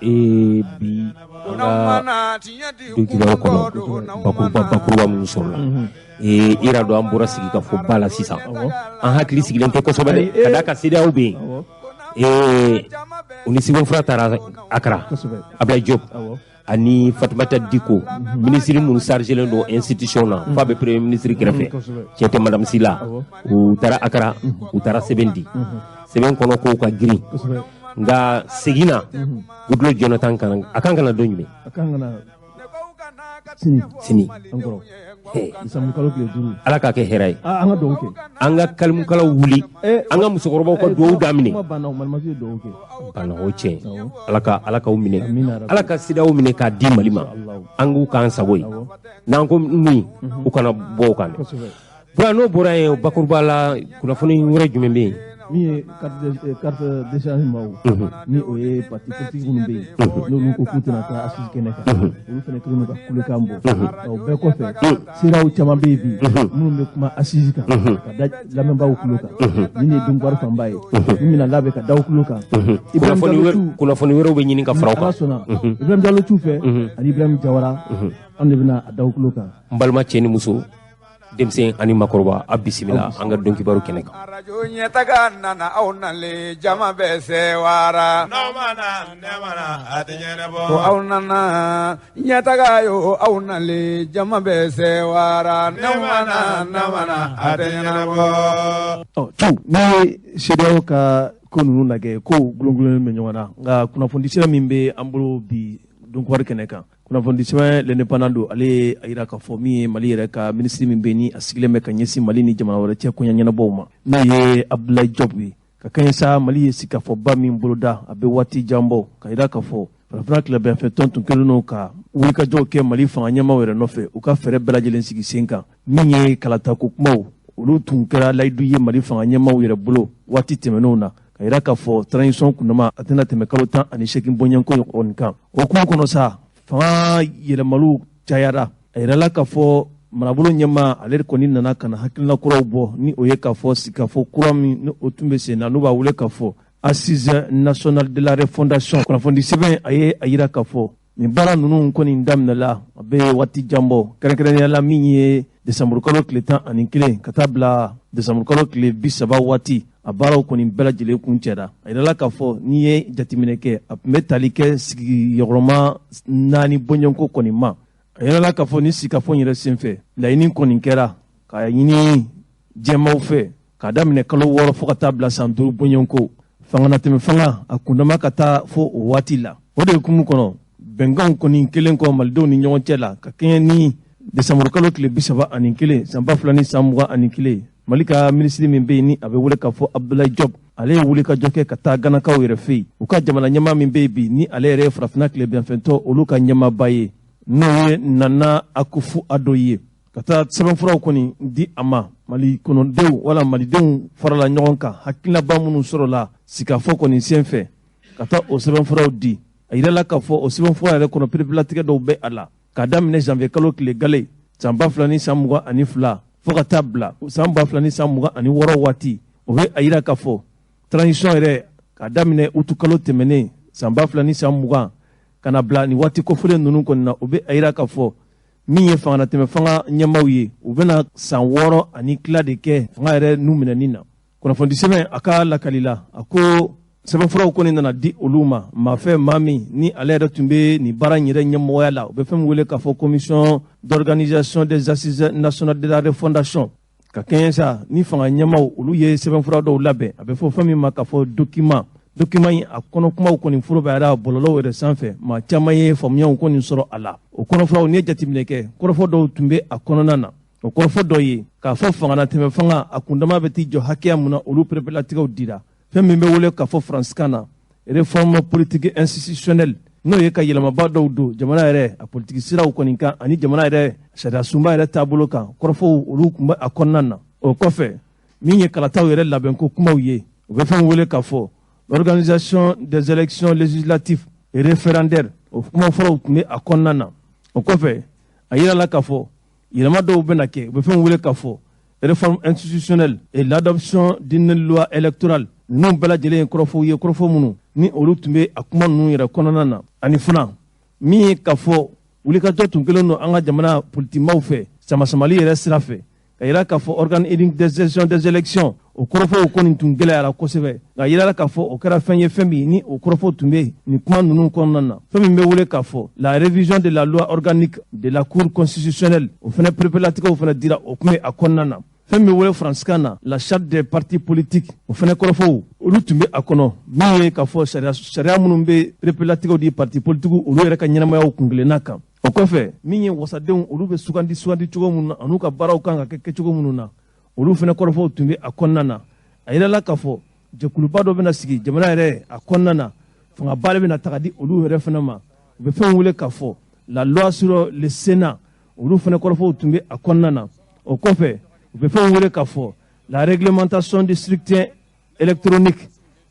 Bi an ka donkibaru kɔnɔ, bakuruba bakuruba minnu sɔrɔla, i yɛrɛ dɔn, an bɔra sigi ka fɔ ba la sisan, an hakili sigilen tɛ kosɛbɛ dɛ, ka d'a kan CEDEAO bɛ yen, u ni sɛbɛnfura taara Accra. Ablaye Diop ani Fatumata Diko, minisiri minnu chargélen don institution na f'a bɛ premier ministre kɛrɛfɛ, cɛ tɛ, madame Sila, u taara Accra, u taara sɛbɛn di. Sɛbɛn kɔnɔ kow ka girin, nka segin na, Goodluck Jonathan kan, a kan ka na don jumɛn? A kan ka na sini. Sini. An kɔrɔ décembre tile 5. Ala k'a kɛ hɛrɛ ye. An ka dugawu kɛ. An ka kalimukalaw wuli, an ka musokɔrɔbaw ka dugawu daminɛ. Kuma banna, malimatu ye dugawu kɛ. Banna, o tiɲɛ. Ala k'aw minɛ, Ala ka CEDEAO minɛ k'a di Mali ma. An k'u k'an sago ye, n'an ko min, u kana bɔ o kan dɛ. Bura, n'o bɔra yen, bakuruba la, kunnafoni wɛrɛ jumɛn bɛ yen? Min ye carte d'échange maaw, ni o ye parti politique minnu bɛ yen, n'olu ko k'u tɛna taa assise kɛnɛ kan, olu fana kɛlen don ka kulekan bɔ. O bɛɛ kɔfɛ, CEDEAO caman bɛ yen bi minnu bɛ kuma assise kan ka da lamɛnbaaw tulo kan. Nin de ye donkibaru fanba ye min bɛna labɛn ka da aw tulo kan. Kunnafoni wɛrɛw bɛ ɲini ka fara o kan. Ala sɔnna, Ibrahim Diallo t'u fɛ ani Ibrahim Jawara, an de bɛna a da aw tulo kan. N balima cɛ ni muso, denmisɛn ani makɔrɔba, a bisimila an ka donkibaru kɛnɛ kan. Arajo ɲɛtaga nana, aw nalen, jama bɛ sewara. Ko aw nana ɲɛtaga yo, aw nalen, jama bɛ sewara. Ne mana na a tɛ ɲɛnabɔ. Ɔ tu, n'i ye CEDEAO ka ko ninnu lajɛ, ko gulongulonnen bɛ ɲɔgɔn na, nka kunnafoni sira min bɛ an bolo bi donkibaru kɛnɛ kan, kunnafoni sɛbɛn L'Indépendant don, ale ye a yira k'a fɔ min ye Mali yɛrɛ ka minisiri min bɛ, ni a sigilen bɛ ka ɲɛsin Mali ni jamana wɛrɛ cɛ koɲɛ ɲɛnabɔw ma, n'o ye Abdoulaye Diop ye, ka kɛɲɛ sa Mali ye sigikafɔba min boloda, a bɛ waati jan bɔ, ka yira k'a fɔ Farafinna tilebinfɛ tɔn tun kɛlen don ka wulikajɔw kɛ Mali fanga ɲɛmaaw yɛrɛ nɔfɛ, u ka fɛɛrɛ bɛɛ lajɛlen sigi sen kan. Min ye kalatako kumaw, olu tun kɛra layidu ye Mali fanga ɲɛmaaw yɛrɛ bolo waati tɛmɛnenw na, ka yira k'a fɔ transition kundama a tɛna tɛmɛ kalo 18 bɔɲɔgɔnko kɔni kan. O hukumu kɔnɔ sa, fanga yɛlɛmaliw cayara. A yirala k'a fɔ marabolo ɲɛmaa, ale kɔni nana ka na hakilina kuraw bɔ, ni o ye k'a fɔ sigikafɔ kura min ni o tun bɛ sen na, n'u b'a wele k'a fɔ Assise nationale de la refondation. Kunnafoni sɛbɛn a ye a yira k'a fɔ nin baara ninnu kɔni daminɛla, a bɛ waati jan bɔ, kɛrɛnkɛrɛnnenya la min ye desanburukalo tile 11 ka taa bila desanburukalo tile 30 waati, a baaraw kɔni bɛɛ lajɛlen kun cɛra. A yirala k'a fɔ n'i ye jateminɛ kɛ, a tun bɛ tali kɛ sigiyɔrɔma naani bɔɲɔgɔnko kɔni ma. A yirala k'a fɔ ni sigikafɔ in yɛrɛ senfɛ, laɲini kɔni kɛra k'a ɲini jɛmaw fɛ k'a daminɛ kalo 6 fo ka taa bila san 5 bɔɲɔgɔnko, fanganatɛmɛ fanga a kundama ka taa fo o waati la. O de hukumu kɔnɔ, bɛnkanw kɔni kelen kɔ malidenw ni ɲɔgɔn cɛ la, ka kɛɲɛ ni desanburukalo tile 31 san 2021, Mali ka minisiri min bɛ yen, ni a bɛ wele k'a fɔ Abdoulaye Diop, ale ye wuli ka jɔ kɛ ka taa Ganakaw yɛrɛ fɛ yen, u ka jamana ɲɛmaa min bɛ yen bi, ni ale yɛrɛ ye Farafinna tilebinfɛntɔ olu ka ɲɛmaaba ye, n'o ye Nana Akufo Addo ye, ka taa sɛbɛnfuraw kɔni di a ma. Mali kɔnɔdenw wala malidenw farala ɲɔgɔn kan, hakilinaba minnu sɔrɔla sigikafɔ kɔni senfɛ, ka taa o sɛbɛnfuraw di. A yirala k'a fɔ o sɛbɛnfura yɛrɛ kɔnɔ, pereperelatigɛ dɔw bɛ a la, k'a daminɛ janvier kalo tile gale san 2022 fo ka taa bila san 2026 waati. O bɛ a yira k'a fɔ transition yɛrɛ, k'a daminɛ utu kalo tɛmɛnen san 2020 ka na bila nin waati kofɔlen ninnu kɔni na, o bɛ a yira k'a fɔ min ye fanganatɛmɛ fanga ɲɛmaaw ye, u bɛna san 6 ani tila de kɛ fanga yɛrɛ n'u minɛni na. Kunnafoni sɛbɛn a ka lakali la, a ko sɛbɛnfuraw kɔni nana di olu ma maa fɛ, maa min ni ale yɛrɛ tun bɛ nin baara in yɛrɛ ɲɛmɔgɔya la, u bɛ fɛn min wele k'a fɔ Commission d'organisation des assises nationales de la refondation. Ka kɛɲɛ sa ni fanga ɲɛmaaw, olu ye sɛbɛnfura dɔw labɛn, a bɛ fɔ fɛn min ma k'a fɔ document. Document in a kɔnɔ kumaw kɔni forobayara bɔlɔlɔw yɛrɛ sanfɛ, maa caman ye faamuyaw kɔni sɔrɔ a la. O kɔnɔfuraw, n'i ye jateminɛ kɛ, kɔrɔfɔ dɔw tun bɛ a kɔnɔna na. O kɔrɔfɔ dɔ ye k'a fɔ fanganatɛmɛ fanga a kundama bɛ t'i jɔ hakɛya mun na, olu pereperelatigɛw dira. Fɛn min bɛ wele k'a fɔ faransikan na réforme politique institutionnelle, n'o ye ka yɛlɛmaba dɔw don jamana yɛrɛ a politiki siraw kɔni kan ani jamana yɛrɛ sariya sunba yɛrɛ taabolo kan, kɔrɔfɔw olu tun bɛ a kɔnɔna na. O kɔfɛ, min ye kalataw yɛrɛ labɛnko kumaw ye, u bɛ fɛn wele k'a fɔ l'organisation des élections législatives et référendaires, o kuma fɔlɔw tun bɛ a kɔnɔna na. O kɔfɛ, a yirala k'a fɔ yɛlɛma dɔw bɛna kɛ, u bɛ fɛn wele k'a fɔ réforme institutionnelle et l'adoption d'une loi électorale. Ninnu bɛɛ lajɛlen ye kɔrɔfɔw ye, kɔrɔfɔ minnu ni olu tun bɛ a kuma ninnu yɛrɛ kɔnɔna na. Ani fana min ye k'a fɔ wulikajɔ tun kɛlen don an ka jamana politikimaw fɛ samasamali yɛrɛ sira fɛ, ka yira k'a fɔ organe unique de gestion des élections, o kɔrɔfɔw kɔni tun gɛlɛyara kosɛbɛ. Nka yirala k'a fɔ o kɛra fɛn ye, fɛn min ni o kɔrɔfɔw tun bɛ nin kuma ninnu kɔnɔna na. Fɛn min bɛ wele k'a fɔ la révision de la loi organique de la Cour constitutionnelle, o fana pereperelatigɛw fana dira, o tun bɛ a kɔnɔna na. Fɛn min bɛ wele faransikan na la charte des partis politiques, o fana kɔrɔfɔw olu tun bɛ a kɔnɔ. Min ye k'a fɔ sariya minnu bɛ pereperelatigɛw di parti politiques olu yɛrɛ ka ɲɛnamayaw kunkelenna kan. O kɔfɛ, min ye wasadenw olu bɛ sugandi cogo minnu na an'u ka baaraw kan ka kɛ kɛcogo minnu na, olu fana kɔrɔfɔw tun bɛ a kɔnɔna na. A yirala k'a fɔ jɛkuluba dɔ bɛna sigi jamana yɛrɛ a kɔnɔna na, fangaba de bɛna taga di olu yɛrɛ fana ma. U bɛ fɛn wele k'a fɔ la loi sur le Sénat, olu fana kɔrɔfɔw tun bɛ a kɔnɔna na. O kɔfɛ, u bɛ fɛn wele k'a fɔ la réglementation du scrutin électronique,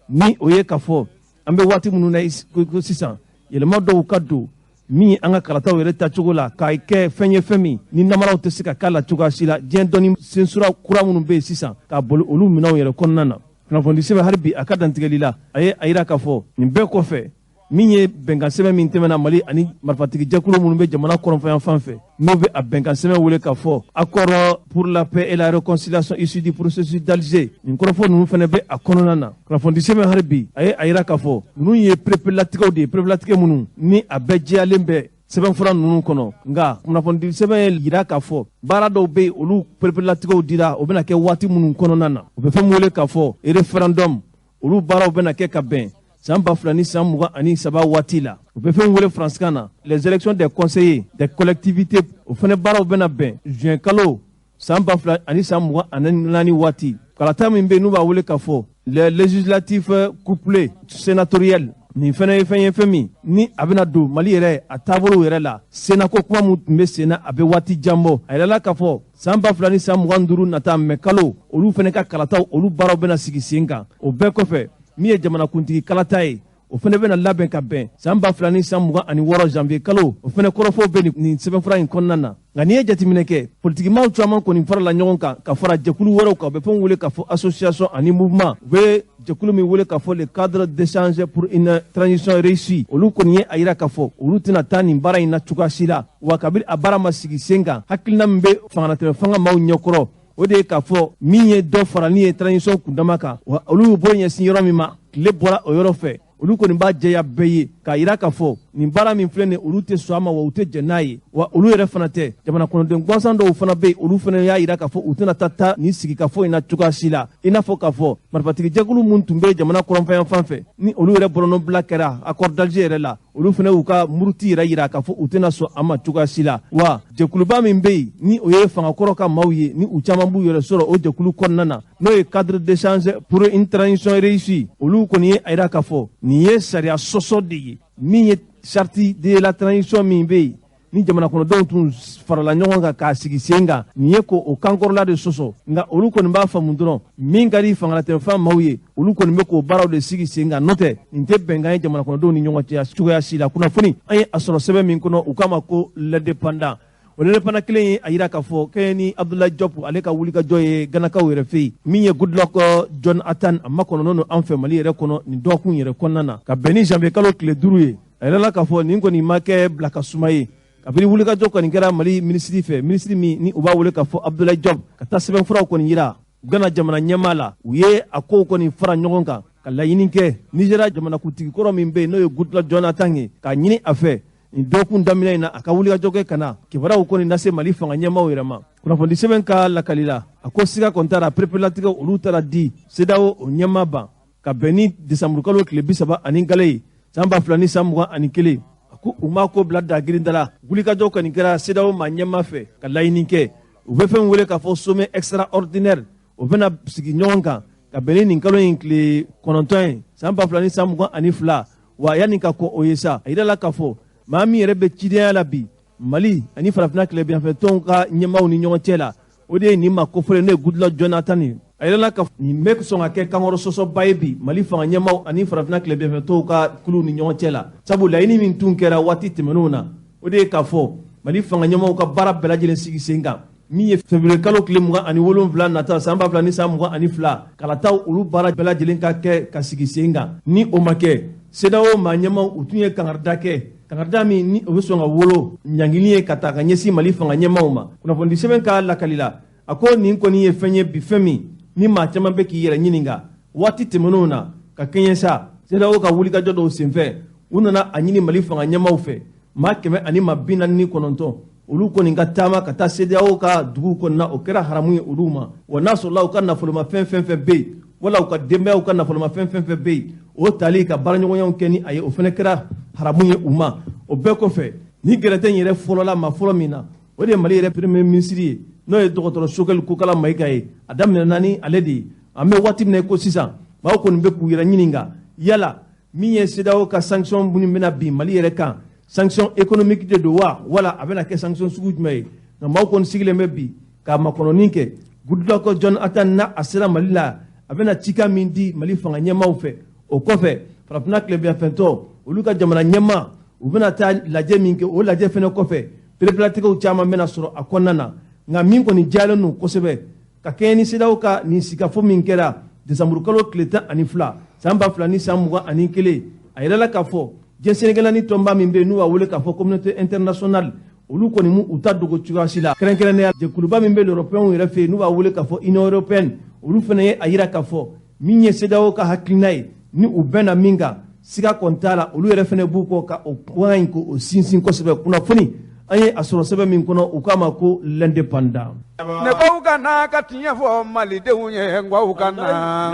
ni o ye k'a fɔ an bɛ waati minnu na ko sisan, yɛlɛma dɔw ka don min ye an ka kalataw yɛrɛ tacogo la, k'a kɛ fɛn ye fɛn min ni namaraw tɛ se ka k'a la cogoya si la, diɲɛ dɔnni sensura kura minnu bɛ yen sisan, k'a boli olu minɛnw yɛrɛ kɔnɔna na. Kunnafoni sɛbɛn hali bi a ka dantigɛli la, a ye a yira k'a fɔ nin bɛɛ kɔfɛ, min ye bɛnkan sɛbɛn min tɛmɛna Mali ani marifatigi jɛkulu minnu bɛ jamana kɔrɔnfɛyan fan fɛ, n'o bɛ a bɛnkan sɛbɛn wele k'a fɔ accord pour la paix et la réconciliation issu du processus d'Alger, nin kɔrɔfɔ ninnu fana bɛ a kɔnɔna na. Kunnafoni sɛbɛn hali bi a ye a yira k'a fɔ ninnu ye pereperelatigɛw de ye, pereperelatigɛ minnu ni a bɛɛ jɛyalen bɛ sɛbɛnfura ninnu kɔnɔ. Nka kunnafoni sɛbɛn ye yira k'a fɔ baara dɔw bɛ yen, olu pereperelatigɛw dira, o bɛna kɛ waati minnu kɔnɔna na. U bɛ fɛn min wele k'a fɔ référendum, olu baaraw bɛna kɛ ka bɛn san 2023 waati la. U bɛ fɛn wele faransikan na les élections des conseillers des collectivités, o fana baaraw bɛna bɛn juin kalo san 2024 waati. Kalata min bɛ yen n'u b'a wele k'a fɔ les législatives couplées sénatoriales, nin fana ye fɛn ye, fɛn min ni a bɛna don Mali yɛrɛ a taabolow yɛrɛ la. Sénat ko kuma min tun bɛ sen na, a bɛ waati jan bɔ. A yɛrɛla k'a fɔ san 2025 nata mɛ kalo, olu fana ka kalataw olu baaraw bɛna sigi sen kan. O bɛɛ kɔfɛ, min ye jamanakuntigi kalata ye, o fana bɛna labɛn ka bɛn san 2026 janvier kalo, o fana kɔrɔfɔw bɛ nin sɛbɛnfura in kɔnɔna na. Nka n'i ye jateminɛ kɛ, politikimaw caman kɔni farala ɲɔgɔn kan ka fara jɛkulu wɛrɛw kan, u bɛ fɛn wele k'a fɔ association ani mouvement. U bɛ jɛkulu min wele k'a fɔ le cadre d'échange pour une transition réussie, olu kɔni ye a yira k'a fɔ olu tɛna taa nin baara in na cogoya si la. Wa kabini a baara ma sigi sen kan, hakilina min bɛ fangalatɛmɛ fanga maaw ɲɛkɔrɔ, o de ye k'a fɔ min ye dɔ farali ye transition kundama kan, wa olu y'u bolo ɲɛsin yɔrɔ min ma, tile bɔra o yɔrɔ fɛ. Olu kɔni b'a jɛya bɛɛ ye k'a yira k'a fɔ nin baara min filɛ nin, olu tɛ sɔn a ma, wa u tɛ jɛn n'a ye. Wa olu yɛrɛ fana tɛ, jamana kɔnɔden gansan dɔw fana bɛ yen, olu fana y'a yira k'a fɔ u tɛna taa nin sigikafɔ in na cogoya si la. I n'a fɔ k'a fɔ marifatigi jɛkulu min tun bɛ jamana kɔrɔnfɛyan fan fɛ, ni olu yɛrɛ bɔlɔnɔbila kɛra accord d'Alger yɛrɛ la, olu fana y'u ka muruti yɛrɛ yira k'a fɔ u tɛna sɔn a ma cogoya si la. Wa jɛkuluba min bɛ yen, ni o ye fangakɔrɔ ka maaw ye, ni u caman b'u yɛrɛ sɔrɔ o jɛkulu kɔnɔna na, n'o ye cadre d'échange pour une transition réussie, olu kɔni ye a yira k'a fɔ nin ye sariya sɔsɔ de ye, min ye charte de la transition min bɛ yen ni jamana kɔnɔdenw tun farala ɲɔgɔn kan k'a sigi sen kan, nin ye ko o kankɔrɔla de sɔsɔ. Nka olu kɔni b'a faamu dɔrɔn, min ka di fangalatɛmɛfan maaw ye, olu kɔni bɛ k'o baaraw de sigi sen kan, n'o tɛ nin tɛ bɛnkan ye jamana kɔnɔdenw ni ɲɔgɔn cɛ cogoya si la. Kunnafoni an ye a sɔrɔ sɛbɛn min kɔnɔ, u k'a ma ko l'Indépendant. O l'Indépendant kelen ye a yira k'a fɔ kɛɲɛ ni Abdoulaye Diop ale ka wulikajɔ ye Ganakaw yɛrɛ fɛ yen, min ye Goodluck Jonathan, a makɔnɔnen don an fɛ Mali yɛrɛ kɔnɔ nin dɔgɔkun yɛrɛ kɔnɔna na, ka bɛn ni janvier kalo tile 5 ye. A yirala k'a fɔ nin kɔni ma kɛ bila ka suma ye, kabini wulikajɔ kɔni kɛra Mali minisiri fɛ, minisiri min ni u b'a wele k'a fɔ Abdoulaye Diop, ka taa sɛbɛnfuraw kɔni yira Gana jamana ɲɛmaa la. U ye a kow kɔni fara ɲɔgɔn kan ka laɲini kɛ Nigéria jamanakuntigi kɔrɔ min bɛ yen, n'o ye Goodluck Jonathan ye, k'a ɲini a fɛ nin dɔgɔkun daminɛ in na, a ka wulikajɔ kɛ ka na kibaruyaw kɔni lase Mali fanga ɲɛmaaw yɛrɛ ma. Kunnafoni sɛbɛn ka lakali la, a ko siga kɔni taara pereperelatigɛ olu taara di CEDEAO o ɲɛmaa ban ka bɛn ni desanburukalo tile 30 gale ye san 2021. A ko u ma ko bila dagirinda la, wulikajɔ kɔni kɛra CEDEAO maa ɲɛmaa fɛ ka laɲini kɛ. U bɛ fɛn wele k'a fɔ sommet extraordinaire, o bɛna sigi ɲɔgɔn kan ka bɛn ni nin kalo in tile 9 ye san 2022. Wa yanni ka kɔn o ye sa, a yirala k'a fɔ maa min yɛrɛ bɛ cidenya la bi Mali ani farafinna tilebinyanfɛtɔnw ka ɲɛmaaw ni ɲɔgɔn cɛ la, o de ye nin maa kofɔlen, n'o ye Goodluck Jonathan ye. A yirala ka nin bɛ sɔn ka kɛ kankɔrɔ sɔsɔba ye bi Mali fanga ɲɛmaaw ani farafinna tilebinyanfɛtɔnw ka kuluw ni ɲɔgɔn cɛ la, sabu laɲini min tun kɛra waati tɛmɛnenw na, o de ye k'a fɔ Mali fanga ɲɛmaaw ka baara bɛɛ lajɛlen sigi sen kan. Min ye février kalo tile 27 nata san 2022 kalataw olu baara bɛɛ lajɛlen ka kɛ ka sigi sen kan. Ni o ma kɛ, CEDEAO maa ɲɛmaw u tun ye kangarida kɛ, kangarida min ni o bɛ sɔn ka wolo ɲangili ye ka taa ka ɲɛsin Mali fanga ɲɛmaw ma. Kunnafoni sɛbɛn ka lakali la, a ko nin kɔni ye fɛn ye bi, fɛn min ni maa caman bɛ k'i yɛrɛ ɲininka. Waati tɛmɛnenw na ka kɛɲɛ sa CEDEAO ka wulikajɔ dɔw senfɛ, u nana a ɲini Mali fanga ɲɛmaw fɛ, maa 149 olu kɔni ka taama ka taa CEDEAO ka dugu kɔnɔna, o kɛra haramu ye olu ma. Wa n'a sɔrɔla u ka nafolomafɛn fɛn fɛn bɛ yen, wala u ka denbayaw ka nafolomafɛn fɛn fɛn bɛ yen, o tali ka baaraɲɔgɔnyaw kɛ ni a ye, o fana kɛra haramu ye u ma. O bɛɛ kɔfɛ, ni gɛrɛntɛ in yɛrɛ fɔlɔla maa fɔlɔ min na, o de ye Mali yɛrɛ premier ministre ye, n'o ye dɔgɔtɔrɔ Choguel Kokala Maïga ye. A daminɛna ni ale de ye. An bɛ waati min na ko sisan, maaw kɔni bɛ k'u yɛrɛ ɲininka yala min ye CEDEAO ka sanction minnu bɛna bin Mali yɛrɛ kan, sanction économique de don wa, wala a bɛna kɛ sanction sugu jumɛn ye? Nka maaw kɔni sigilen bɛ bi k'a makɔnɔni kɛ. Goodluck Jonathan n'a a sera Mali la, a bɛna cikan min di Mali fanga ɲɛmaaw fɛ. O kɔfɛ, farafinna tilebinyanfɛntɔ olu ka jamana ɲɛmaa, u bɛna taa lajɛ min kɛ, o lajɛ fɛnɛ kɔfɛ, pereperelatigɛw caman bɛna sɔrɔ a kɔnɔna na. Nka min kɔni jalen don kosɛbɛ ka kɛɲɛ ni CEDEAO ka nin sigikafɔ min kɛra décembre kalo tile 12 san 2021, a yirala k'a fɔ diɲɛ seleke tɔnba min bɛ yen n'u b'a wele k'a fɔ communauté internationale, olu kɔni mu u ta dogo cogoya si la. Kɛrɛnkɛrɛnnenya jɛkuluba min bɛ l'européen yɛrɛ fɛ yen n'u b'a wele k'a fɔ Union européenne, olu fana ye a yira k'a fɔ min ye CEDEAO ka hakilina ye, ni u bɛnna min kan, siga kɔni t'a la, olu yɛrɛ fana b'u kɔ ka o kuma in k'o sinsin kosɛbɛ. Kunnafoni an ye a sɔrɔ sɛbɛn min kɔnɔ, u k'a ma ko L'Indépendant. Ne baw ka na ka tiɲɛ fɔ malidenw ye, n k'aw ka na.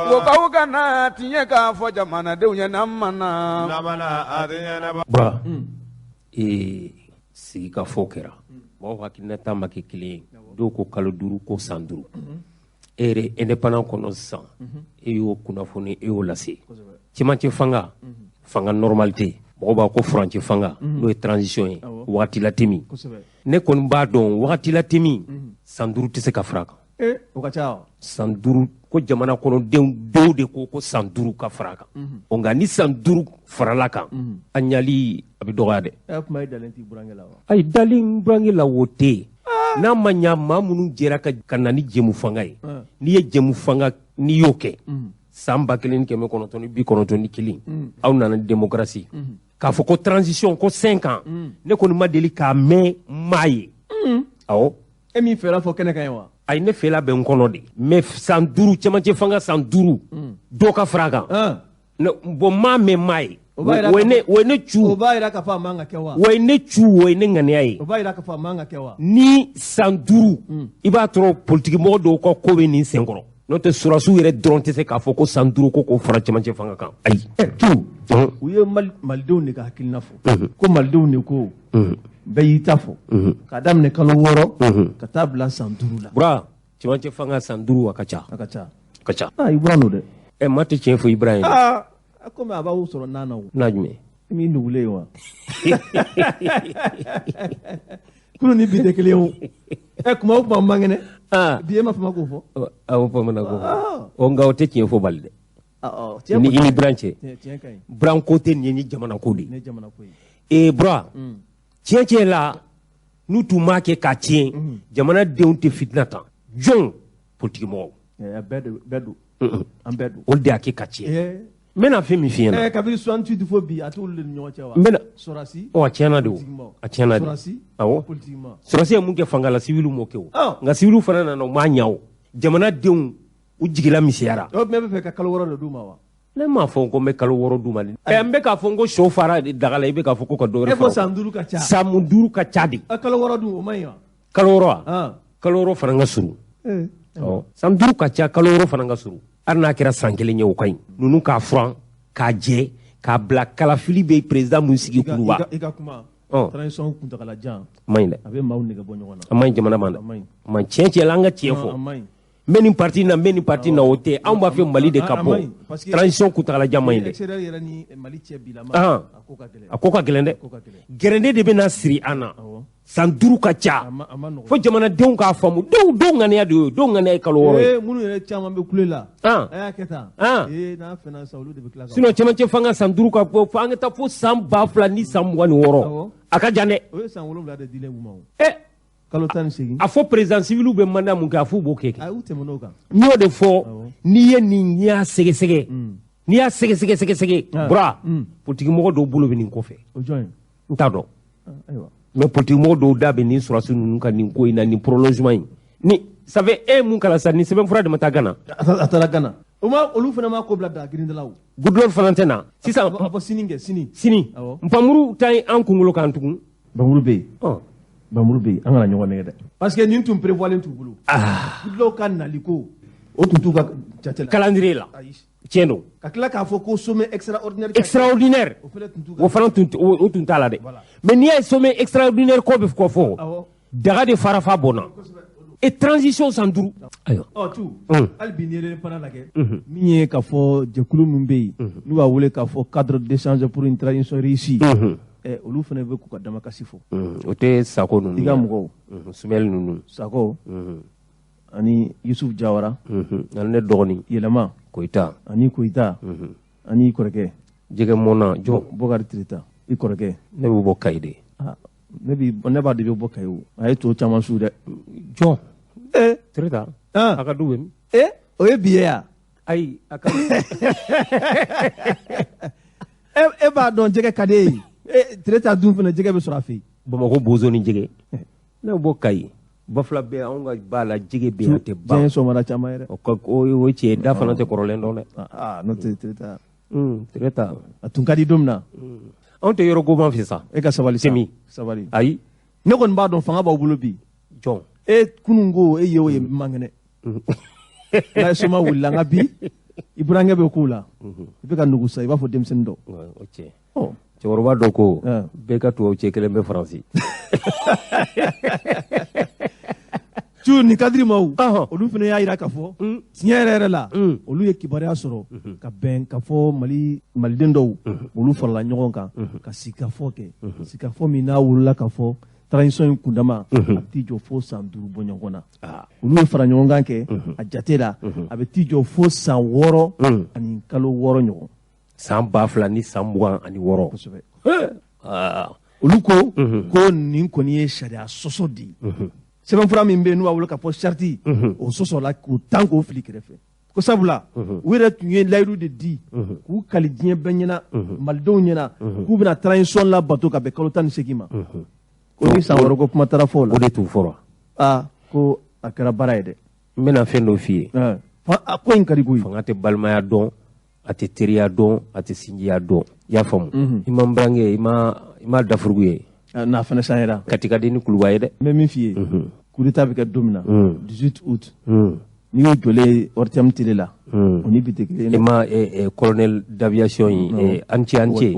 Ko k'aw ka na tiɲɛ k'a fɔ jamanadenw ye, n'an ma na. Bura, sigikafɔ kɛra, maaw hakilinata ma kɛ kelen ye. Dɔw ko kalo 5, ko san 5. E yɛrɛ Indépendant kɔnɔ sisan, e y'o kunnafoni, e y'o lase. Cɛmancɛ fanga, fanga normal tɛ, mɔgɔw b'a ko furancɛ fanga, n'o ye transition ye, wagati latɛmɛ. Ne kɔni b'a dɔn wagati latɛmɛ, san 5 tɛ se ka fara a kan. O ka ca. San 5 ko jamana kɔnɔdenw dɔw de ko san 5 ka fara a kan. O nka ni san 5 farala kan, a ɲali a bɛ dɔgɔya dɛ. Kuma ye dalen t'i burankɛ la wa? Ayi, dalen burankɛ la o tɛ yen. N'a ma ɲa, maa minnu jɛra ka na ni jɛmu fanga ye, n'i ye jɛmu fanga n'i y'o kɛ san 1991, aw nana démocratie, k'a fɔ ko transition ko 5 ans, ne kɔni ma deli k'a mɛn maa ye. Awɔ. E min fɛla fɔ kɛnɛ kan ye wa? Ayi, ne fɛla bɛ n kɔnɔ de. Mais san 5, cɛmancɛ fanga san 5, dɔ ka fara a kan. Bon, maa mɛn maa ye. O ye ne cu. O b'a yira k'a fɔ a man ka kɛ wa? O ye ne cu, o ye ne ŋaniya ye. O b'a yira k'a fɔ a man ka kɛ wa? Ni san 5, i b'a tɔrɔ politikimɔgɔ dɔw ka ko bɛ nin senkɔrɔ. N'o tɛ, sɔrɔdasiw yɛrɛ dɔrɔn tɛ se k'a fɔ ko san 5 ko k'o fara cɛmancɛ fanga kan. Ayi. Tu, u ye malidenw de ka hakilina fɔ. Ko malidenw de ko bɛɛ y'i ta fɔ. K'a daminɛ kalo 6 ka taa bila san 5 la. Bura, cɛmancɛ fanga san 5 a ka ca. A ka ca. A ka ca. I buran don dɛ. Maa tɛ tiɲɛ fɔ i buran ye. Aa, komi a b'aw sɔrɔ nan na o. Na jumɛn? I m'i nugulen ye wa? Kunun ni bi tɛ kelen ye o. Kuma o kuma man kɛnɛ. Bi e ma fama k'o fɔ. Awɔ, bamanan ko. O nka o tɛ tiɲɛ fɔ bali dɛ. Ni i ni buran cɛ. Buran ko tɛ nin ye, ni jamana ko de ye. Ni jamana ko ye. Bura, tiɲɛ la, n'u tun m'a kɛ k'a tiɲɛ, jamanadenw tɛ fitina tan. Jɔn politikimɔgɔw. Bɛɛ don. An bɛɛ don. Olu de y'a kɛ ka tiɲɛ. N bɛna fɛn min f'i ɲɛna. Kabini 68 fo bi, a t'olu de ni ɲɔgɔn cɛ wa? N bɛna. Sɔrɔdasi. Ɔ, a tiɲɛna de o. A tiɲɛna de. Sɔrɔdasi. Awɔ. Politikimɔgɔ. Sɔrɔdasi ye mun kɛ fanga la, civil m'o kɛ o. Nka civil fana nana, u m'a ɲa o. Jamanadenw u jigila misɛnyara. O tuma e bɛ fɛ ka kalo 6 de d'u ma wa? Ne m'a fɔ ko n bɛ kalo 6 d'u ma dɛ. N bɛ k'a fɔ n ko sɔ fara daga la, i bɛ k'a fɔ ko ka dɔ wɛrɛ fara. E ko san 5 ka ca. San 5 ka ca de. Kalo 6 dun, o man ɲi wa? Kalo 6 wa? Kalo 6 fana ka surun. Ɔ, san 5 ka ca, kalo 6 fana ka surun. Hali n'a kɛra san 1 ye, o ka ɲi. Ninnu k'a furan, k'a jɛ, k'a bila kalafili bɛ président mun sigi Kuluba. I ka kuma. Transition kuntagalajan. A man ɲi dɛ. A bɛ maaw nege bɔ ɲɔgɔn na. A man ɲi jamana ma dɛ. A man ɲi. Tiɲɛ la, an ka tiɲɛ fɔ. N bɛ nin parti na, n bɛ nin parti na, o tɛ. Anw b'a fɛ Mali de ka bɔ. Transition kuntagalajan man ɲi dɛ. A ko ka gɛlɛn dɛ. Gɛrɛnden de bɛna siri an na. San 5 ka ca. Fo jamanadenw k'a faamu. Dɔw ŋaniya de y'o ye. Dɔw ŋaniya ye kalo 6 ye. Minnu yɛrɛ caman bɛ kule la. A y'a kɛ tan. N'a fɛnna sisan, olu de bɛ tila ka. Sinon cɛmancɛ fanga san 5 ka bɔ, fo an ka taa fo san 2026. A ka jan dɛ. O ye san 7 de dilen u ma o. Kalo 18. A fɔ président civil bɛ mandat mun kɛ, a f'u b'o kɛ. A y'u tɛmɛ n'o kan. N y'o de fɔ, n'i ye nin, n'i y'a sɛgɛsɛgɛ, n'i y'a sɛgɛsɛgɛ, Bura, politique mɔgɔ dɔw bolo bɛ nin kɔfɛ. O jɔn ye? N t'a dɔn. Ayiwa. Mais politique mɔgɔ dɔw da bɛ nin sɔrɔdasi ninnu ka nin ko in na, nin prolongement in. Ni ça fait e mun kalan sisan, nin sɛbɛnfura de ma taa Gana. A taara Gana. O ma, olu fana ma ko bila daga girindalaw. Goodluck fana tɛ na sisan. A fɔ sini kɛ, sini. Sini. Awɔ. Npamuru ta ye an kunkolo kan tugun. Bamuru bɛ yen. Bamuru bɛ yen, an kana ɲɔgɔn nɛgɛ dɛ. Parce que nin tun prévoilen t'u bolo. Goodluck ka nali ko, o tun t'u ka jate la. Calendrier la. Ayi. Tiɲɛ don. Ka tila k'a fɔ ko sommet extraordinaire. Extraordinaire. O fana tun t'u ka. O fana tun o tun t'a la dɛ. Mais n'i y'a ye sommet extraordinaire ko bɛ kɔ fɔ. Awɔ. Daga de fara fa bɔnna. Et transition san 5. Ayiwa. Ɔ tu. Hali bi n'i ye fana lajɛ. Min ye k'a fɔ jɛkulu min bɛ yen, n'u b'a wele k'a fɔ cadre d'échange pour une transition réussie. Olu fana bɛ k'u ka damakasi fɔ. O tɛ Sako ninnu. I ka mɔgɔw. Sumɛli ninnu. Sako. Ani Yusuf Jawara. Ani ne dɔgɔnin. Yɛlɛma. Koyita. Ani Koyita. Ani i kɔrɔkɛ. Jɛgɛ mɔnna jɔn. Bokari Tirita i kɔrɔkɛ. Ne bɛ bɔ Kayi de. Ne b'a dɔn i bɛ bɔ Kayi o. A ye to caman su dɛ. Jɔn. Tirita. A ka du bɛ min? O ye bi ye yan. Ayi a ka. E b'a dɔn jɛgɛ ka di e ye. Tirita dun fana jɛgɛ bɛ sɔrɔ a fɛ yen. Bamakɔ bozo ni jɛgɛ. Ne bɛ bɔ Kayi. Bafula bɛ anw ka ba la, jɛgɛ bɛ yen a tɛ ban. Diɲɛ sɔgɔmada caman yɛrɛ. O cɛ da fana tɛ kɔrɔlen dɔn dɛ. N'o tɛ Tirita. Tirita. A tun ka di don min na. Anw tɛ yɔrɔ goman fɛ sa. E ka sabali sa. Semi. Sabali. Ayi. Ne kɔni b'a dɔn fanga b'aw bolo bi. Jɔn. E kunun ko e ye o ye man kɛnɛ. N'a ye soma wulila nka bi i burankɛ bɛ k'o la. I bɛ ka nugu sa i b'a fɔ denmisɛnnin dɔ. O cɛ. Cɛkɔrɔba dɔ ko bɛɛ ka tubabu cɛ kelen bɛ Faransi. Tu nin kadiri maaw olu fana y'a jira k'a fɔ tiɲɛ yɛrɛ yɛrɛ la olu ye kibaruya sɔrɔ ka bɛn ka fɔ Mali maliden dɔw olu farala ɲɔgɔn kan ka sigikafɔ kɛ, sigikafɔ min n'a wolola ka fɔ transition in kundama a bɛ t'i jɔ fo san 5 bɔ ɲɔgɔn na. Olu ye fara ɲɔgɔn kan kɛ a jate la a bɛ t'i jɔ fo san 6 ani kalo 6 ɲɔgɔn. San 2026. Kosɛbɛ. Olu ko ko nin kɔni ye sariya sɔsɔ de ye. Sɛbɛnfura min bɛ yen n'u b'a wele k'a fɔ charte, o sɔsɔla k'o tan k'o fili kɛrɛfɛ. Ko sabula u yɛrɛ tun ye layidu de di k'u kali diɲɛ bɛɛ ɲɛna, malidenw ɲɛna, k'u bɛna transition labato ka bɛn kalo 18 ma. Ko ni san wɛrɛ ko kuma taara fɔ o la. O de tun fɔra. Ko a kɛra baara ye dɛ. N bɛna fɛn dɔ f'i ye. A ko in ka di koyi. Fanga tɛ balimaya dɔn, a tɛ teriya dɔn, a tɛ sinjiya dɔn. I y'a faamu. I ma n burankɛ, i ma dafurugu ye. N'a fana sanyera. Kati ka di ni kuluba ye dɛ. N bɛ min f'i ye. Coup d'état bɛ kɛ don min na. 18 août. N'i y'o jɔlen ye ORTM télé la. O ni bi tɛ kelen ye. I ma colonel d'aviation ye, an ce.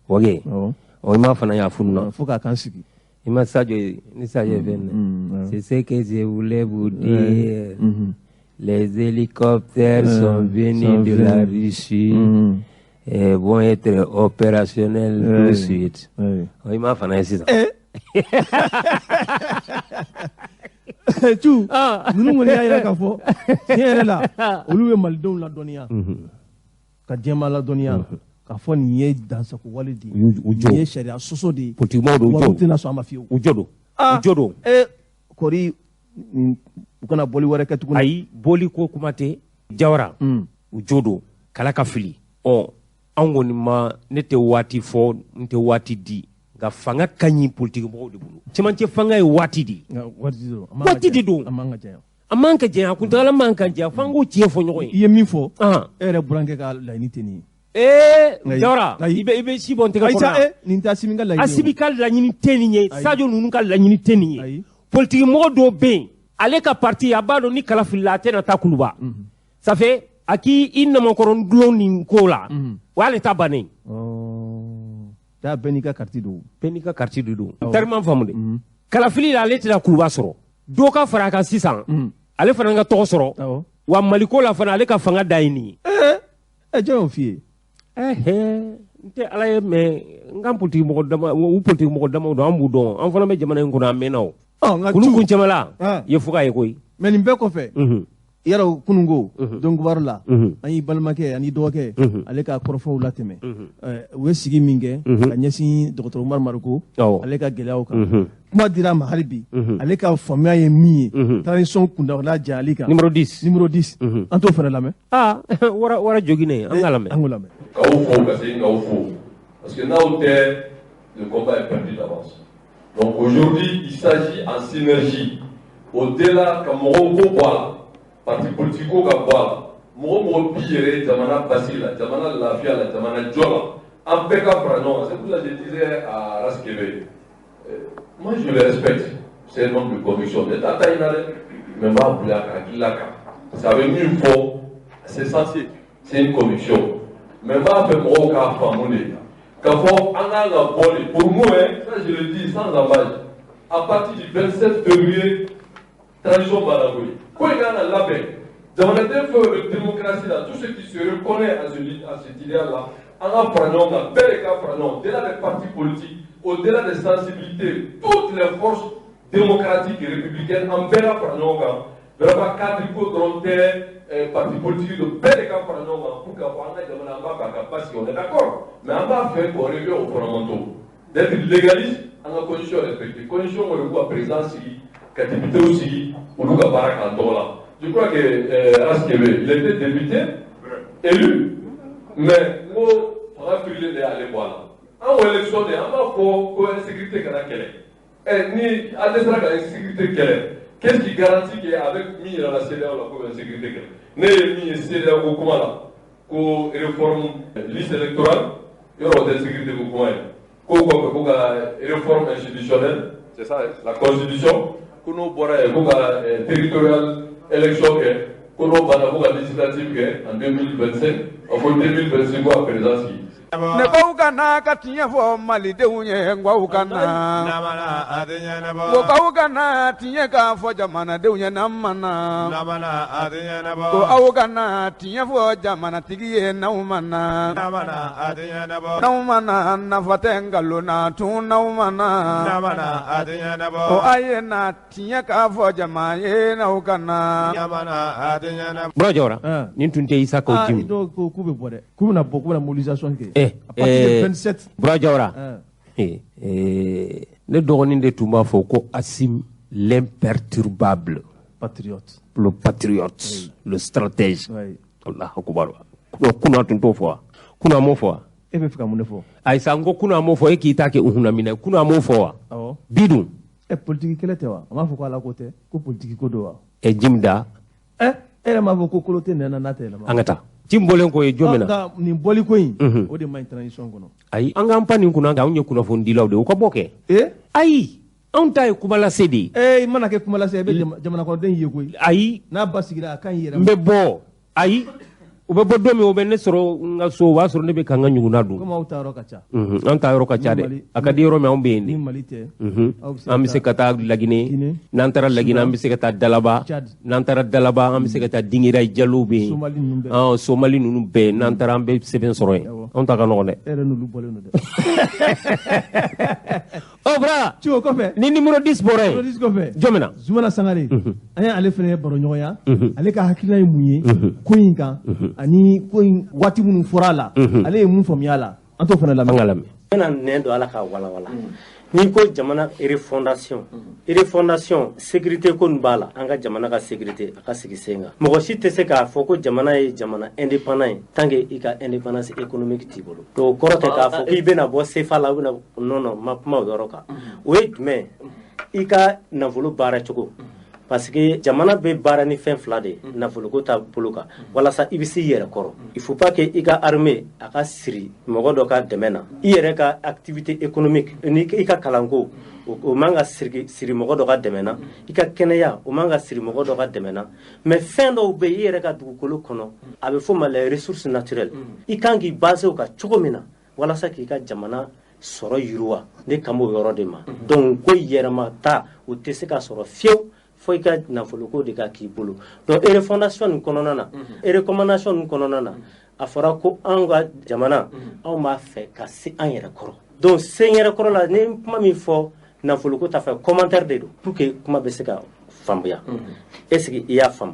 Wage. Ɔ i ma fana y'a funu na. Fo k'a kan sigi. I ma Sadio ye, ni Sadio ye fɛn dɛ. C'est ce que je voulais vous dire. Les hélicoptères sont venus de la Russie. Et vont être opérationnels tout de suite. I m'a fana ye sisan. Tu ninnu kɔni y'a jira k'a fɔ tiɲɛ yɛrɛ la olu bɛ malidenw ladɔnniya ka diɲɛmaa ladɔnniya k'a fɔ nin ye dansago wale de ye, nin ye sariya sɔsɔ de ye. Politikimɔgɔw don, u jɔ don. U tɛna sɔn a ma fiyewu. U jɔ don. U jɔ don. Kɔri u kana bɔli wɛrɛ kɛ tuguni. Ayi, bɔli ko kuma tɛ. Jawara, u jɔ don. Kala ka fili. Ɔ anw kɔni ma, ne tɛ waati fɔ, n tɛ waati di. Nka fanga ka ɲi politikimɔgɔw de bolo. Cɛmancɛ fanga ye waati de ye. Waati de don. A man ka janya. A man ka janya, a kuntagala man ka janya. F'an k'o tiɲɛ fɔ ɲɔgɔn ye. I ye min fɔ, e yɛrɛ burankɛ ka laɲini tɛ nin ye. Jawara, i bɛ si bɔ n tɛgɛ kɔnɔ. Ayi, nin tɛ Asimi ka laɲini ye. Asimi ka laɲini tɛ nin ye. Sadio ninnu ka laɲini tɛ nin ye. Politikimɔgɔ dɔw bɛ yen, ale ka parti a b'a dɔn ni kala filila a tɛna taa Kuluba. Ça fait a k'i namakɔrɔ dulon nin ko la, o y'ale ta bannen. Taa bɛɛ n'i ka carte don. Bɛɛ n'i ka carte de don. N tari ma faamu dɛ. Kalafili la ale tɛna Kuluba sɔrɔ. Dɔ ka fara a kan sisan, ale fana ka tɔgɔ sɔrɔ. Wa Maliko la fana ale ka fanga da ye nin ye. Jɔn y'o f'i ye? N tɛ Ala ye mais n ka politique mɔgɔ dama, u politique mɔgɔ damaw don, an b'u dɔn. An fana bɛ jamana in kɔnɔ a mɛnna o. Kulu kun cɛmala ye fuga ye koyi. Mais nin bɛɛ kɔfɛ, yɔrɔ kununko donkibaru la, an y'i balimakɛ ani dɔgɔkɛ ale ka kɔrɔfɔw latɛmɛ. U ye sigi min kɛ ka ɲɛsin dɔgɔtɔrɔ Umaru Mariko ale ka gɛlɛyaw kan. Kuma dira a ma hali bi, ale ka faamuya ye min ye transition kuntaala janyali kan. Numéro 10. Numéro 10, an t'o fana lamɛn. Aa, wara wara joginen, an k'a lamɛn. An k'o lamɛn. K'aw fo, ka segin k'aw fo, parce que n'aw tɛ, le combat est perdu d'avance. Donc aujourd'hui, il s'agit en synergie, au-delà ka mɔgɔw ko bɔ a la, parti politique ko ka bɔ a la, mɔgɔ mɔgɔ b'i yɛrɛ ye jamana basigi la, jamana lafiya la, jamana jɔ la, an bɛɛ ka fara ɲɔgɔn kan. C'est pour ça que je disais à Ras Kebe, moi je le respecte, c'est un homme de conviction, ne t'a ta in na dɛ, mais n b'a bila ka hakilila kan, parce que a bɛ min fɔ, c'est censé, c'est une conviction, mais n b'a fɛ mɔgɔw k'a faamu de k'a fɔ an kan ka bɔ de. Pour moi, hein, ça je le dis sans ambages, à partir du 27 février, transition banna koyi. Ko in kan ka labɛn, jamanaden fɛn fɛn bɛ démocratie la, tout ce qui se reconnaît à cet idéal là, an ka fara ɲɔgɔn kan, bɛɛ de ka fara ɲɔgɔn kan, au-delà des partis politiques, au-delà des sensibilités, toutes les forces démocratiques et républicaines, an bɛɛ ka fara ɲɔgɔn kan. Vraiment, cadre ko dɔrɔn tɛ, parti politique don, bɛɛ de ka fara ɲɔgɔn kan pour k'a fɔ an ka jamana, an b'a fɛ a ka basigi, on est d'accord, mais an b'a fɛ qu'on revient aux fondamentaux, d'être légaliste, an ka constitution respecter. Constitution ko de k'u ka président sigi, ka député sigi, olu ka baara k'an tɔgɔ la. Je crois que Ras Kebe, il était député élu, mais n ko fanga firilen de y'ale bɔ a la. An ko élection de, an b'a fɔ ko insécurité kana kɛlɛ. Ɛ, ni an dɛsɛra ka insécurité kɛlɛ, qu'est-ce qui garantit que avec min yɛrɛ la CEDEAO la ko bɛ insécurité kɛlɛ? Ne ye min ye CEDEAO ko kuma la, ko réforme liste électorale, yɔrɔ o tɛ insécurité ko kuma ye. Ko kɔfɛ, ko ka réforme institutionnelle, c'est ça, la constitution, ko n'o bɔra yen, ko ka territorial élection kɛ, ko n'o banna, ko ka législative kɛ en 2025, a fɔ 2025 ko a président sigi. Ne baw ka na ka tiɲɛ fɔ malidenw ye, nkaw ka na ko aw ka na tiɲɛ k'a fɔ jamanadenw ye, n'an ma na ko aw ka na tiɲɛ fɔ jamanatigi ye, n'aw ma na, n'aw ma na, nafa tɛ nkalon na tun, n'aw ma na ko a ye na tiɲɛ k'a fɔ jama ye, n'aw ka na. Bura Jawara, nin tun tɛ Isa Kaw Jim. Dɔw ko k'u bɛ bɔ dɛ, k'u bɛna bɔ, k'u bɛna mobilisation kɛ à partir du 27. Bura Jawara, ne dɔgɔnin de tun b'a fɔ ko Assim l'imperturbable patriote, le patriote, le stratège. Allah akubar. Kunun a tun t'o fɔ wa? Kunun a m'o fɔ wa? E bɛ fɛ ka mun de fɔ? Ayi sa, n ko kunun a m'o fɔ, e k'i ta kɛ unhun minɛ, kunun a m'o fɔ wa? Awɔ. Bi dun? Ɛ, politiki kɛlɛ tɛ wa? A m'a fɔ ko ala ko tɛ, ko politiki ko don wa? Ɛ, Jim da. Ɛ, e yɛrɛ m'a fɔ ko kolo tɛ nɛn na n'a tɛ yɛlɛma. An ka taa. Jim bɔlen kɔ ye jɔn min na? Nka nin bɔli ko in, o de man ɲi transition kɔnɔ. Ayi, an k'an pan nin kunna, anw ye kunnafonidilaw de ye, u ka bɔ kɛ. Ee? Ayi, anw ta ye kumalase de ye. Ee, i mana kɛ kumalase, i bɛ jamana kɔnɔden ye koyi. Ayi. N'a ba sigira, a ka ɲi yɛrɛ. N bɛ bɔ. Ayi, u bɛ bɔ don min, o bɛ ne sɔrɔ n ka so, o b'a sɔrɔ ne bɛ ka n ka ɲugunna dun. Komi aw ta yɔrɔ ka ca. An ta yɔrɔ ka ca dɛ, a ka di yɔrɔ min, anw bɛ yen de. Ni Mali tɛ. An bɛ se ka taa Laginɛ, n'an taara Laginɛ, an bɛ se ka taa Dalaba, n'an taara Dalaba, an bɛ se ka taa Dingira, Jalo bɛ yen. Somali ninnu bɛɛ. Somali ninnu bɛɛ, n'an taara, an bɛ sɛbɛn sɔrɔ yen. Anw ta ka nɔgɔn dɛ. E yɛrɛ n'olu bɔlen don dɛ. Ɔ Bura. Ci o kɔfɛ. Ni numéro 10 bɔra yen. Numéro 10 kɔfɛ. Jɔn bɛ na? Zumana Sangare. An ye ale fana baro ɲɔgɔnya. Ale ka hakilina ye mun ye ko in kan, ani ko in waati minnu fɔra a la, ale ye mun faamuya a la, an t'o fana lamɛn. An ka lamɛn. N bɛna nɛn don ala k'a walawala. N'i ko jamana refondation, refondation, sécurité ko nin b'a la, an ka jamana ka sécurité a ka sigi sen kan. Mɔgɔ si tɛ se k'a fɔ ko jamana ye jamana indépendant ye tant que i ka indépendance économique t'i bolo. Donc o kɔrɔ tɛ k'a fɔ k'i bɛna bɔ CFA la, bɛna, non non, ma kuma o yɔrɔ kan. O ye jumɛn? I ka nafolo baara cogo. Parce que jamana bɛ baara ni fɛn fila de ye, nafoloko ta bolo kan, walasa i bɛ se i yɛrɛ kɔrɔ. Il faut pas que i ka armée a ka siri mɔgɔ dɔ ka dɛmɛ na. I yɛrɛ ka activité économique ni i ka kalanko, o man ka siri mɔgɔ dɔ ka dɛmɛ na. I ka kɛnɛya, o man ka siri mɔgɔ dɔ ka dɛmɛ na. Mais fɛn dɔw bɛ yen, i yɛrɛ ka dugukolo kɔnɔ, a bɛ fɔ o ma les ressources naturelles, i kan k'i baser o kan cogo min na walasa k'i ka jamana sɔrɔ yiriwa. Ne kan b'o yɔrɔ de ma. Donc ko yɛrɛma ta, o tɛ se ka sɔrɔ fiyewu fo i ka nafoloko de ka k'i bolo. Donc refondation nin kɔnɔna na, recommandation nin kɔnɔna na, a fɔra ko anw ka jamana, anw b'a fɛ ka se an yɛrɛ kɔrɔ. Donc se n yɛrɛ kɔrɔ la, ni kuma min fɔ nafoloko ta fɛ, commentaire de don pour que kuma bɛ se ka faamuya. Est ce que i y'a faamu?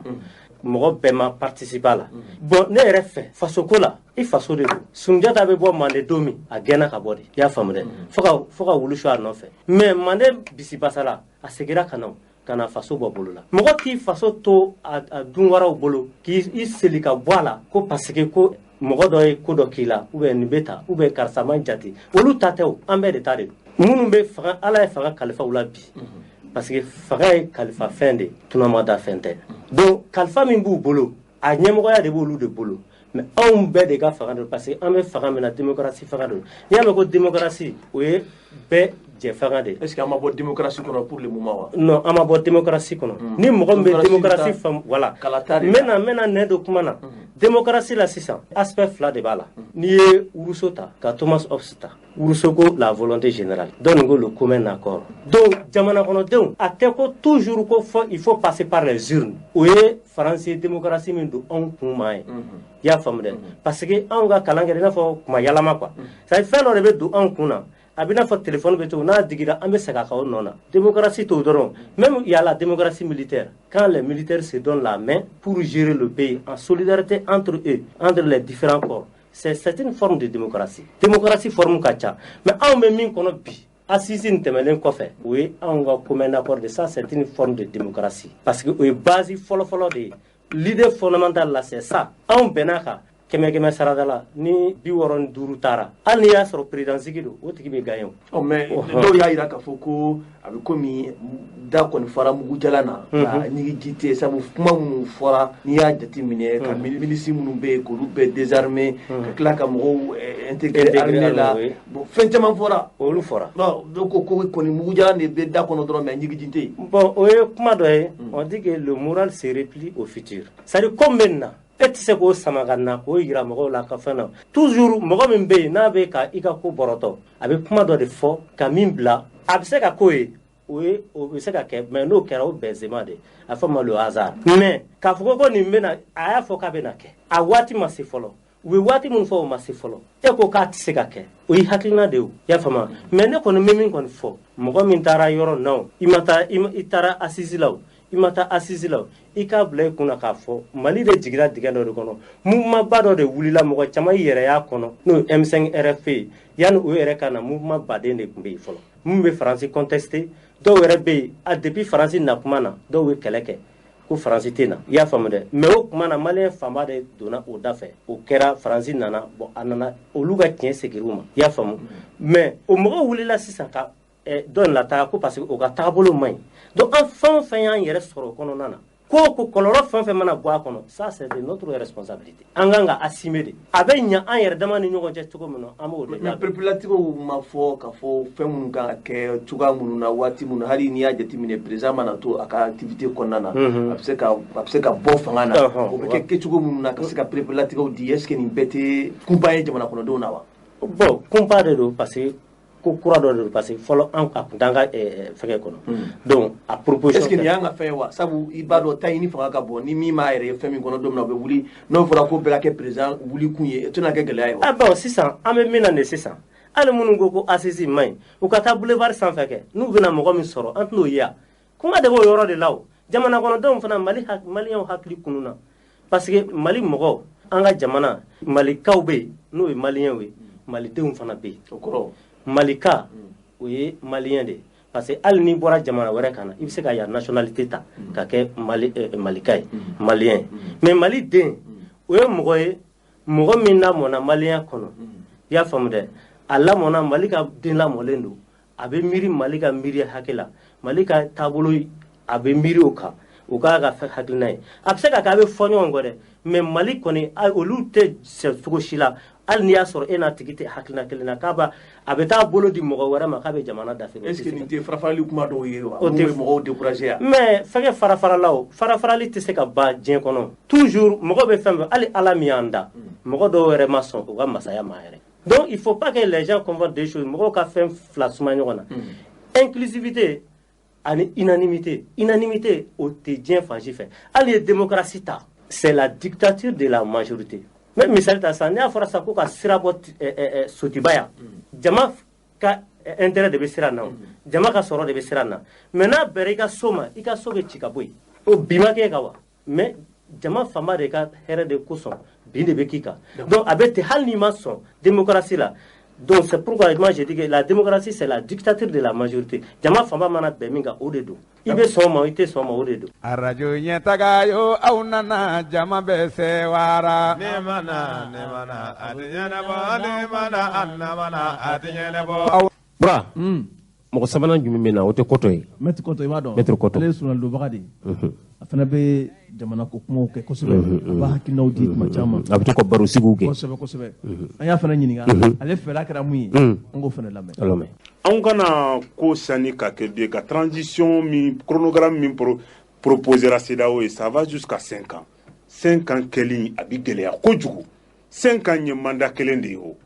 Mɔgɔ bɛɛ ma participer a la. Bon, ne yɛrɛ fɛ, fasoko la, i faso de don. Sunjata bɛ bɔ Mande don min, a gɛnna ka bɔ de. I y'a faamu dɛ. Fo ka wulu su a nɔfɛ. Mais Mande bisibasala, a seginna ka na ka na faso bɔ bolo la. Mɔgɔ k'i faso to a dun wɛrɛw bolo, k'i seli ka bɔ a la, ko parce que ko mɔgɔ dɔ ye ko dɔ k'i la, ou bien nin bɛ ta, ou bien karisa man jate. Olu ta tɛ o, an bɛɛ de ta de don. Minnu bɛ fanga, Ala ye fanga kalifa u la bi. Parce que fanga ye kalifa fɛn de, tunama da fɛn tɛ. Donc kalifa min b'u bolo, a ɲɛmɔgɔya de b'olu de bolo. Mais anw bɛɛ de ka fanga don, parce que an bɛ fanga min na, démocratie fanga don. N'i y'a mɛn ko démocratie, o ye bɛɛ jɛ fanga de. Est-ce que an ma bɔ démocratie kɔnɔ pour le moment wa? Non, an ma bɔ démocratie kɔnɔ. Ni mɔgɔ min bɛ démocratie faamu, voilà. N bɛna nɛ don kuma na. Démocratie la sisan, aspect fila de b'a la. N'i ye Rousseau ta ka Thomas Hobbes ta, Rousseau ko la volonté générale, dɔnni ko le commun accord. Donc jamana kɔnɔdenw, a tɛ ko toujours ko fɔ il faut passer par les urnes. O ye Faransi démocratie min don anw kun ma ye. I y'a faamu dɛ. Parce que anw ka kalan kɛra i n'a fɔ kuma yalama quoi. C'est à dire fɛn dɔ de bɛ don anw kun na. A bɛ n'a fɔ téléphone bɛ cogo n'a digira, an bɛ segin a kan o nɔ na. Démocratie t'o dɔrɔn. Même il y a la démocratie militaire, quand les militaires se donnent la main pour gérer le pays en solidarité entre eux, entre les différents corps, c'est une forme de démocratie. Démocratie forme ka ca. Mais anw bɛ min kɔnɔ bi, assise nin tɛmɛnen kɔfɛ, o ye anw ka commun accord de. Ça, c'est une forme de démocratie, parce que o ye base fɔlɔ-fɔlɔ de ye. L'idée fondamentale là, c'est ça. Anw bɛn'a kan 100 sarada la, ni 65 taara, hali n'i y'a sɔrɔ président sigi don, o tigi bɛ gagner o. Mais dɔw y'a jira k'a fɔ ko a bɛ komi da kɔni fara mugujalan na, nka ɲigiji tɛ, sabu kuma minnu fɔra, n'i y'a jateminɛ, ka milices minnu bɛ yen k'olu bɛɛ désarmer, ka tila ka mɔgɔw intégrer armée la, bon, fɛn caman fɔra. Olu fɔra. Bon, dɔw ko ko kɔni mugujalan de bɛ da kɔnɔ dɔrɔn, mais ɲigiji tɛ yen. Bon, o ye kuma dɔ ye. On dit que le moral se replie au futur, c'est à dire ko min bɛ na, e tɛ se k'o sama ka na k'o yira mɔgɔw la ka fɛn na. Toujours mɔgɔ min bɛ yen n'a bɛ ka i ka ko bɔrɔtɔ, a bɛ kuma dɔ de fɔ ka min bila, a bɛ se ka k'o ye, o ye o bɛ se ka kɛ. Mais n'o kɛra, o bɛnzema de a fɔ ma le hasard. Mais k'a fɔ ko nin bɛna, a y'a fɔ k'a bɛna kɛ, a waati ma se fɔlɔ. U ye waati min fɔ, o ma se fɔlɔ. E ko k'a tɛ se ka kɛ, o ye hakilina de ye o, i y'a faamu. Mais ne kɔni bɛ min kɔni fɔ, mɔgɔ min taara yɔrɔ na o, i ma taa, i taara assise la o, i ma taa assise la o, i k'a bila i kunna k'a fɔ Mali de jiginna dingɛ dɔ de kɔnɔ. Mouvement ba dɔ de wulila, mɔgɔ caman yɛrɛ y'a kɔnɔ, n'o ye M5 RFP ye. Yanni o yɛrɛ ka na, mouvement baden de tun bɛ yen fɔlɔ min bɛ Faransi contester. Dɔw yɛrɛ bɛ yen, a depuis Faransi na kuma na, dɔw ye kɛlɛ kɛ ko Faransi tɛ na, i y'a faamu dɛ. Mais o kuma na, Malien fanba de donna o da fɛ. O kɛra, Faransi nana. Bon, a nana, olu ka tiɲɛ segin u ma, i y'a faamu. Mais o mɔgɔw wulila sisan ka dɔ in lataga ko parce que o ka taabolo man ɲi. Donc an fɛn o fɛn y'an yɛrɛ sɔrɔ o kɔnɔna na, ko ko kɔlɔlɔ fɛn fɛn mana bɔ a kɔnɔ, ça c'est de notre responsabilité. An kan ka assumer de. A bɛ ɲa an yɛrɛ dama ni ɲɔgɔn cɛ cogo min na, an b'o de. Mais pereperelatigɛw ma fɔ k'a fɔ fɛn minnu kan ka kɛ cogoya minnu na, waati minnu, hali n'i y'a jateminɛ, président mana to a ka activité kɔnɔna na, a bɛ se ka bɔ fanga na, o bɛ kɛ kɛcogo minnu na, ka se ka pereperelatigɛw di, est ce que nin bɛɛ tɛ kunba ye jamana kɔnɔdenw na wa? Bon, kunba de don, parce que ko kura dɔ de don, parce que fɔlɔ an a tun t'an ka fɛngɛ kɔnɔ. Donc a proposition. Est ce que nin y'an ka fɛn ye wa? Sabu i b'a dɔn, ta ɲini fanga ka bon, ni min m'a yɛrɛ ye fɛn min kɔnɔ don min na, o bɛ wuli. N'o fɔra ko bɛɛ ka kɛ président wuli kun ye, o tɛna kɛ gɛlɛya ye wa? Ah bon, sisan an bɛ min na nin sisan, hali minnu ko ko assise man ɲi, u ka taa boulevard sanfɛ kɛ, n'u bɛna mɔgɔ min sɔrɔ, an tɛn'o ye yan. Kuma de b'o yɔrɔ de la. O jamana kɔnɔdenw fana, Mali Maliyɛnw hakili kununa, parce que Mali mɔgɔ, an ka jamana, Malikaw bɛ yen, n'o ye Maliyɛnw ye, Malidenw fana bɛ yen. O kɔrɔ? Malika, o ye Maliyɛn de ye, parce que hali n'i bɔra jamana wɛrɛ kan na, i bɛ se ka yan nationalité ta ka kɛ Mali malika ye, Maliyɛn. Mais Maliden, o ye mɔgɔ ye, mɔgɔ min lamɔna Maliyɛn kɔnɔ, i y'a faamu dɛ. A lamɔna Mali ka den lamɔlen don, a bɛ miiri Mali ka miiri hakɛ la, Mali ka taabolo, a bɛ miiri o kan, o k'a ka fɛn hakilina ye. A bɛ se ka kɛ a bɛ fɔ ɲɔgɔn kɔ dɛ, mais Mali kɔni, olu tɛ sɛ cogo si la. Hali n'i y'a sɔrɔ e n'a tigi tɛ hakilina kelen na, k'a b'a a bɛ taa bolo di mɔgɔ wɛrɛ ma k'a bɛ jamana dafiri. Est ce que nin tɛ farafarali kuma dɔw ye wa? O tɛ mɔgɔw décourager yan? Mais fɛnkɛ farafarala, o farafarali tɛ se ka ban diɲɛ kɔnɔ. Toujours mɔgɔ bɛ fɛn fɛn, hali Ala min y'an da, mɔgɔ dɔw yɛrɛ ma sɔn u ka masaya ma yɛrɛ. Donc il faut pas que les gens confondent deux choses. Mɔgɔw ka fɛn fila suma ɲɔgɔn na, inclusivité ani unanimité. Unanimité, o tɛ diɲɛ fan si fɛ. Hali ye démocratie ta, c'est la dictature de la majorité. Mais misali ta sisan, n'a fɔra sisan ko ka sira bɔ Sotiba yan, jama ka intérêt de bɛ sira na, o jama ka sɔrɔ de bɛ sira na. Mais n'a bɛnna i ka so ma, i ka so bɛ ci ka bɔ yen. O bi ma kɛ ka wa? Mais Jama fanba de ka hɛrɛ de kosɔn, bin de bɛ k'i kan. Donc a bɛ ten, hali n'i ma sɔn démocratie la. Donc c'est pourquoi moi je dis que la démocratie, c'est la dictature de la majorité. Jama fanba mana bɛn min kan, o de don. I bɛ sɔn o ma, i tɛ sɔn o ma, o de don. Arajo ɲɛtaga yo, aw nana, jama bɛ sewara. Ne mana, ne mana, a tɛ ɲɛnabɔ, ne mana, a mana, a tɛ ɲɛnabɔ. Bura, mɔgɔ sabanan jumɛn bɛ na? O tɛ Kɔtɔ ye? Maître Kɔtɔ, i b'a dɔn. Maître Kɔtɔ. Ale ye surunalidonbaga de ye. A fana bɛ jamana ko kumaw kɛ kosɛbɛ, a b'a hakilinaw di tuma caman. A bɛ to ka baro sigiw kɛ. Kosɛbɛ kosɛbɛ. An y'a fana ɲininka ale fɛla kɛra mun ye, an k'o fana lamɛn. Lamɛn. Anw kana ko sani ka kɛ bi ka transition min, chronogramme min proposera CEDEAO ye, ça va jusqu'à 5 ans. 5 ans kɛli, a bi gɛlɛya kojugu. 5 ans ye mandat kelen de ye. O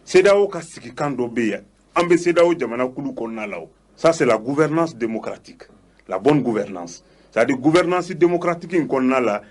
CEDEAO ka sigikan dɔ bɛ yen, an bɛ CEDEAO jamana kulu kɔnɔna la. O ça, c'est la gouvernance démocratique, la bonne gouvernance. C'est-à-dire, gouvernance démocratique in kɔnɔna la,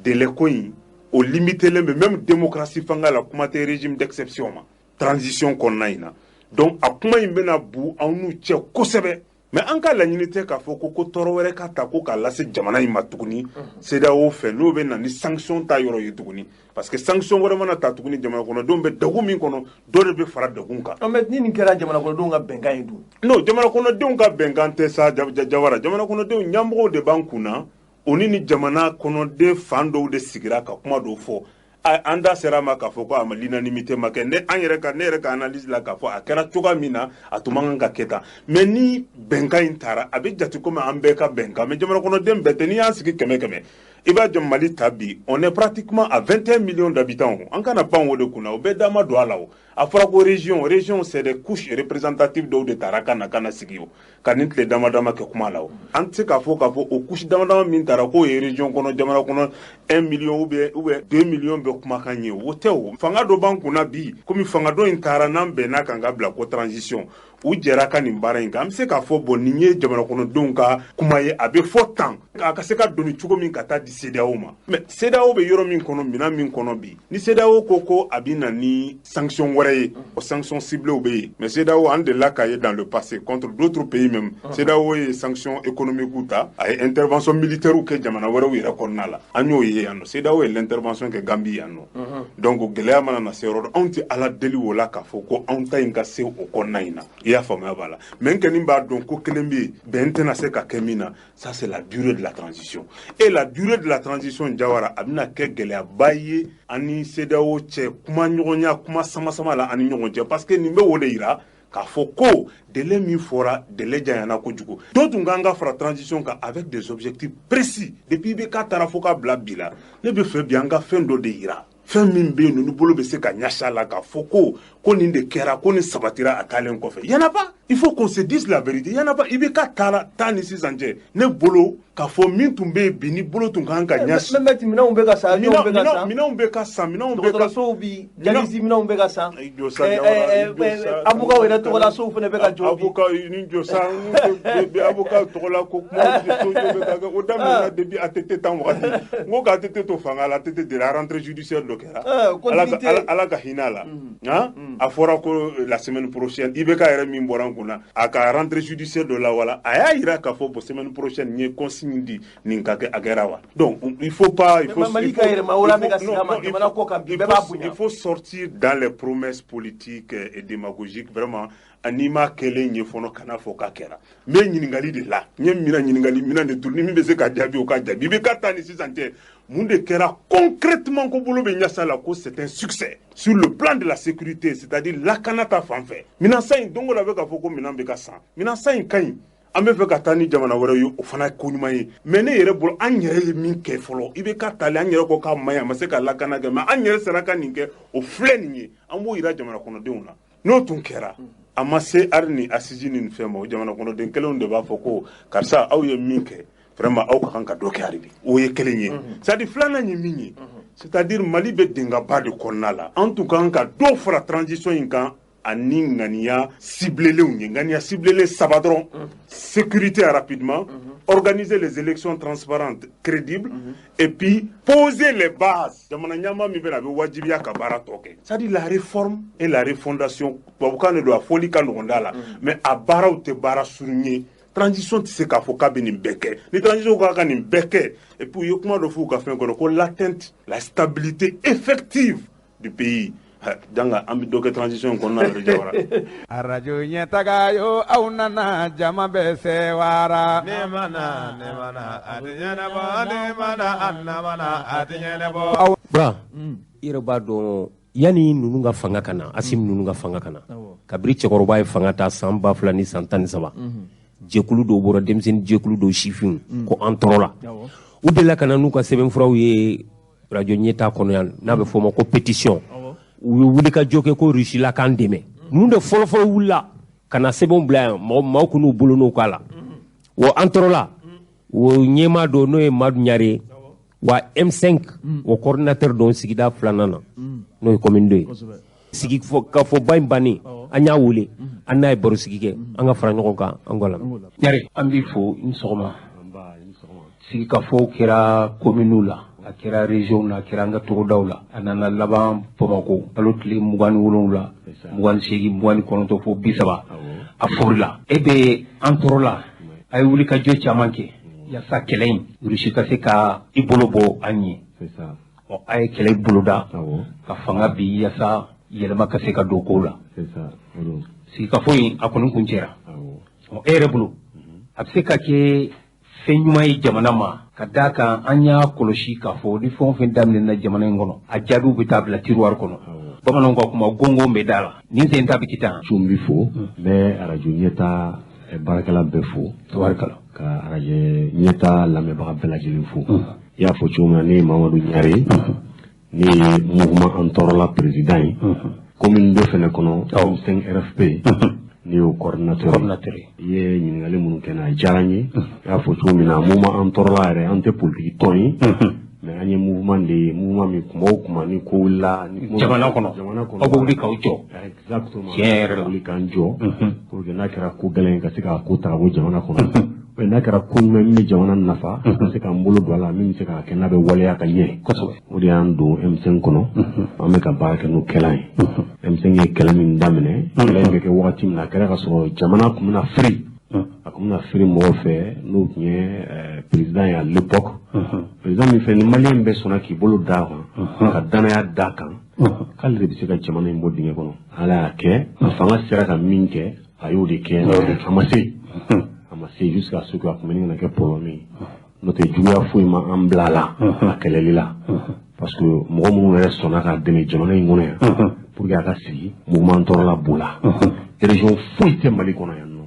délai ko in, o limitelen bɛ même démocratie fanga la, kuma tɛ régime d'exception ma transition kɔnɔna in na. Donc a kuma in bɛna bu anw n'u cɛ kosɛbɛ, mais an ka laɲini tɛ k'a fɔ ko tɔɔrɔ wɛrɛ ka ta ko k'a lase jamana in ma tuguni CEDEAO fɛ, n'o bɛ na ni sanction ta yɔrɔ ye tuguni, parce que sanction wɛrɛ mana ta tuguni, jamana kɔnɔdenw bɛ degun min kɔnɔ, dɔ de bɛ fara degun kan. Mais ni nin kɛra jamana kɔnɔdenw ka bɛnkan ye dun? Non, jamana kɔnɔdenw ka bɛnkan tɛ sa, Jawara. Jamana kɔnɔdenw ɲɛmɔgɔw de b'an kunna, o ni jamana kɔnɔden fan dɔw de sigira ka kuma dɔw fɔ. An da sera a ma k'a fɔ ko a ma, l'unanimité ma kɛ. Ne an yɛrɛ ka ne yɛrɛ ka analyse la, k'a fɔ a kɛra cogoya min na, a tun man kan ka kɛ tan. Mais ni bɛnkan in taara, a bɛ jate komi an bɛɛ ka bɛnkan, mais jamana kɔnɔden bɛɛ tɛ. N'i y'an sigi kɛmɛ kɛmɛ, i b'a jɔ Mali ta bi, on est pratiquement à 21 millions d'habitants. An kana pan o de kunna, o bɛɛ da ma don a la. O a fɔra ko région, région, c'est des couches représentatives dɔw de taara ka na sigi, o ka nin tile dama dama kɛ kuma la. O an tɛ se k'a fɔ o couche dama dama min taara k'o ye région kɔnɔ, jamana kɔnɔ 1 million ou bien 2 millions bɛ kumakan ye, o tɛ. O fanga dɔ b'an kunna bi, komi fanga dɔ in taara n'an bɛnna kan ka bila ko transition, u jɛra ka nin baara in kan. An bɛ se k'a fɔ, bon, nin ye jamana kɔnɔdenw ka kuma ye, a bɛ fɔ tan, a ka se ka doni cogo min ka taa di CEDEAO ma. Mais CEDEAO bɛ yɔrɔ min kɔnɔ, minɛn min kɔnɔ bi, ni CEDEAO ko a bɛ na ni sanction wɛrɛ ye, o sanction ciblées bɛ yen. Mais CEDEAO, an delila k'a ye dans le passé contre d'autres pays même, CEDEAO ye sanction économique ta, a ye intervention militaire kɛ jamana wɛrɛw yɛrɛ kɔnɔna la. An y'o ye yan nɔ, CEDEAO ye l'intervention kɛ Gambie yan nɔ. Donc gɛlɛya mana na se yɔrɔ dɔ, anw tɛ Ala deli o la k'a fɔ ko anw ta in ka se o kɔnɔna in na. I y'a faamuya b'a la. Mais n kɔni b'a dɔn ko kelen bɛ yen, bɛn tɛna se ka kɛ min na, ça c'est la durée de la transition. Et la durée de la transition, Jawara, a bɛna kɛ gɛlɛyaba ye ani CEDEAO cɛ, kuma ɲɔgɔnya, kuma sama-sama la ani ɲɔgɔn cɛ, parce que nin bɛ o de yira k'a fɔ ko délai min fɔra, délai janyana kojugu. Dɔw tun kan ka fara transition kan avec des objectifs précis depuis IBK taara fo ka bila bi la. Ne bɛ fɛ bi an ka fɛn dɔ de yira, fɛn min bɛ yen nɔ ni bolo bɛ se ka ɲɛsin a la k'a fɔ ko nin de kɛra, ko nin sabatira a taalen kɔfɛ. Y en a pas, il faut qu'on se dise la vérité, y en a pas. IBK taara taa ni sisan cɛ, ne bolo k'a fɔ min tun bɛ yen bi ni bolo tun kan ka ɲɛsin. Mais minɛnw bɛ ka san, avions bɛ ka san. Minɛnw bɛ ka san, minɛnw bɛ ka dɔgɔtɔrɔsow bi, dialyse minɛnw bɛ ka san. Jɔ sa, Jawara. Avocat yɛrɛ tɔgɔla sow fana bɛ ka jɔ bi. Avocat ni jɔ sa, avocat tɔgɔla ko kuma so jɔ bɛ ka kɛ, o daminɛna depuis ATT tan wagati. N ko k'ATT to fanga la, ATT de la rentrée judiciaire dɔ kɛra. Ala ka hinɛ a la. Han, a fɔra ko la semaine prochaine, IBK yɛrɛ min bɔra n kunna, a ka rentrée judiciaire dɔ la, wala a y'a yira k'a fɔ bon, semaine prochaine n ye consigne di nin ka kɛ, a kɛra wa? Donc il faut pas, il faut Mali ka yɛrɛmahɔrɔnya bɛ ka segin a ma jamana kɔ kan bi, bɛɛ b'a bonya. Il faut sortir dans les promesses politiques et démagogiques, vraiment. N'i m'a kɛlen ɲɛ fɔlɔ, kana fɔ k'a kɛra. N bɛ ɲininkali de la, n ye mina ɲininkali mina de turu, ni min bɛ se ka jaabi, o ka jaabi. I bɛ ka taa ni sisan cɛ, mun de kɛra concrètement ko bolo bɛ ɲɛsa la ko c'est un succès sur le plan de la sécurité, c'est-à-dire lakana ta fan fɛ? Minan san in, don o don a bɛ k'a fɔ ko minan bɛ ka san, minan san in ka ɲi, an bɛ fɛ ka taa ni jamana wɛrɛ ye, o fana ye ko ɲuman ye. Mais ne yɛrɛ bolo, an yɛrɛ ye min kɛ fɔlɔ, i bɛ ka taalen, an yɛrɛ ko k'a man ɲi, a ma se ka lakana kɛ, mais an yɛrɛ sera ka nin kɛ, o filɛ nin ye, an b'o yira jamana kɔnɔdenw na. N'o tun kɛra, a ma se hali ni assise ni nin fɛn ma, o jamana kɔnɔden kelenw de b'a fɔ ko karisa, aw ye min kɛ, vraiment aw ka kan ka dɔ kɛ hali bi. O ye kelen ye. C'est à dire, filanan ye min ye, c'est à dire Mali bɛ dingaba de kɔnɔna la. An tun kan ka dɔ fara transition in kan ani ŋaniya ciblelenw ye, ŋaniya ciblelen saba dɔrɔn: sécurité rapidement, organiser les élections transparentes, crédibles, et puis poser les bases. Jamana ɲɛmaa min bɛ na, a bɛ wajibiya ka baara tɔ kɛ, c'est à dire la réforme et la refondation. Tubabukan de don, a fɔli ka nɔgɔn da la, mais a baaraw tɛ baara surun ye. Transition tɛ se k'a fɔ k'a bɛ nin bɛɛ kɛ. Ni transition ko k'a ka nin bɛɛ kɛ, et puis u ye kuma dɔ f'u ka fɛn kɔnɔ ko l'atteinte la stabilité effective du pays. Janga an bɛ dɔ kɛ transition in kɔnɔna na dɛ, Jawara. Arajo ɲɛtaga yo, aw nana, jama bɛ sewara. Ne mana ne mana a tɛ ɲɛnabɔ, ne mana a namana a tɛ ɲɛnabɔ. Aw Bura, i yɛrɛ b'a dɔn, yanni ninnu ka fanga ka na, Asimi ninnu ka fanga ka na, kabiri cɛkɔrɔba ye fanga ta san 2013, jɛkulu dɔw bɔra, denmisɛnnin jɛkulu dɔw, sifinw ko an tɔɔrɔ la, u delila ka na n'u ka sɛbɛnfuraw ye radio ɲɛta kɔnɔ yan, n'a bɛ fɔ o ma ko pétition. U ye wuli ka jɔ kɛ ko Russie la k'an dɛmɛ. Ninnu de fɔlɔfɔlɔ wulila ka na sɛbɛnw bila yan, mɔgɔ maaw kun n'u bolo n'o k'a la wa an tɔɔrɔ la. O ɲɛmaa dɔ, n'o ye Madu Ɲare ye wa, M5 o coordinateur dɔ sigida filanan na, n'o ye commune 2 ye, sigi ka fɔ ba in bannen, an y'a wele, an n'a ye baro sigi kɛ, an ka fara ɲɔgɔn kan, an k'o lamɛn. Ɲare, an b'i fo, i ni sɔgɔma. Sigikafɔw kɛra kominiw la, a kɛra région na, a kɛra an ka togodaw la, a nana laban Bamakɔ kalo tile 27, 28, 29 fo 30, a forila. E bɛ an tɔɔrɔ la, a ye wuli ka jɔ caman kɛ yaasa kɛlɛ in, Russie ka se ka i bolo bɔ an ye. Ɔ, a ye kɛlɛ boloda ka fanga bi yaasa yɛlɛma ka se ka don kow la. Sigikafɔ in, a kɔni kun cɛra. Ɔ, e yɛrɛ bolo, a bɛ se ka kɛ fɛn ɲuman ye jamana ma, ka d'a kan an y'a kɔlɔsi k'a fɔ ni fɛn o fɛn daminɛna jamana in kɔnɔ, a jaabiw bɛ taa bila tiroir kɔnɔ. Bamananw ka kuma, gongon bɛ da la, nin sen ta bɛ kɛ tan. Cun b'i fo, n bɛ arajo ɲɛta baarakɛla bɛɛ fo. Tabarikala. Ka arajo ɲɛta lamɛnbaga bɛɛ lajɛlen fo. I y'a fɔ cogo min na, ne ye Mamadu Ɲare, ne ye mouvement an tɔɔrɔla président ye. Commune 2 fɛnɛ kɔnɔ, M5 RFP, ne y'o coordinateur ye. I ye ɲininkali minnu kɛ n na, a diyara n ye. I y'a fɔ cogo min na, mouvement an tɔɔrɔla yɛrɛ, an tɛ politique tɔn ye. Mais an ye mouvement de ye, mouvement min kuma o kuma ni ko wulila jamana kɔnɔ, jamana kɔnɔ, aw bɛ wuli k'aw jɔ. Exactement. Tiɲɛ yɛrɛ la. Wuli k'an jɔ pour que n'a kɛra ko gɛlɛn ye, ka se k'a ko ta ka bɔ jamana kɔnɔ. Mais n'a kɛra ko ɲuman min bɛ jamana nafa, ka se k'an bolo don a la, min bɛ se k'a kɛ n'a bɛ waleya ka ɲɛ. O de y'an don M5 kɔnɔ. An bɛ ka baara kɛ n'o kɛlan ye. M5 ye kɛlɛ min daminɛ, kɛlɛ in bɛ kɛ wagati min na, a kɛra ka sɔrɔ jamana tun bɛna firi. A tun bɛna firi mɔgɔw fɛ, n'o tun ye président ye à l'époque. Président min fɛ ni malien bɛɛ sɔnna k'i bolo d'a kan, ka danaya d'a kan, k'ale de bɛ se ka jamana in bɔ dingɛ kɔnɔ. Ala y'a kɛ, a fanga sera ka min kɛ, a y'o de kɛ, a ma se. A ma se jusqu'à ce que a tun bɛ ɲini ka na kɛ problème ye. N'o tɛ, juguya foyi ma an bila a la, a kɛlɛli la. Parce que mɔgɔ minnu yɛrɛ sɔnna k'a dɛmɛ jamana in kɔnɔ yan, pour que a ka sigi, mouvement tɔɔrɔla b'o la. Région foyi tɛ Mali kɔnɔ yan nɔ,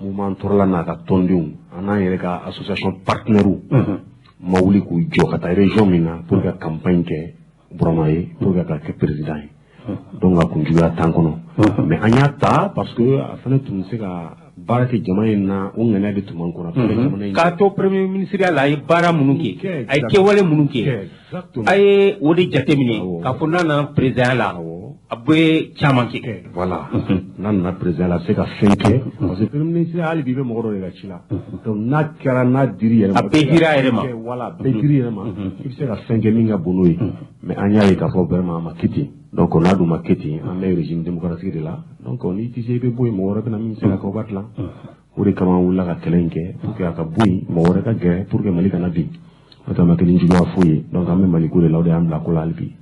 mouvement tɔɔrɔla n'a ka tɔndenw, an n'an yɛrɛ ka association partenaires ma wuli k'u jɔ ka taa région min na pour que ka campagne kɛ Burama ye, pour que ka kɛ président ye. Donc a kun juguya t'an kɔnɔ. Mais an y'a ta parce que a fana tun bɛ se ka baara kɛ jamana in na, o ŋaniya de tun b'an kɔnɔ. Jamana in K'a to premier ministre la, a ye baara minnu kɛ, a ye kɛwale minnu kɛ, a ye o de jateminɛ k'a fɔ n'a nana président la, a bɛ caman kɛ. Voilà, n'a nana président la, a bɛ se ka fɛn kɛ, parce que premier ministre hali bi, i bɛ mɔgɔ dɔ de ka ci la. Donc n'a kɛra, n'a dir'i yɛrɛ ma, a bɛɛ dir'a yɛrɛ ma. Voilà, a bɛɛ dir'i yɛrɛ ma, i bɛ se ka fɛn kɛ min ka bon n'o ye. Mais an y'a ye k'a fɔ vraiment a ma kɛ ten. Donc n'a dun ma kɛ ten, an bɛ régime démocratique de la. Donc n'i tɛ se, i bɛ bɔ yen, mɔgɔ wɛrɛ bɛ na min bɛ se ka kɛ, o b'a dilan. O de kama an wulila ka kɛlɛ in kɛ pour que a ka bɔ yen, mɔgɔ wɛrɛ ka gɛrɛ, pour que Mali kana bin. N'o tɛ, a ma kɛ ni juguya foyi ye. Donc an bɛ Mali ko de la, o de y'an bila ko la hali bi.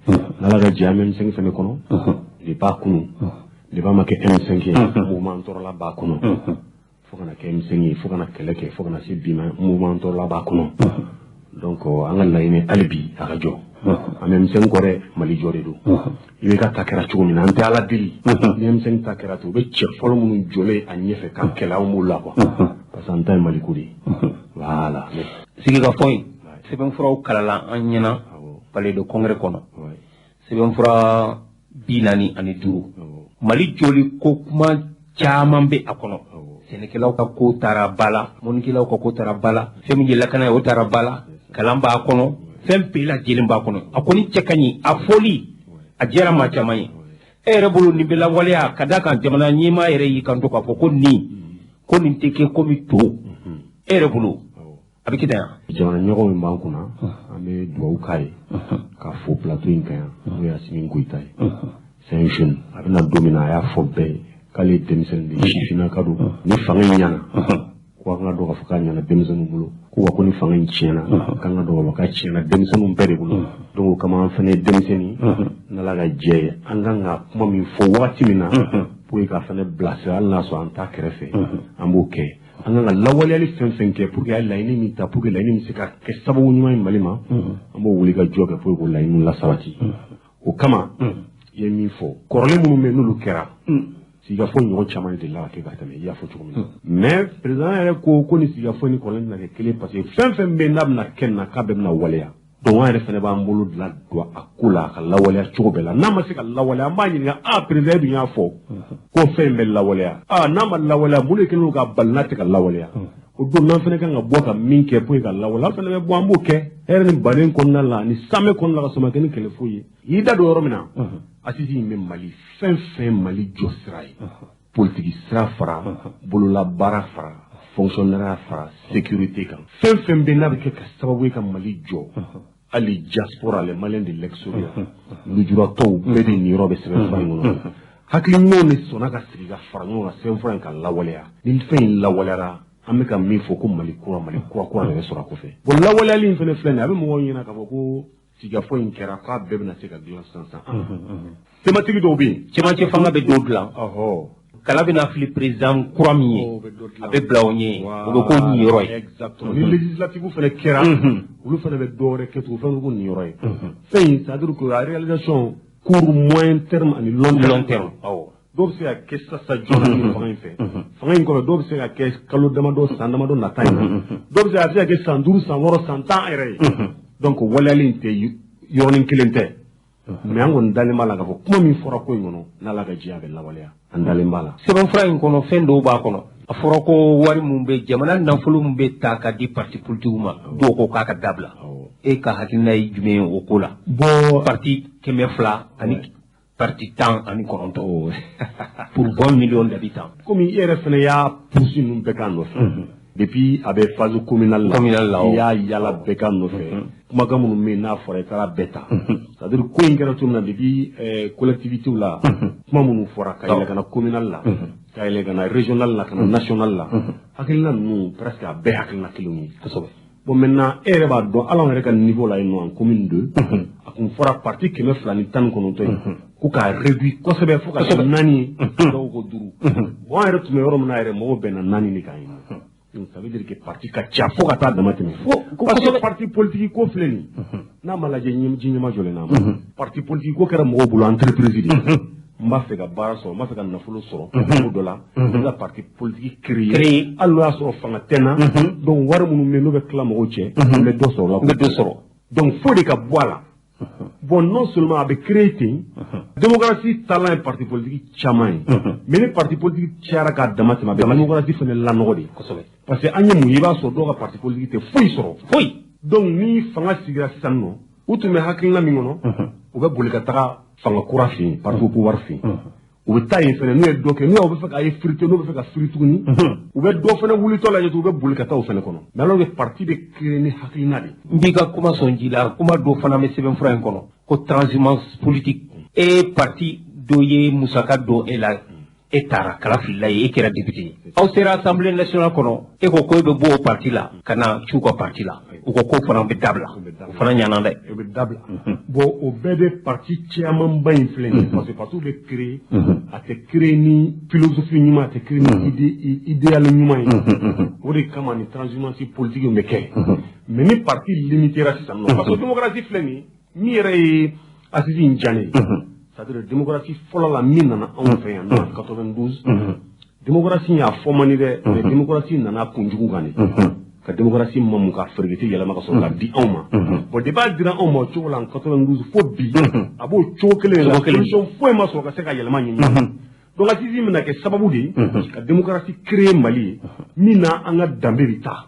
N'Ala ka jɛ, an bɛ M5 fɛnɛ kɔnɔ. Depuis a kunun, depuis a ma kɛ M5 ye, mouvement tɔɔrɔla b'a kɔnɔ. Fo kana kɛ M5 ye, fo kana kɛlɛ kɛ, fo kana se bi ma, mouvement tɔɔrɔla b'a kɔnɔ. Donc an ka laɲini hali bi, a ka jɔ. An bɛ M5 kɔ dɛ, Mali jɔ de don. I bɛ ka ta kɛra cogo min na, an tɛ Ala deli. Ni M5 ta kɛra ten, u bɛ cɛ fɔlɔ minnu jɔlen a ɲɛfɛ ka kɛlɛ, anw b'o la quoi. Parce que an ta ye Mali ko de ye. Voilà. Sigikafɔ in, sɛbɛnfuraw kalala an ɲɛna palais de congrès kɔnɔ. Sɛbɛnfura 45. Mali jɔli ko kuma caman bɛ a kɔnɔ. Sɛnɛkɛlaw ka ko taara ba la, mɔnnikɛlaw ka ko taara ba la, fɛn min ye lakana ye, o taara ba la, kalan b'a kɔnɔ, fɛn bɛɛ lajɛlen b'a kɔnɔ. A kɔni cɛ ka ɲi, a fɔli a diyara maa caman ye. E yɛrɛ bolo, nin bɛ lawaleya, ka d'a kan jamana ɲɛmaa yɛrɛ y'i kanto k'a fɔ ko nin tɛ kɛ komi to. E yɛrɛ bolo, a bɛ kɛ tan yan? Jamana ɲɛmɔgɔ min b'an kunna, an bɛ dugawu k'a ye k'a fo plateau in kan yan, n'o ye Asimi Goyita ye. C'est un jeune. A bɛna don min na, a y'a fɔ bɛɛ ye k'ale ye denmisɛnnin de ye, sifinnaka don. Ni fanga in ɲɛna, Ko an ka dɔn k'a fɔ k'a ɲɛna denmisɛnninw bolo, ko wa ko ni fanga in tiɲɛna, k'an ka dɔn k'a fɔ k'a tiɲɛna denmisɛnninw bɛɛ de bolo. Donc o kama an fana ye denmisɛnnin, n'Ala ka jɛ ye, an kan ka kuma min fɔ wagati min na pour que k'a fana bilasira, hali n'a sɔrɔ an t'a kɛrɛfɛ, an b'o kɛ. An kan ka lawaleyali fɛn fɛn kɛ pour que a ye laɲini min ta, pour que laɲini bɛ se ka kɛ sababu ɲuman ye Mali ma, an b'o wuli ka jɔ kɛ pour que k'o laɲiniw lasabati. O kama i ye min fɔ, kɔrɔlen minnu bɛ yen n'olu kɛra, sigikafɔ ɲɔgɔn caman de delila ka kɛ ka tɛmɛ, i y'a fɔ cogo min na. Mais président yɛrɛ ko ni sigikafɔ ni kɔrɔlen tɛna kɛ kelen, parce que fɛn fɛn bɛ yen n'a bɛna kɛ nin na, k'a bɛɛ bɛna waleya. Donc an yɛrɛ fana b'an bolo dilan don a ko la, a ka lawaleya cogo bɛɛ la. N'a ma se ka lawaleya, an b'a ɲininka: a président, e dun y'a fɔ ko fɛn in bɛ lawaleya, a n'a ma lawaleya, mun de kɛlen don k'a bali n'a tɛ ka lawaleya? O don n'an fana kan ka bɔ ka min kɛ pour que ka lawaleya, an fana bɛ bɔ, an b'o kɛ hɛrɛ ni baden kɔnɔna la ani sanmɛ kɔnɔna la, ka sɔrɔ ma kɛ ni kɛlɛ foyi ye. I y'i da don yɔrɔ min na, assise in bɛ Mali fɛn fɛn, Mali jɔ sira ye, politiki sira fara, bololabaara fara, fonctionnaire fara, sécurité kan, fɛn fɛn bɛ n'a bɛ kɛ ka sababu ye ka Mali jɔ, hali diaspora, les Maliens de l'extérieur, lujuratɔw bɛɛ de niyɔrɔ bɛ sɛbɛnfura in kɔnɔ. Hakili ɲumanw de sɔnna ka sigi ka fara ɲɔgɔn kan sɛbɛnfura in ka lawaleya. Ni fɛn in lawaleyara, an bɛ ka min fɔ ko Mali kura, Mali kura kura de bɛ sɔrɔ a kɔfɛ. Bon, lawaleyali in fana filɛ nin ye, a bɛ mɔgɔw ɲɛna k'a fɔ ko sigikafɔ in kɛra k'a bɛɛ bɛna se ka dilan sisan sisan. Thématique dɔw bɛ yen. Cɛmancɛ fanga bɛ dɔw dilan. Kala bɛna fili président kura min ye, a bɛ bila o ɲɛ, o bɛ k'o niyɔrɔ ye. Exactement. Ni législative fana kɛra, olu fana bɛ dɔ wɛrɛ kɛ tugun, fɛn ko niyɔrɔ ye. Fɛn in, c'est à dire que la réalisation court, moyen terme ani long terme. Long terme, awɔ. Dɔw bɛ se ka kɛ sisan joona ni fanga in fɛ. Fanga in kɔfɛ, dɔw bɛ se ka kɛ kalo damadɔ, san damadɔ nata in na. Dɔw bɛ se a bɛ se ka kɛ san 5, san 6, san 10 yɛrɛ ye. Donc waleyali in tɛ yɔrɔnin kelen tɛ. Mais an kɔni dalen b'a la k'a fɔ kuma min fɔra ko in kɔnɔ, n'Ala ka jɛ, a bɛ lawaleya. An dalen b'a la. Sɛbɛnfura in kɔnɔ, fɛn dɔw b'a kɔnɔ. A fɔra ko wari mun bɛ jamana nafolo min bɛ ta ka di parti politique ma, dɔw ko k'a ka dabila. E ka hakilina ye jumɛn ye o ko la? Bon, parti 200 ani parti 19 pour 20 millions d'habitants. Komi i yɛrɛ fana y'a pousse ninnu bɛɛ k'a nɔfɛ. Depuis a bɛ phase communale la, communale la, i y'a yala bɛɛ k'a nɔfɛ. Kumakan minnu bɛ yen n'a fɔra, i taara bɛɛ ta. C'est à dire ko in kɛra cogo min na depuis collectivité la, kuma minnu fɔra ka yɛlɛ ka na communale la, ka yɛlɛ ka na régionale la, ka na nationale la, hakilina ninnu presque a bɛɛ hakilina kelenw ye. Kosɛbɛ. Bon, maintenant e yɛrɛ b'a dɔn, hali anw yɛrɛ ka niveau la yen nɔ, en commune 2, a kun fɔra parti 219 ye, ko k'a réduit kosɛbɛ fo ka kɛ 4 ye, dɔw ko 5. Bon, an yɛrɛ tun bɛ yɔrɔ min na yɛrɛ, mɔgɔw bɛnna 4 de kan yen nɔ. Donc ça veut dire que parti ka ca fo ka taa dama tɛmɛ. Parce que parti politique ko filɛ nin, n'a ma lajɛ ji ɲɛma jɔlen n'a ma. Parti politique ko kɛra mɔgɔw bolo entreprise de ye. N b'a fɛ ka baara sɔrɔ, n b'a fɛ ka nafolo sɔrɔ cogo dɔ la, n bɛ ka parti politique créer, hali n'o y'a sɔrɔ fanga tɛ n na. Donc wari minnu bɛ yen n'o bɛ tila mɔgɔw cɛ, n bɛ dɔ sɔrɔ o la. N bɛ dɔ sɔrɔ. Donc fo de ka bɔ a la. Bon, non seulement a bɛ créer ten, démocratie taalan ye parti politique caman ye, mais ni parti politique cayara k'a dama tɛmɛ, a bɛ démocratie fana lanɔgɔ de. Kosɛbɛ. Parce que an ye mun ye, i b'a sɔrɔ dɔw ka parti politique tɛ foyi sɔrɔ. Foyi. Donc ni fanga sigira sisan nɔ, u tun bɛ hakilina min kɔnɔ, u bɛ boli ka taga fanga kura fɛ yen, parti au pouvoir fɛ yen. U bɛ taa yen fɛnɛ, n'u ye dɔ kɛ, n'u bɛ fɛ k'a ye friter, n'u bɛ fɛ ka firi tuguni, u bɛ dɔ fɛnɛ wulitɔ lajɛ tugun, u bɛ boli ka taa o fɛnɛ kɔnɔ. Mais alors que parti bɛ créer ni hakilina de ye. N b'i ka kuma sɔn ji la, kuma dɔ fana bɛ sɛbɛnfura in kɔnɔ ko transhumance politique. E parti dɔ ye musaka don e la, e taara kala filila ye, e kɛra député ye. Aw sera assemblée nationale kɔnɔ, e ko ko e bɛ bɔ o parti la ka na c'u ka parti la. U ko k'o fana bɛ dabila. O fana ɲana dɛ. O bɛ dabila. Bon, o bɛɛ bɛ parti camanba in filɛ nin ye, parce que parti bɛ créer, a tɛ créer ni philosophie ɲuman, a tɛ créer ni idée idéal ɲuman ye. O de kama ni transhumance politique in bɛ kɛ. Mais ni parti limitera sisan nɔ, parce que démocratie filɛ nin ye, min yɛrɛ ye assise in diya ne ye, c'est-à-dire démocratie fɔlɔ la min nana anw fɛ yan nɔ 92, démocratie y'a fɔ man di dɛ, mais démocratie nana kunjugu kan de ka démocratie mamu ka ferekete yɛlɛma ka sɔrɔ k'a di anw ma. Bon, depuis a dira anw ma o cogo la en 92 fo bi, a b'o cogo kelen de la, solution foyi ma sɔrɔ ka se ka yɛlɛma ɲini. Donc assise bɛna kɛ sababu de ye ka démocratie créer Mali ye, min na an ka danbe bɛ taa,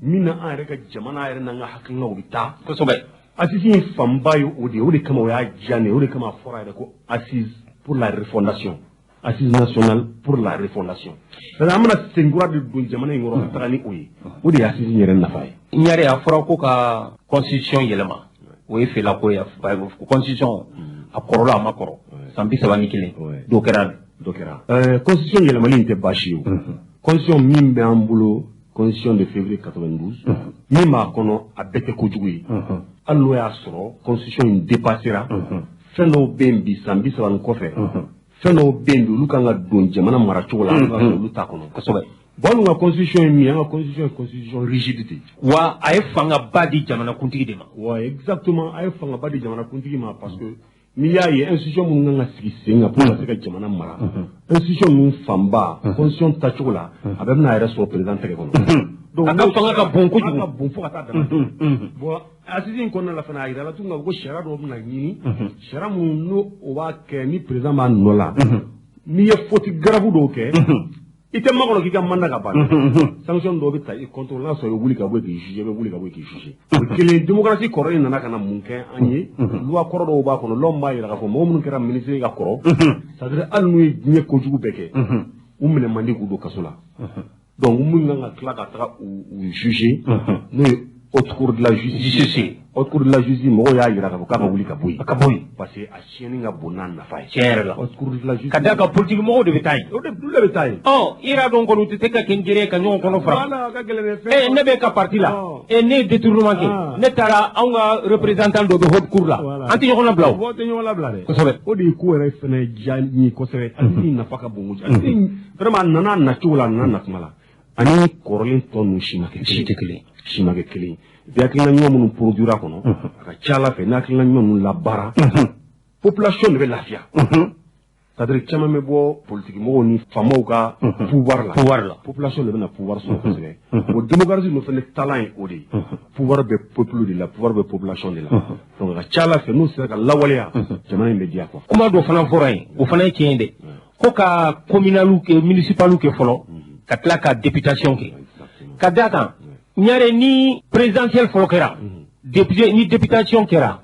min na an yɛrɛ ka jamana yɛrɛ n'an ka hakilinaw bɛ taa. Kosɛbɛ. Assise in fanba ye o de ye, o de kama o y'a diya ne ye, o de kama a fɔra yɛrɛ ko assise pour la refondation, assise nationale pour la refondation. C'est-à-dire an bɛna senkura de don jamana in kɔrɔ ka taga ni o ye, o de ye assise in yɛrɛ nafa ye. Ɲare, a fɔra ko ka constitution yɛlɛma, o ye fɛlako ye. Constitution a kɔrɔla, a ma kɔrɔ san 31, dɔw kɛra Dɔ kɛra. Constitution yɛlɛmali in tɛ baasi ye o. Constitution min bɛ an bolo, constitution de février 92, min b'a kɔnɔ, a bɛɛ tɛ kojugu ye. Hali n'o y'a sɔrɔ constitution in dépassera, fɛn dɔw bɛ yen bi, san 30 nin kɔfɛ, fɛn dɔw bɛ yen bi, olu kan ka don jamana maracogo la, olu t'a kɔnɔ. Kosɛbɛ. Bon, anw ka constitution ye min ye, an ka constitution ye constitution rigide de ye. Wa a ye fangaba di jamanakuntigi de ma. Wa exactement, a ye fangaba di jamanakuntigi ma, parce que n'i y'a ye, institution minnu kan ka sigi sen kan pour ka se ka jamana mara, institution ninnu fanba, constitution tacogo la, a bɛɛ bɛna a yɛrɛ sɔrɔ président tɛgɛ kɔnɔ. Donc a ka fanga ka bon kojugu. A ka bon fo ka taa dama tɛmɛ. Bon, assise in kɔnɔna la fana, a yirala tuguni k'a fɔ ko sariya dɔw bɛna ɲini, sariya minnu n'o o b'a kɛ ni président b'a nɔ la, n'i ye faute grave dɔw kɛ, i tɛ makɔnɔ k'i ka mandat ka ban, sanction dɔw bɛ ta i contre, n'a sɔrɔ i bɛ wuli ka bɔ yen k'i juger, i bɛ wuli ka bɔ yen k'i juger. O kelen, démocratie kɔrɔ in nana ka na mun kɛ an ye? Loi kɔrɔ dɔw b'a kɔnɔ, loi min b'a jira k'a fɔ mɔgɔ minnu kɛra ministre ka kɔrɔ, c'est à dire hali n'u ye diɲɛ kojugu bɛɛ kɛ, u minɛ man di k'u don kaso la. Donc minnu kan ka tila ka taga u juger, n'o ye haute cour de la justice. Haute cour de la justice, mɔgɔw y'a jira k'a fɔ k'a ka wuli ka bɔ yen. A ka bɔ yen. Parce que a tiɲɛni ka bon n'a nafa ye. Tiɲɛ yɛrɛ la. Haute cour de la justice. Ka d'a kan politique mɔgɔw de bɛ taa yen. O de olu de bɛ taa yen. Ɔ, i yɛrɛ dɔn kɔni, u tɛ se ka kɛ n jɛrɛ ka ɲɔgɔn kɔnɔ fara. Voilà, a ka gɛlɛn dɛ. Fɛn ne bɛ ka parti la. Ne ye détournement kɛ. Ne taara, anw ka représentant dɔ bɛ haute cour la. An tɛ ɲɔgɔn labila o. O tɛ ɲɔgɔn labila dɛ. Kosɛbɛ. O de ye ko yɛrɛ fɛnɛ diya n ye kosɛbɛ. Assise nafa ka bon kojugu. Assise vraiment, a nana a nacogo la, a nana nakuma la. Ani kɔrɔlen tɔ ninnu si ma kɛ kelen. Si tɛ kelen. Si ma kɛ kelen. Bi hakilina ɲuman minnu produira kɔnɔ, a ka ca Ala fɛ, ni hakilina ɲuman ninnu labaara, population de bɛ lafiya. C'est à dire caman bɛ bɔ politique mɔgɔw ni faamaw ka pouvoir la. Pouvoir la. Population de bɛna pouvoir sɔrɔ kosɛbɛ. O démocratie ninnu fana taalan ye o de ye. Pouvoir bɛ peuple de la, pouvoir bɛ population de la. Donc a ka ca Ala fɛ, n'u sera ka lawaleya, jamana in bɛ diya quoi. Kuma dɔ fana fɔra yen, o fana ye tiɲɛ ye dɛ. Ko ka communal kɛ, municipal kɛ fɔlɔ, ka tila ka députation kɛ. Ka d'a kan, ɲare ni présidentielle fɔlɔ kɛra, député ni députation kɛra,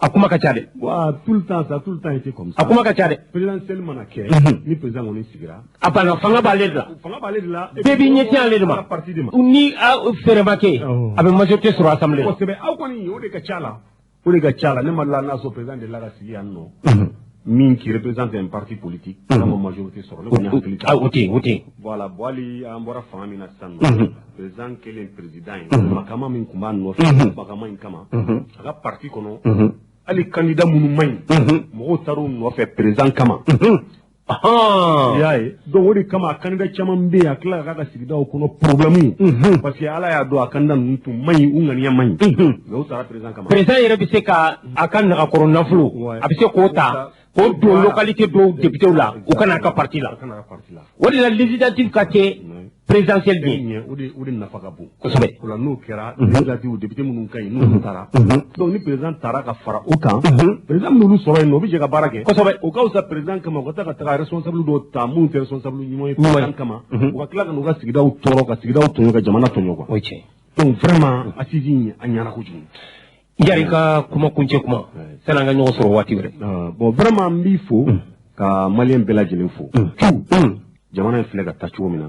a kuma ka ca dɛ. Wa tout le temps, ça a tout le temps été comme ça. A kuma ka ca dɛ. Présidentielle mana kɛ, ni président kɔni sigira, a banna, fanga b'ale de la. Fanga b'ale de la. Bɛɛ b'i ɲɛsin ale de ma. Parti de ma. Ni a fɛɛrɛ ma kɛ, a bɛ majorité sɔrɔ assemblée la. Kosɛbɛ, aw kɔni, o de ka ca la. O de ka ca la. Ne ma la n'a sɔrɔ président de la ka sigi yan nɔ, min qui représente un parti politique, n'a ma majorité sɔrɔ, ne kɔni hakili t'a la. O tɛ yen, o tɛ yen. Voilà, bon, hali an bɔra fanga min na sisan nɔ, président kelen président ye, makama min tun b'a nɔfɛ, makama in kama, a ka parti kɔnɔ, hali candidat minnu man ɲi, mɔgɔw taar'u nɔfɛ président kama. I y'a ye, donc o de kama a candidat caman bɛ yen, a tila k'a ka sigidaw kɔnɔ problème, parce que Ala y'a dɔn a candidat ninnu tun man ɲi, u ŋaniya man ɲi, mais u taara président kama. Président yɛrɛ bɛ se ka a ka nagakɔrɔ nafolo, a bɛ se k'o ta k'o don localité dɔw député la, u kana a ka parti la. O de la législative ka kɛ présidentielle ɲɛ. O de nafa ka bon. Kosɛbɛ. O la n'o kɛra, législative député minnu ka ɲi, n'olu taara, donc ni président taara ka fara o kan, président minnu sɔrɔ yen nɔ, o bɛ jɛ ka baara kɛ. Kosɛbɛ. O ka fisa président kama, u ka taa ka taga responsable dɔw ta minnu tɛ responsable ɲuman ye président kama, u ka tila ka n'u ka sigidaw tɔɔrɔ, ka sigidaw tɔɲɔ, ka jamana tɔɲɔ quoi. O ye tiɲɛ. Donc vraiment, assise in a ɲɛna kojugu. Yari ka kuma kuncɛ kuma, sani an ka ɲɔgɔn sɔrɔ waati wɛrɛ. Bon, vraiment n b'i fo ka maliyɛn bɛɛ lajɛlen fo. Jamana in filɛ ka taa cogo min na,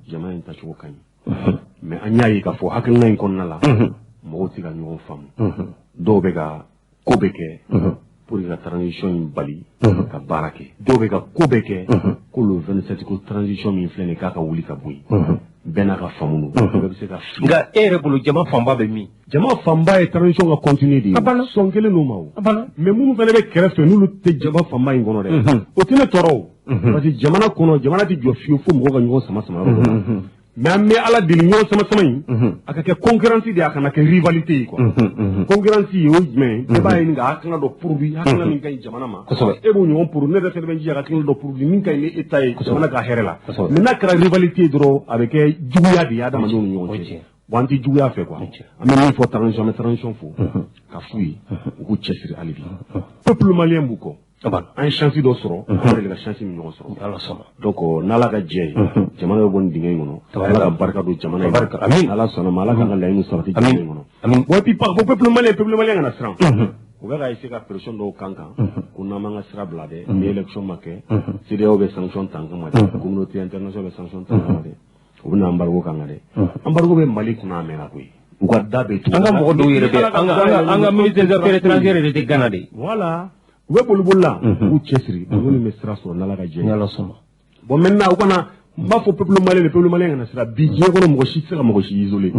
jamana in taacogo ka ɲi, mais an y'a ye k'a fɔ hakilina in kɔnɔna la, mɔgɔw tɛ ka ɲɔgɔn faamu. Dɔw bɛ ka ko bɛɛ kɛ pour que ka transition in bali ka baara kɛ, dɔw bɛ ka ko bɛɛ kɛ ko le 27 ko transition min filɛ nin ye, k'a ka wuli ka bɔ yen. Bɛɛ n'a ka faamu don, bɛɛ bɛ se ka fili. Nka e yɛrɛ bolo, jama fanba bɛ min? Jama fanba ye transition ka continuer de ye. Sɔn kelen n'o ma o. Mais minnu fana bɛ kɛrɛfɛ, n'olu tɛ jama fanba in kɔnɔ dɛ, o tɛ ne tɔɔrɔ o. Parce que jamana kɔnɔ, jamana tɛ jɔ fiyewu fo mɔgɔw ka ɲɔgɔn sama sama yɔrɔ dɔ la. Mais an bɛ Ala deli, ɲɔgɔn sama sama in, a ka kɛ concurrence de ye, a kana kɛ rivalité ye quoi. Concurrence ye o ye jumɛn ye? Bɛɛ b'a ɲini ka hakilina dɔ produit, hakilina min ka ɲi jamana ma. E b'o ɲɔgɔn produit, ne yɛrɛ fɛnɛ bɛ n jija ka hakilina dɔ produit min ka ɲi ni e ta ye, jamana ka hɛrɛ la. Mais n'a kɛra rivalité ye dɔrɔn, a bɛ kɛ juguya de ye adamadenw ni ɲɔgɔn cɛ. Bon, an tɛ juguya fɛ quoi. An bɛ min fɔ transition, an bɛ transition fo ka f'u ye u k'u cɛsiri hali bi. Peuple malien b'u kɔ. An ye chance dɔ sɔrɔ, an yɛrɛ de ka chance min ɲɔgɔn sɔrɔ. Donc n'Ala ka jɛ ye, jamana bɛ bɔ nin dingɛ in kɔnɔ. Ala ka barika don jamana in na. Ala sɔnna ma, Ala k'an ka laɲiniw sabati jamana in kɔnɔ. Bon, et puis par peuple malien, peuple malien kana siran. U bɛ ka essayer ka pression dɔw kan ko n'an m'an ka sira bila dɛ, ni élection ma kɛ, CEDEAO bɛ sanction ta an kama dɛ, communauté internationale bɛ sanction ta an kama dɛ, u bɛna embargo k'an kan dɛ. Embargo bɛ Mali kunna, a mɛnna koyi. U ka da bɛ tugu. An ka mɔgɔ dɔw yɛrɛ bɛ, an ka ministre des affaires étrangères yɛrɛ tɛ Ghana de. Voilà. U bɛ boli boli la, u k'u cɛsiri, ninnu bɛ sira sɔrɔ n'Ala ka jɛ ye. N'Ala sɔnna. Bon maintenant u kana n b'a fɔ peuple malien, le peuple malien kana siran. Bi diɲɛ kɔnɔ mɔgɔ si tɛ se ka mɔgɔ si isoler.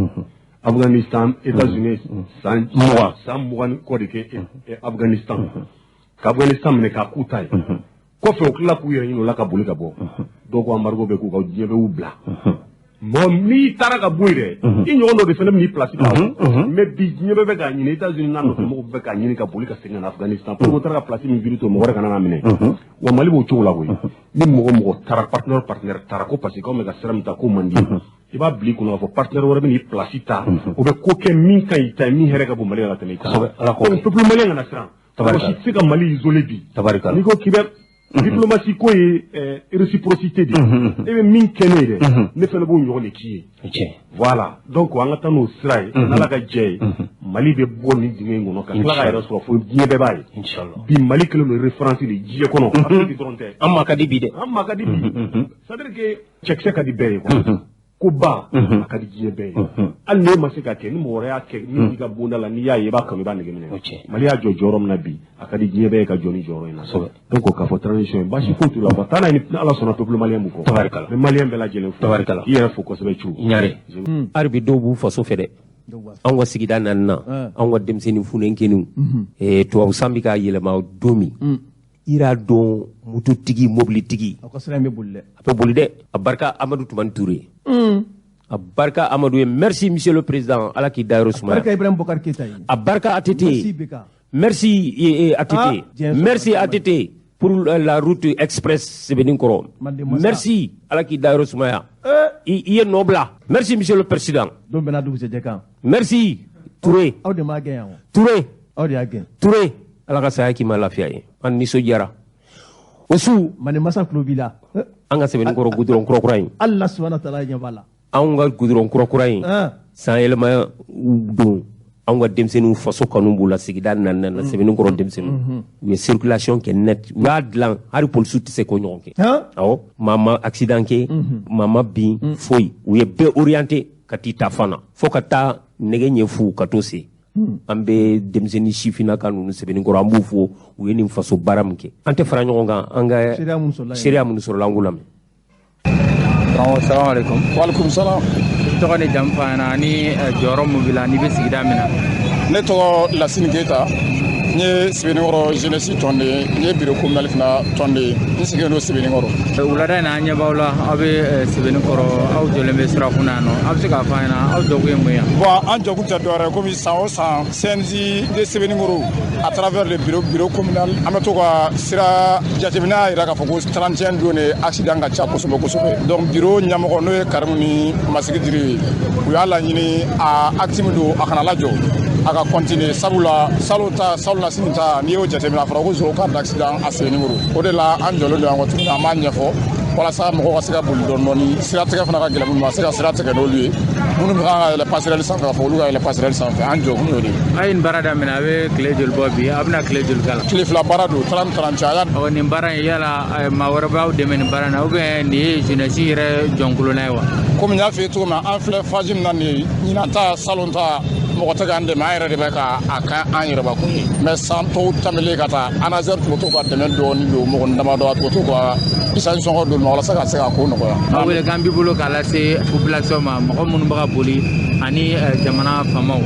Afghanistan, États-Unis san 20, san 20 ni kɔ de kɛ Afghanistan, ka Afghanistan minɛ k'a k'u ta ye. Kɔfɛ u tilala k'u yɛrɛ ɲini o la ka boli ka bɔ. Dɔw ko embargo bɛ k'u kan, diɲɛ bɛ y'u bila. Mɔgɔ n'i taara ka bɔ yen dɛ, i ɲɔgɔn dɔ de fana bɛ n'i place ta. Mais bi diɲɛ bɛɛ bɛ k'a ɲini, États-Unis n'a nɔfɛ mɔgɔw bɛɛ k'a ɲini ka boli ka segin ka na Afghanistan pour que u taara ka place min vide to, mɔgɔ wɛrɛ kana n'a minɛ. Wa Mali b'o cogo la koyi. Ni mɔgɔ taara, partenaire taara ko parce que k'anw bɛ ka sira min ta k'o man di, i b'a bila i kunna k'a fɔ partenaire wɛrɛ bɛ n'i place ta, o bɛ ko kɛ min ka ɲi i ta ye, min hɛrɛ ka bon Mali la ka tɛmɛ i ta kan. Donc peuple malien kana siran. Mɔgɔ si tɛ se ka Mali isoler bi. N'i ko k'i bɛ diplomatie ko ye réciprocité de ye. E bɛ min kɛ ne ye dɛ, ne fana b'o ɲɔgɔn de k'i ye. Voilà, donc an ka taa n'o sira ye, n'Ala ka jɛ ye, Mali bɛ bɔ nin dingɛ in kɔnɔ ka tila k'a yɛrɛ sɔrɔ fo diɲɛ bɛɛ b'a ye. Bi Mali kɛlen don référence de diɲɛ kɔnɔ, Afrique dɔrɔn tɛ. An ma ka di bi dɛ. An ma ka di bi. C'est à dire que cɛkisɛ ka di bɛɛ ye quoi. Ko ba a ka di diɲɛ bɛɛ ye. Hali n'e ma se ka kɛ, ni mɔgɔ wɛrɛ y'a kɛ min b'i ka bonda la, n'i y'a ye i b'a kanu, i b'a nege minɛ. Mali y'a jɔ jɔyɔrɔ min na bi, a ka di diɲɛ bɛɛ ye ka jɔ ni jɔyɔrɔ in na. Donc k'a fɔ transition baasi foyi t'u la quoi. Taa n'a ye ni Ala sɔnna peuple malien b'u kɔ. N bɛ malien bɛɛ lajɛlen fo. I yɛrɛ fo kosɛbɛ Cu. Ɲare. Hali bi dɔw b'u faso fɛ dɛ. Anw ka sigida naani na, anw ka denmisɛnnin funenkɛninw, tubabu san bɛ ka yɛlɛma don min, i y'a dɔn mototigi, mobilitigi, a ka sira in bɛ boli dɛ. A bɛ boli dɛ. A barika Amadu Tumani Ture. A barika Amadu ye. Merci monsieur le président, Ala k'i dayɔrɔ sumaya. A barika Ibrahim Boubacar Keïta ye. A barika ATT. Merci BK. Merci ATT. Merci ATT pour la route express Sebeninkɔrɔ. Merci, Ala k'i dayɔrɔ sumaya. I ye nɔ bila. Merci monsieur le président. Don bɛna dugusɛjɛ kan. Merci Touré. Aw de m'a gɛn yan. Touré. Aw de y'a gɛn. Touré. Ala ka saya k'i ma lafiya ye. An nisɔndiyara. O su. Manden masa tulo b'i la. An ka Sebeninkɔrɔ goudron kura in. Ala subahana taala ɲɛ b'a la. Anw ka goudron kura in. San yɛlɛma don. Anw ka denmisɛnninw faso kanu b'u la sigida naani na Sebeninkɔrɔ denmisɛnninw. U ye circulation kɛ net. U y'a dilan hali polisiw tɛ se k'o ɲɔgɔn kɛ. Awɔ, maa ma accident kɛ, maa ma bin, foyi. U ye bɛɛ orienté ka t'i ta fan na fo ka taa nɛgɛ ɲɛ fu ka t'o se. An bɛ denmisɛnnin sifinnaka ninnu Sebeninkɔrɔ, an b'u fo u ye nin faso baara min kɛ. An tɛ fara ɲɔgɔn kan, an ka seereya minnu sɔrɔla an k'u lamɛn. Salamu alaikum. Wa alaikum salam. I tɔgɔ ni jamu fɔ an ɲɛna ani jɔyɔrɔ min b'i la n'i bɛ sigida min na. Ne tɔgɔ Lasini Keyita, n ye Sebeninkɔrɔ jeunesse tɔnden ye, n ye bureau communal fana tɔnden ye, n sigilen don Sebeninkɔrɔ. Wulada in na an ɲɛ b'aw la, aw bɛ Sebeninkɔrɔ, aw jɔlen bɛ sirakun na yan nɔ, aw bɛ se k'a fɔ an ɲɛna aw jɔkun ye mun ye? Bon, an jɔkun tɛ dɔwɛrɛ ye komi san o san CNJ de Sebeninkɔrɔ à travers le bureau communal, an bɛ to ka sira jateminɛ y'a jira k'a fɔ ko 31 don de accident ka ca kosɛbɛ kosɛbɛ. Donc bureau ɲɛmɔgɔ n'o ye Karimu ni Masigi Diri ye, u y'a laɲini a acte min don a kana lajɔ, a ka continuer, sabula salon ta salon na sini ta, n'i y'o jateminɛ a fɔra ko zéro cas d'accident à Sebeninkɔrɔ. O de la an jɔlen don yan kɔ tuguni, an b'a ɲɛfɔ walasa mɔgɔw ka se ka boli dɔɔni dɔɔni, siratigɛ fana ka gɛlɛn minnu ma, a se ka sira tigɛ n'olu ye, minnu bɛ kan ka yɛlɛ passerelle sanfɛ, k'a fɔ olu ka yɛlɛ passerelle sanfɛ, an jɔ kun y'o de ye. A ye nin baara daminɛ a bɛ tile joli bɔ bi, a bɛna tile joli k'a la? Tile 2 baara don, 30 31. Ɔ, nin baara in yala maa wɛrɛ b'aw dɛmɛ nin baara in na ou bien nin ye jeunesse yɛrɛ jɔnkolonna ye wa? Komi n y'a f'i ye cogo min na, an filɛ phase min na nin ye, ɲinan ta salon ta mɔgɔ tɛ k'an dɛmɛ, an yɛrɛ de bɛ k'a kɛ an yɛrɛbakun ye. Mais san tɔw tɛmɛlen ka taa, ANASER tun bɛ to ka dɛmɛ dɔɔni don mɔgɔ damadɔ, a tun bɛ to ka essence sɔngɔ don ma walasa ka se ka ko nɔgɔya. Aw wele k'an b'i bolo k'a lase population ma, mɔgɔ minnu bɛ ka boli ani jamana faamaw.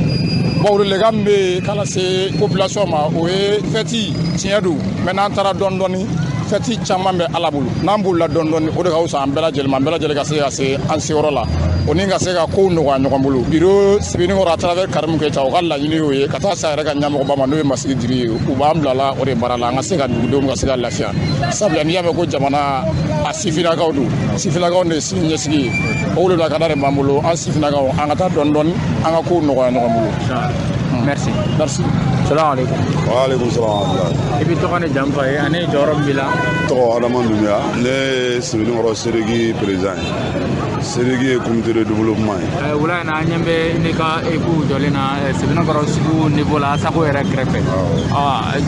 Bon, welewelekan min bɛ yen k'a lase population ma, o ye fɛti tiɲɛ don, mais n'an taara dɔɔni dɔɔni, fɛti caman bɛ Ala bolo, n'an bolila dɔɔni dɔɔni, o de ka fisa an bɛɛ lajɛlen ma, an bɛɛ lajɛlen ka se ka se an seyɔrɔ la, o ni ka se ka kow nɔgɔya ɲɔgɔn bolo. Bureau Sebeninkɔrɔ à travers Karimu Keyita, o ka laɲini y'o ye ka taa se a yɛrɛ ka ɲɛmɔgɔba ma n'o ye Masigi Diri ye, u b'an bila la o de baara la, an ka se ka dugudenw ka se ka lafiya. Sabula n'i y'a mɛn ko jamana a sifinnakaw don, sifinnakaw de ye sini ɲɛsigi ye, o de la ka da de b'an bolo, an sifinnakaw an ka taa dɔɔni dɔɔni, an ka kow nɔgɔya ɲɔgɔn bolo. Merci. Merci. Salam alaikum. Wa alaikum salam. I bɛ tɔgɔ ni jamu fɔ ye ani jɔyɔrɔ min b'i la? Tɔgɔ Adama Dunbiya, ne ye Sebeninkɔrɔ Sereki président ye. Sereki ye comité de développement ye. Wula in na an ɲɛ bɛ ne ka ekipu jɔlen na Sebeninkɔrɔ sugu niveau la Asako yɛrɛ kɛrɛfɛ.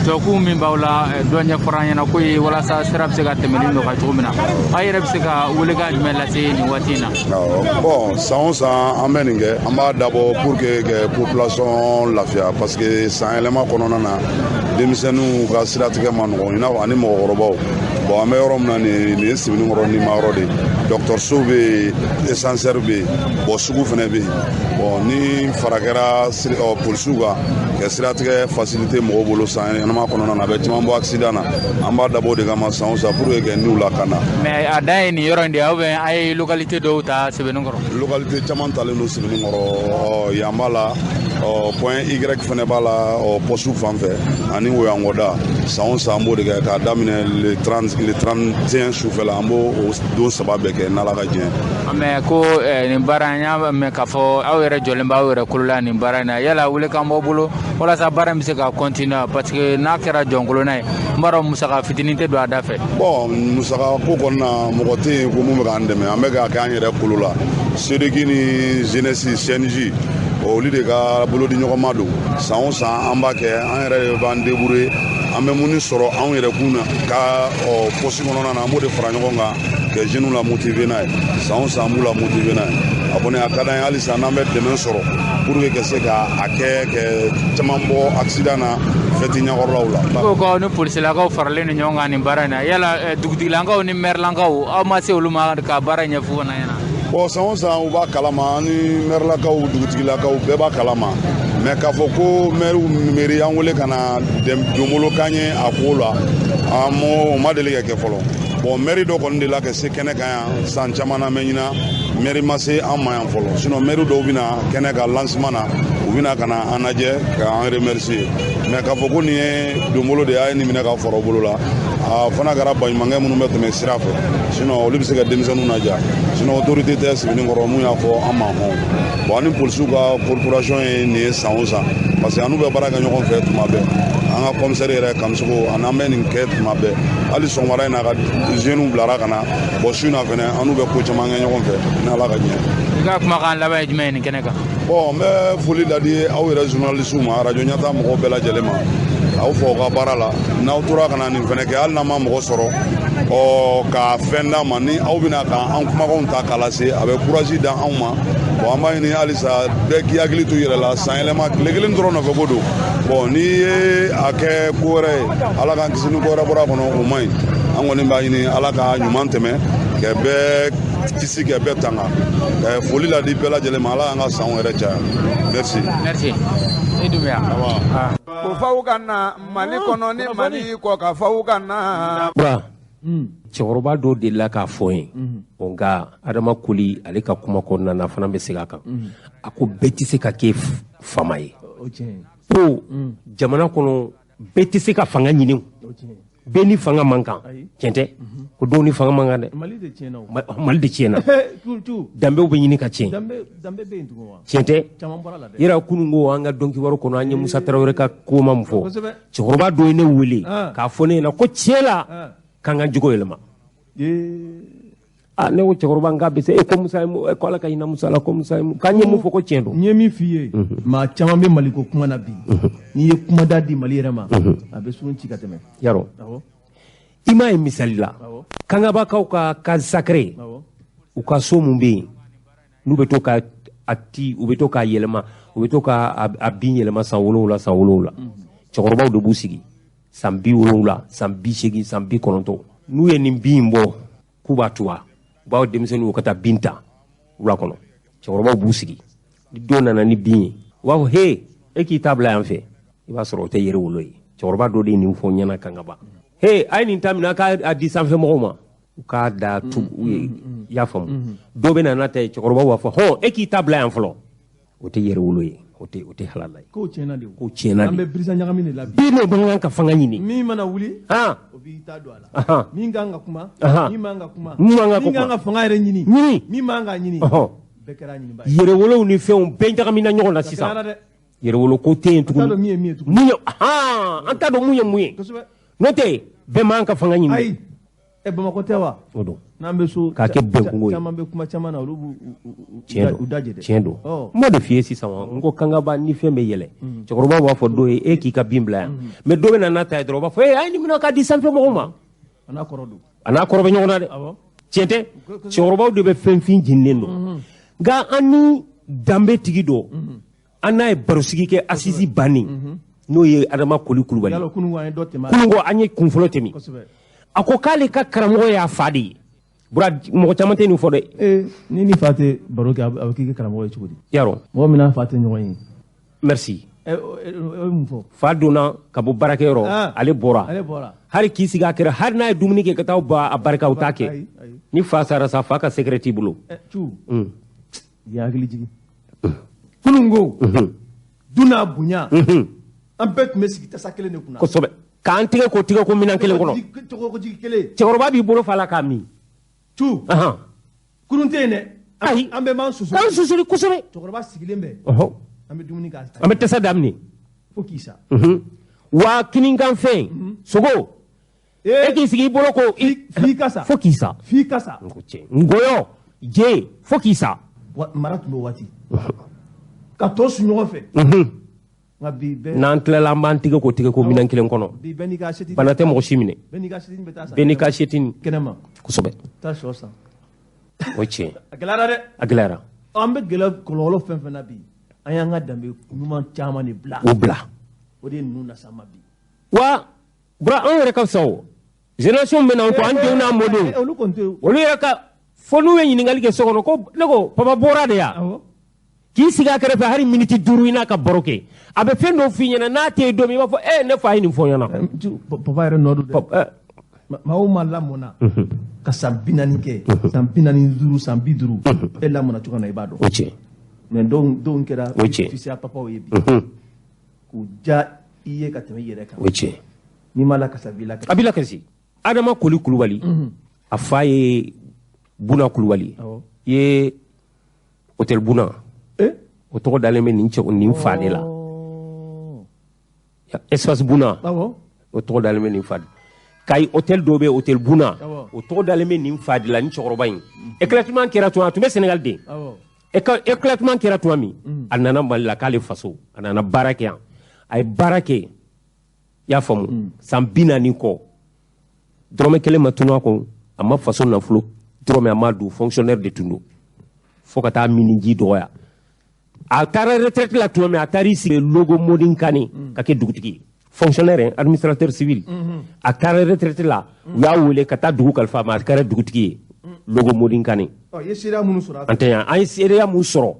Jɔkun min b'aw la, dɔ ɲɛfɔra an ɲɛna ko ye walasa sira bɛ se ka tɛmɛni nɔgɔya cogo min na. Aw yɛrɛ bɛ se ka welekan jumɛn lase nin waati in na? Bon, san o san an bɛ nin kɛ, an b'a dabɔ pour que ka population lafiya, parce que san yɛlɛma kɔnɔna na denmisɛnninw ka siratigɛ ma nɔgɔn, i n'a fɔ ani mɔgɔkɔrɔbaw. Bon, an bɛ yɔrɔ min na nin ye Sebenikɔrɔ nima yɔrɔ de ye. Dɔgɔtɔrɔso bɛ yen, ascenseur bɛ yen, bon sugu fana bɛ yen. Bon, ni fara kɛra polisiw kan ka siratigɛ facilité mɔgɔw bolo san ɲɛnama kɔnɔna na, a bɛ caman bɔ accident na. An b'a dabɔ o de kama san o san pour que ka niw lakana. Mais a dan ye nin yɔrɔ in de ye ou bien a ye localité dɔw ta Sebenikɔrɔ? Localité caman talen don Sebenikɔrɔ, yan b'a la, point Y fana b'a la, poste fan fɛ ani Woyankɔda. San o san an b'o de kɛ k'a daminɛ le 30 le 31 sufɛla, an b'o don saba bɛɛ kɛ n'Ala ka diɲɛ. Mais ko nin baara in, y'a mɛn k'a fɔ aw yɛrɛ jɔlen b'aw yɛrɛ kolo la nin baara in na, yala welekan b'aw bolo walasa baara in bɛ se ka continuer? Parce que n'a kɛra jɔnkolonna ye, n b'a dɔn musaka fitinin tɛ don a da fɛ. Bon, musaka ko kɔni na, mɔgɔ tɛ yen ko mun bɛ k'an dɛmɛ, an bɛ k'a kɛ an yɛrɛ kolo la. SEDEC ni jeunesse CNJ, olu de ka bolodi ɲɔgɔnma don. San o san an b'a kɛ, an yɛrɛ de b'an débrouiller, an bɛ mun sɔrɔ anw yɛrɛ kun na ka poste kɔnɔna na, an b'o de fara ɲɔgɔn kan ka jeunes la motiver n'a ye. San o san an b'u la motiver n'a ye. A kɔni a ka d'an ye halisa n'an bɛ dɛmɛ sɔrɔ pour que ka se ka a kɛ ka caman bɔ accident na fɛti ɲɛkɔrɔlaw la. Ko k'aw ni polisilakaw faralen ni ɲɔgɔn kan nin baara in na, yala dugutigilakaw ni mɛrilakaw, aw ma se olu ma ka baara ɲɛfɔ fana ɲɛna? Bon, san o san u b'a kalama, ni mɛrilakaw, dugutigilakaw bɛɛ b'a kalama. Mais k'a fɔ ko mairie y'an wele ka na donbolo k'an ye a ko la, an m'o ma deli ka kɛ fɔlɔ. Bon, mairie dɔ kɔni delila ka se kɛnɛ kan yan san caman na, mɛ ɲina mairie ma se an ma yan fɔlɔ. Sinon mairie dɔw bɛ na kɛnɛ kan lancement na, u bɛ na ka na an lajɛ k'an remercier. Mais k'a fɔ ko nin ye donbolo de ye, a ye nin minɛ ka fara o bolo la, a fana kɛra baɲumankɛ minnu bɛ tɛmɛ sira fɛ, sinon olu bɛ se ka denmisɛnninw laja. Sinon autorité tɛ Sebenikɔrɔ mun y'a fɔ an ma hɔn. Bon, ani polisiw ka corporation ye nin ye san o san, parce que an n'u bɛ baara kɛ ɲɔgɔn fɛ tuma bɛɛ. An ka commissaire yɛrɛ Kamisogo, ani an bɛ nin kɛ tuma bɛɛ. Hali sɔgɔmada in na, ka jeunes bilara ka na. Bon, su in na fɛnɛ, an n'u bɛ ko caman kɛ ɲɔgɔn fɛ ni Ala ka diɲɛ. I ka kumakan laban ye jumɛn ye nin kɛnɛ kan? Bon, n bɛ foli ladi aw yɛrɛ journalistes ma, radio ɲɛta mɔgɔw bɛɛ lajɛlen ma. Aw fɔ aw ka baara la, n'aw tora ka na nin fɛnɛ kɛ, hali n'an ma mɔgɔ sɔrɔ ka fɛn d'a ma, ni aw bɛna ka an kumakanw ta k'a lase, a bɛ courage da anw ma. Bon, an b'a ɲini halisa bɛɛ k'i hakili to i yɛrɛ la, san yɛlɛma tile kelen dɔrɔn nɔfɛ ko don. Bon, n'i ye a kɛ ko wɛrɛ ye, Ala k'an kisi ni ko wɛrɛ bɔra a kɔnɔ, o man ɲi. An kɔni b'a ɲini Ala ka ɲuman tɛmɛ, ka bɛɛ kisi, ka bɛɛ tanga. Ka foli ladi bɛɛ lajɛlen ma, Ala y'an ka sanw yɛrɛ caya. Merci. Merci. I Dunbiya. Ko faw ka na Mali kɔnɔ ni Mali kɔ ka faw ka na. Bura, cɛkɔrɔba dɔ delila k'a fɔ n ye, nka Adama Koli ale ka kuma kɔnɔna na fana bɛ segin a kan. A ko bɛɛ tɛ se ka kɛ faama ye. Ko jamana kɔnɔ bɛɛ tɛ se ka fanga ɲini. Bɛɛ ni fanga man kan. Tiɲɛ tɛ? Ko dɔw ni fanga man kan dɛ. Mali de tiɲɛna. Mali de tiɲɛna. Danbew bɛ ɲini ka tiɲɛ. Tiɲɛ tɛ? Yɛrɛ kunun ko an ka dɔnkibaru kɔnɔ, an ye Musa Tarawele ka koma min fɔ. Cɛkɔrɔba dɔ ye ne wele k'a fɔ ne ɲɛna ko tiɲɛ la k'an ka jogo yɛlɛma. Ah, ne ko cɛkɔrɔba n k'a bɛ se e ko Musa ye, ko Ala ka hinɛ Musa la, ko Musa ye k'an ye mun fɔ ko tiɲɛ don. N ye min f'i ye, maa caman bɛ Maliko kuma na bi, n'i ye kumada di Mali yɛrɛ ma, a bɛ surun ci ka tɛmɛ. Yarɔ, i m'a ye misali la, Kangabakaw ka case sacrée, u ka so mun bɛ yen, n'u bɛ to ka a ti, u bɛ to k'a yɛlɛma, u bɛ to ka a bin yɛlɛma san 7 san 7. Cɛkɔrɔbaw de b'u sigi san 70, san 80, san 90. N'u ye nin bin in bɔ k'u b'a tuba, u b'aw denmisɛnninw ka taa bin ta wula kɔnɔ. Cɛkɔrɔbaw b'u sigi, ni don nana ni bin ye, u b'a fɔ he, e k'i ta bila yan fɛ, i b'a sɔrɔ o tɛ yɛrɛ wolo ye. Cɛkɔrɔba dɔ de ye nin fɔ ɲɛna Kangaba. He, a ye nin ta minɛ, a k'a di sanfɛ mɔgɔw ma, u k'a da tu u ye, i y'a faamu. Dɔ bɛ na n'a ta ye, cɛkɔrɔbaw b'a fɔ hɔn, e k'i ta bila yan fɔlɔ, o tɛ yɛrɛ wolo ye, o tɛ halala ye. Kow tiɲɛna de. Kow tiɲɛna de. An bɛ birisa ɲagami de la bi. Bi ne bɛ kan ka fanga ɲini. Min mana wuli, o b'i ta don a la. Min kan ka kuma, min man ka kuma, min kan ka fanga yɛrɛ ɲini, min man ka ɲini, bɛɛ kɛra ɲiniba ye. Yɛrɛwolow ni fɛnw bɛɛ ɲagamina ɲɔgɔn na sisan. Yɛrɛwolo ko tɛ yen tuguni. An t'a dɔn min ye min ye tuguni. Mun ye, an t'a dɔn mun ye mun ye. N'o tɛ, bɛɛ man ka fanga ɲini. Ayi, Bamakɔ tɛ wa? O don. N'an bɛ so, k'a kɛ bɛnkungo ye. Caman bɛ kuma caman na, olu b'u u da jɛ dɛ. Tiɲɛ don. N m'o de f'i ye sisan wa, n ko Kangaba ni fɛn bɛ yɛlɛ, cɛkɔrɔbaw b'a fɔ dɔ ye e k'i ka bin bila yan, mais dɔ bɛ na n'a ta ye dɔrɔn, u b'a fɔ e a ye nin minɛ k'a di sanfɛ mɔgɔw ma. A n'a kɔrɔ don. A n'a kɔrɔ bɛ ɲɔgɔn na dɛ. Tiɲɛ tɛ? Cɛkɔrɔbaw de bɛ fɛn fin jeninen don. Nka an ni danbe tigi dɔ, an n'a ye barosigi kɛ assise bannen, n'o ye Adama Koli Kulubali. Kununko an ye dɔ tɛmɛ. Kununko an ye kun fɔlɔ tɛmɛ. A ko k'ale ka karamɔgɔ y'a fa de ye. Bura, mɔgɔ caman tɛ nin fɔ dɛ. Ee, ni ni fa tɛ baro kɛ, a bɛ k'i ka karamɔgɔ ye cogo di? Yarɔ. Mɔgɔ min n'a fa tɛ ɲɔgɔn ye. Merci. E ye mun fɔ? Fa donna ka bɔ baarakɛyɔrɔ, ale bɔra. Ale bɔra. Hali k'i sigi a kɛrɛ, hali n'a ye dumuni kɛ ka taa ba a barika, o t'a kɛ. Ni fa sara sa, fa ka secret t'i bolo. Cu. Yan hakili jigin. Kunun ko. Du n'a bonya. An bɛɛ tun bɛ sigi tasa kelen de kunna. Kosɛbɛ. K'an tigɛ ko tigɛ ko minɛn kelen kɔnɔ. Tɔgɔkojigi kelen. Cɛkɔrɔba b'i bolo fa la k'a min. Cu. Kurun tɛ yen dɛ. Ayi. An bɛɛ b'an susu. K'an susuli kosɛbɛ. Cɛkɔrɔba sigilen bɛ. An bɛ dumuni k'a. An bɛ tasa daminɛ. Fo k'i sa. Wa kininkanfɛn sogo. E k'i sigi i bolo ko. F'i ka sa. Fo k'i sa. F'i ka sa. Ngɔyɔ je fo k'i sa. Mara tun b'o waati. Ka tɔ su ɲɔgɔn fɛ. Nka bi bɛɛ. N'an tilala, an b'an tigɛ ko tigɛ ko minɛn kelen kɔnɔ. Bi bɛɛ n'i ka assiette. Bana tɛ mɔgɔ si minɛ. Bɛɛ n'i ka assiette bɛ taa san. Bɛɛ n'i ka assiette. Kɛnɛma. Kosɛbɛ. Taa sɔ san. O ye tiɲɛ. A gɛlɛyara dɛ. A gɛlɛyara. An bɛ gɛlɛya kɔlɔlɔ fɛn fɛn na bi, an y'an ka danbe ɲuman caman de bila. O bila. O de ye ninnu las'an ma bi. Wa bura, anw yɛrɛ ka fisa o. Génération bɛ n'an kɔ, an denw n'an mɔdenw. Olu kɔni tɛ. Olu yɛrɛ ka fo n'u ye ɲininkali kɛ so kɔnɔ ko ne ko papa bɔra de yan. K'i sigi a kɛrɛfɛ hali miniti 5 i n'a ka baro kɛ, a bɛ fɛn dɔ f'i ɲɛna n'a tɛ yen don min, i b'a fɔ e ne fa ye nin fɔ n ɲɛna. Papa yɛrɛ nɔ don dɛ. Maa o maa lamɔna ka san 40 kɛ, san 45, san 50, e lamɔna cogo min na i b'a dɔn. O tiɲɛ. Mais dɔw kɛra fisiya papaw ye bi. K'u diya i ye ka tɛmɛ i yɛrɛ kan. O tiɲɛ. N'i ma lakasi, a b'i lakasi. A b'i lakasi. Adama Koli Kulubali, a fa ye Buna Kulubali ye hôtel Buna. O tɔgɔ dalen bɛ nin cɛ nin fa de la. Espace Buna, o tɔgɔ dalen bɛ nin fa de. Kayi hôtel dɔ bɛ yen, hôtel Buna, o tɔgɔ dalen bɛ nin fa de la, ni cɛkɔrɔba in. Éclatement kɛra tuma, a tun bɛ Sénégal de. Éclatement kɛra tuma min, a nana Mali la k'ale faso, a nana baara kɛ yan. A ye baara kɛ, i y'a faamu, san 40 kɔ. Dɔrɔmɛ kelen ma tunu a kɔ, a ma faso nafolo dɔrɔmɛ a ma don, fonctionnaire de tun don. Fo ka taa miniji dɔgɔya. A taara retraite la tuma min, a taara i sigi Logo Modinkani ka kɛ dugutigi ye. Fonctionnaire, administrateur civil. A taara retraite la, u y'a wele ka taa dugu kalifa a ma, a kɛra dugutigi ye. Logo Modinkani. Ɔ, i ye seereya minnu sɔrɔ a fɛ. An tɛ yan, an ye seereya mun sɔrɔ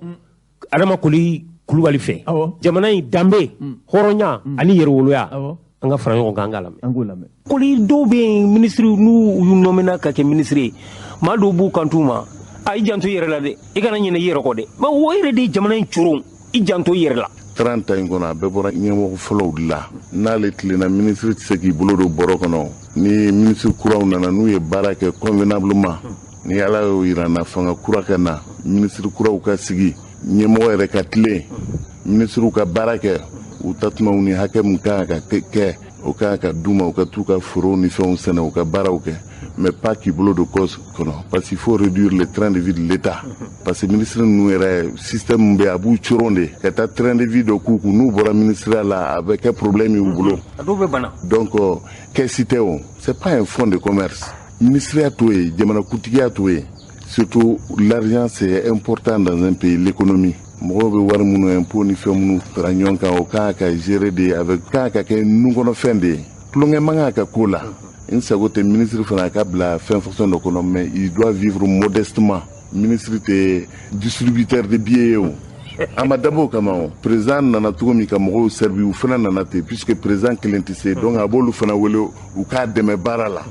Adama Koli Kulubali fɛ. Jamana in danbe, hɔrɔnya ani yɛrɛwoloya. An ka fara ɲɔgɔn kan, an k'a lamɛn. An k'o lamɛn. Koli dɔw bɛ yen, minisiri n'u y'u nɔmina ka kɛ minisiri ye, maa dɔw b'u kanto u ma, a i janto i yɛrɛ la dɛ, i kana ɲinɛ i yɛrɛ kɔ dɛ. Mais o yɛrɛ de ye jamana in coron, i janto i yɛrɛ la. 30 in kɔnɔ, a bɛɛ bɔra ɲɛmɔgɔ fɔlɔw de la. N'ale tilenna, minisiri tɛ se k'i bolo don bɔrɔ kɔnɔ. Ni minisiri kuraw nana, n'u ye baara kɛ convenablement, ni Ala y'o yira n na, fanga kura ka na, minisiri kuraw ka sigi, ɲɛmɔgɔ yɛrɛ ka tilen, minisiriw ka baara kɛ, u tatumaw ni hakɛ min kan ka kɛ, o kan ka d'u ma, u ka t'u ka forow ni fɛnw sɛnɛ, u ka baaraw kɛ. Mais pas k'i bolo don kɔs kɔnɔ, parce qu'il faut réduire le train de vie de l'État. Parce que ministre ninnu yɛrɛ, système min bɛ yen, a b'u coron de ka taa train de vie dɔ k'u kun. N'u bɔra ministère la, a bɛ kɛ problème y'u bolo. A dɔw bɛ bana. Donc kɛsi tɛ o, c'est pas un fonds de commerce. Ministère t'o ye, jamanakuntigiya t'o ye. Surtout l'argent, c'est important dans un pays, l'économie. Mɔgɔw bɛ wari minnu, impôt ni fɛn minnu fara ɲɔgɔn kan, o kan ka gérer de avec, kan ka kɛ nunkɔnɔfɛn de ye. Tulonkɛ man kan ka k'o la. N sago tɛ ministre fana ka bila fɛn façon dɔ kɔnɔ, mais il doit vivre modestement. Ministre tɛ distributeur de billets ye o. A ma dabɔ o kama o. Président nana cogo min ka mɔgɔw servi, u fana nana ten, puisque président kelen tɛ se, donc a b'olu fana wele u k'a dɛmɛ baara la.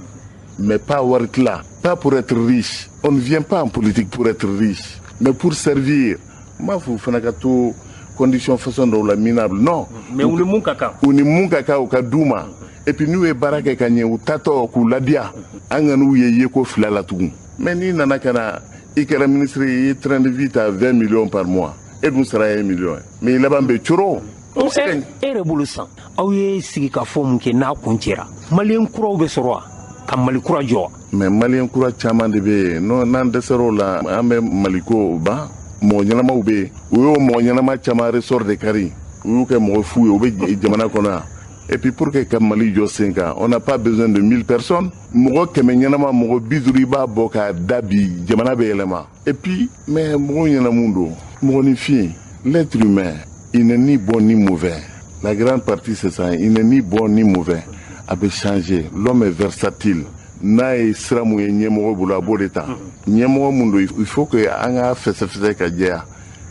Mais pas wari tila, pas pour être riche. On ne vient pas en politique pour être riche, mais pour servir. N b'a fɔ u fana ka to condition façon dɔw la minable, non. Mais u ni mun ka kan? U ni mun ka kan, u ka d'u ma. Et puis n'u ye baara kɛ ka ɲɛ, u tatɔ k'u ladiya, an ka n'u ye yeko fila la tugun. Mais n'i nana ka na, i kɛra ministre ye, i ye train de vie ta 20 millions par mois, e dun sara ye 1 million ye, mais i laban bɛ coro. E yɛrɛ bolo sisan, aw ye sigikafɔ mun kɛ n'a kun cɛra, maliyɛn kuraw bɛ sɔrɔ wa ka Mali kura jɔ wa? Mais maliyɛn kura caman de bɛ yen, n'an dɛsɛr'o la, an bɛ Maliko ban. Mɔgɔ ɲɛnamaw bɛ yen, u y'o mɔgɔ ɲɛnama caman ressort de kari, u y'u kɛ mɔgɔ fu ye, u bɛ jamana kɔnɔ yan. Et puis pour que ka Mali jɔ sen kan, on n'a pas besoin de 1000 personnes. Mɔgɔ 100 ɲɛnama, mɔgɔ 50 i b'a bɔ k'a da bi, jamana bɛ yɛlɛma. Et puis mais mɔgɔw ɲɛna mun don, mɔgɔninfin, l'être humain, il n'est ni bon ni mauvais. La grande partie, c'est ça, il n'est ni bon ni mauvais. A bɛ changer, l'homme est versatile. N'a ye sira mun ye ɲɛmɔgɔ bolo, a b'o de ta. Ɲɛmɔgɔ mun don, il faut que an ka fɛsɛfɛsɛ ka jɛya.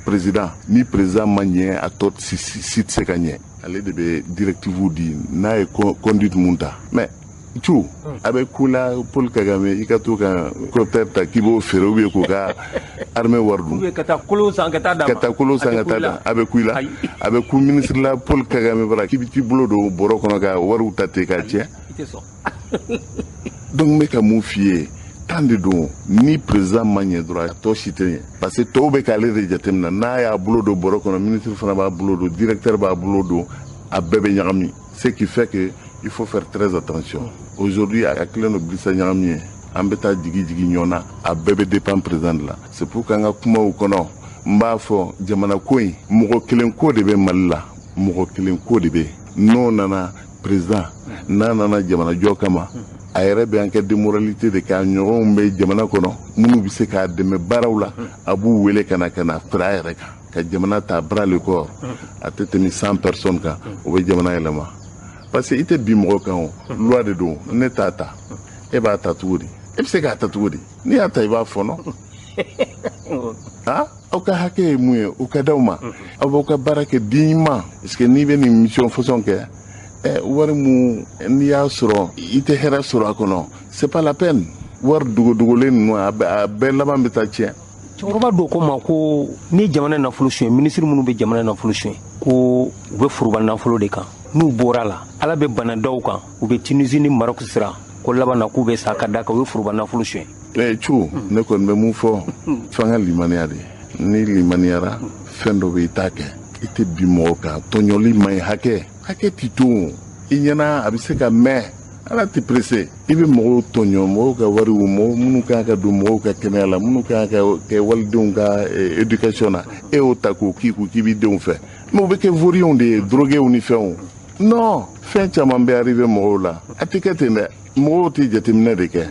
Président, ni président ma ɲɛ, a tɔ si tɛ se ka ɲɛ. Ale de bɛ directive di, n'a ye conduite mun ta. Mais cu a bɛ ku la, Paul Kagame, i ka to ka hélicoptère ta k'i b'o feere ou bien k'o ka armée wari dun. Ka taa kolon san ka taa d'a ma. Ka taa kolon san ka taa d'a, a bɛ ku i la. A bɛ ku ministre la, Paul Kagame bara k'i bɛ t'i bolo don bɔrɔ kɔnɔ ka wariw ta ten k'a tiɲɛ. Donc n bɛ ka mun f'i ye, tan de don. Ni président ma ɲɛ dɔrɔn, a tɔ si tɛ ɲɛ, parce que tɔw bɛ k'ale de jateminɛ. N'a y'a bolo don bɔrɔ kɔnɔ, ministre fana b'a bolo don, directeur b'a bolo don, a bɛɛ bɛ ɲagami. Ce qui fait que il faut faire très attention. Aujourd'hui, a kɛlen don bilisa ɲagami ye, an bɛ taa jigi jigi ɲɔgɔn na, a bɛɛ bɛ dépend président de la. C'est pour qu'an ka kumaw kɔnɔ, n b'a fɔ jamana ko in, mɔgɔ kelen ko de bɛ Mali la, mɔgɔ kelen ko de bɛ. N'o nana président, n'a nana jamana jɔ kama, a yɛrɛ bɛ an kɛ démoralité de k'a ɲɔgɔnw bɛ jamana kɔnɔ minnu bɛ se k'a dɛmɛ baaraw la, a b'u wele ka na fara a yɛrɛ kan ka jamana ta bras le corps. A tɛ tɛmɛ 100 personnes kan, o bɛ jamana yɛlɛma. Parce que i tɛ bin mɔgɔ kan, o loi de don. Ne t'a ta, e b'a ta cogo di? E bɛ se k'a ta cogo di? N'i y'a ta, i b'a fɔnɔ. Ah, aw ka hakɛ ye mun ye, o ka d'aw ma, aw b'aw ka baara kɛ dignement. Parce que n'i bɛ nin mission façon kɛ, wari mun n'i y'a sɔrɔ, i tɛ hɛrɛ sɔrɔ a kɔnɔ, c'est pas la peine. Wari dogodogolen ninnu, a bɛɛ laban bɛ taa tiɲɛ. Cɛkɔrɔba dɔw ko ma ko ni jamana nafolo suɲɛ, minisiri minnu bɛ jamana nafolo suɲɛ, ko u bɛ foroba nafolo de kan. N'u bɔra la, Ala bɛ bana dɔw kan, u bɛ Tunisie ni Maroc sira ko laban na k'u bɛ sa ka da kan u ye foroba nafolo suɲɛ. Cu ne kɔni bɛ mun fɔ, f'an ka limaniya de. Ni limaniyara, fɛn dɔ bɛ i t'a kɛ, i tɛ bin mɔgɔ kan. Tɔɲɔli man ɲi, hakɛ t'i to i ɲɛna, a bɛ se ka mɛn. Ala tɛ pressé. I bɛ mɔgɔw tɔɲɔ, mɔgɔw ka wariw, mɔgɔ minnu kan ka don mɔgɔw ka kɛnɛya la, minnu kan ka kɛ walidenw ka éducation na, e y'o ta k'o k'i kun k'i b'i denw fɛ. Mais o bɛ kɛ vauriens de ye, drogués ni fɛnw. Non, fɛn caman bɛ arrivé mɔgɔw la, a tɛ kɛ ten dɛ. Mɔgɔw tɛ jateminɛ de kɛ.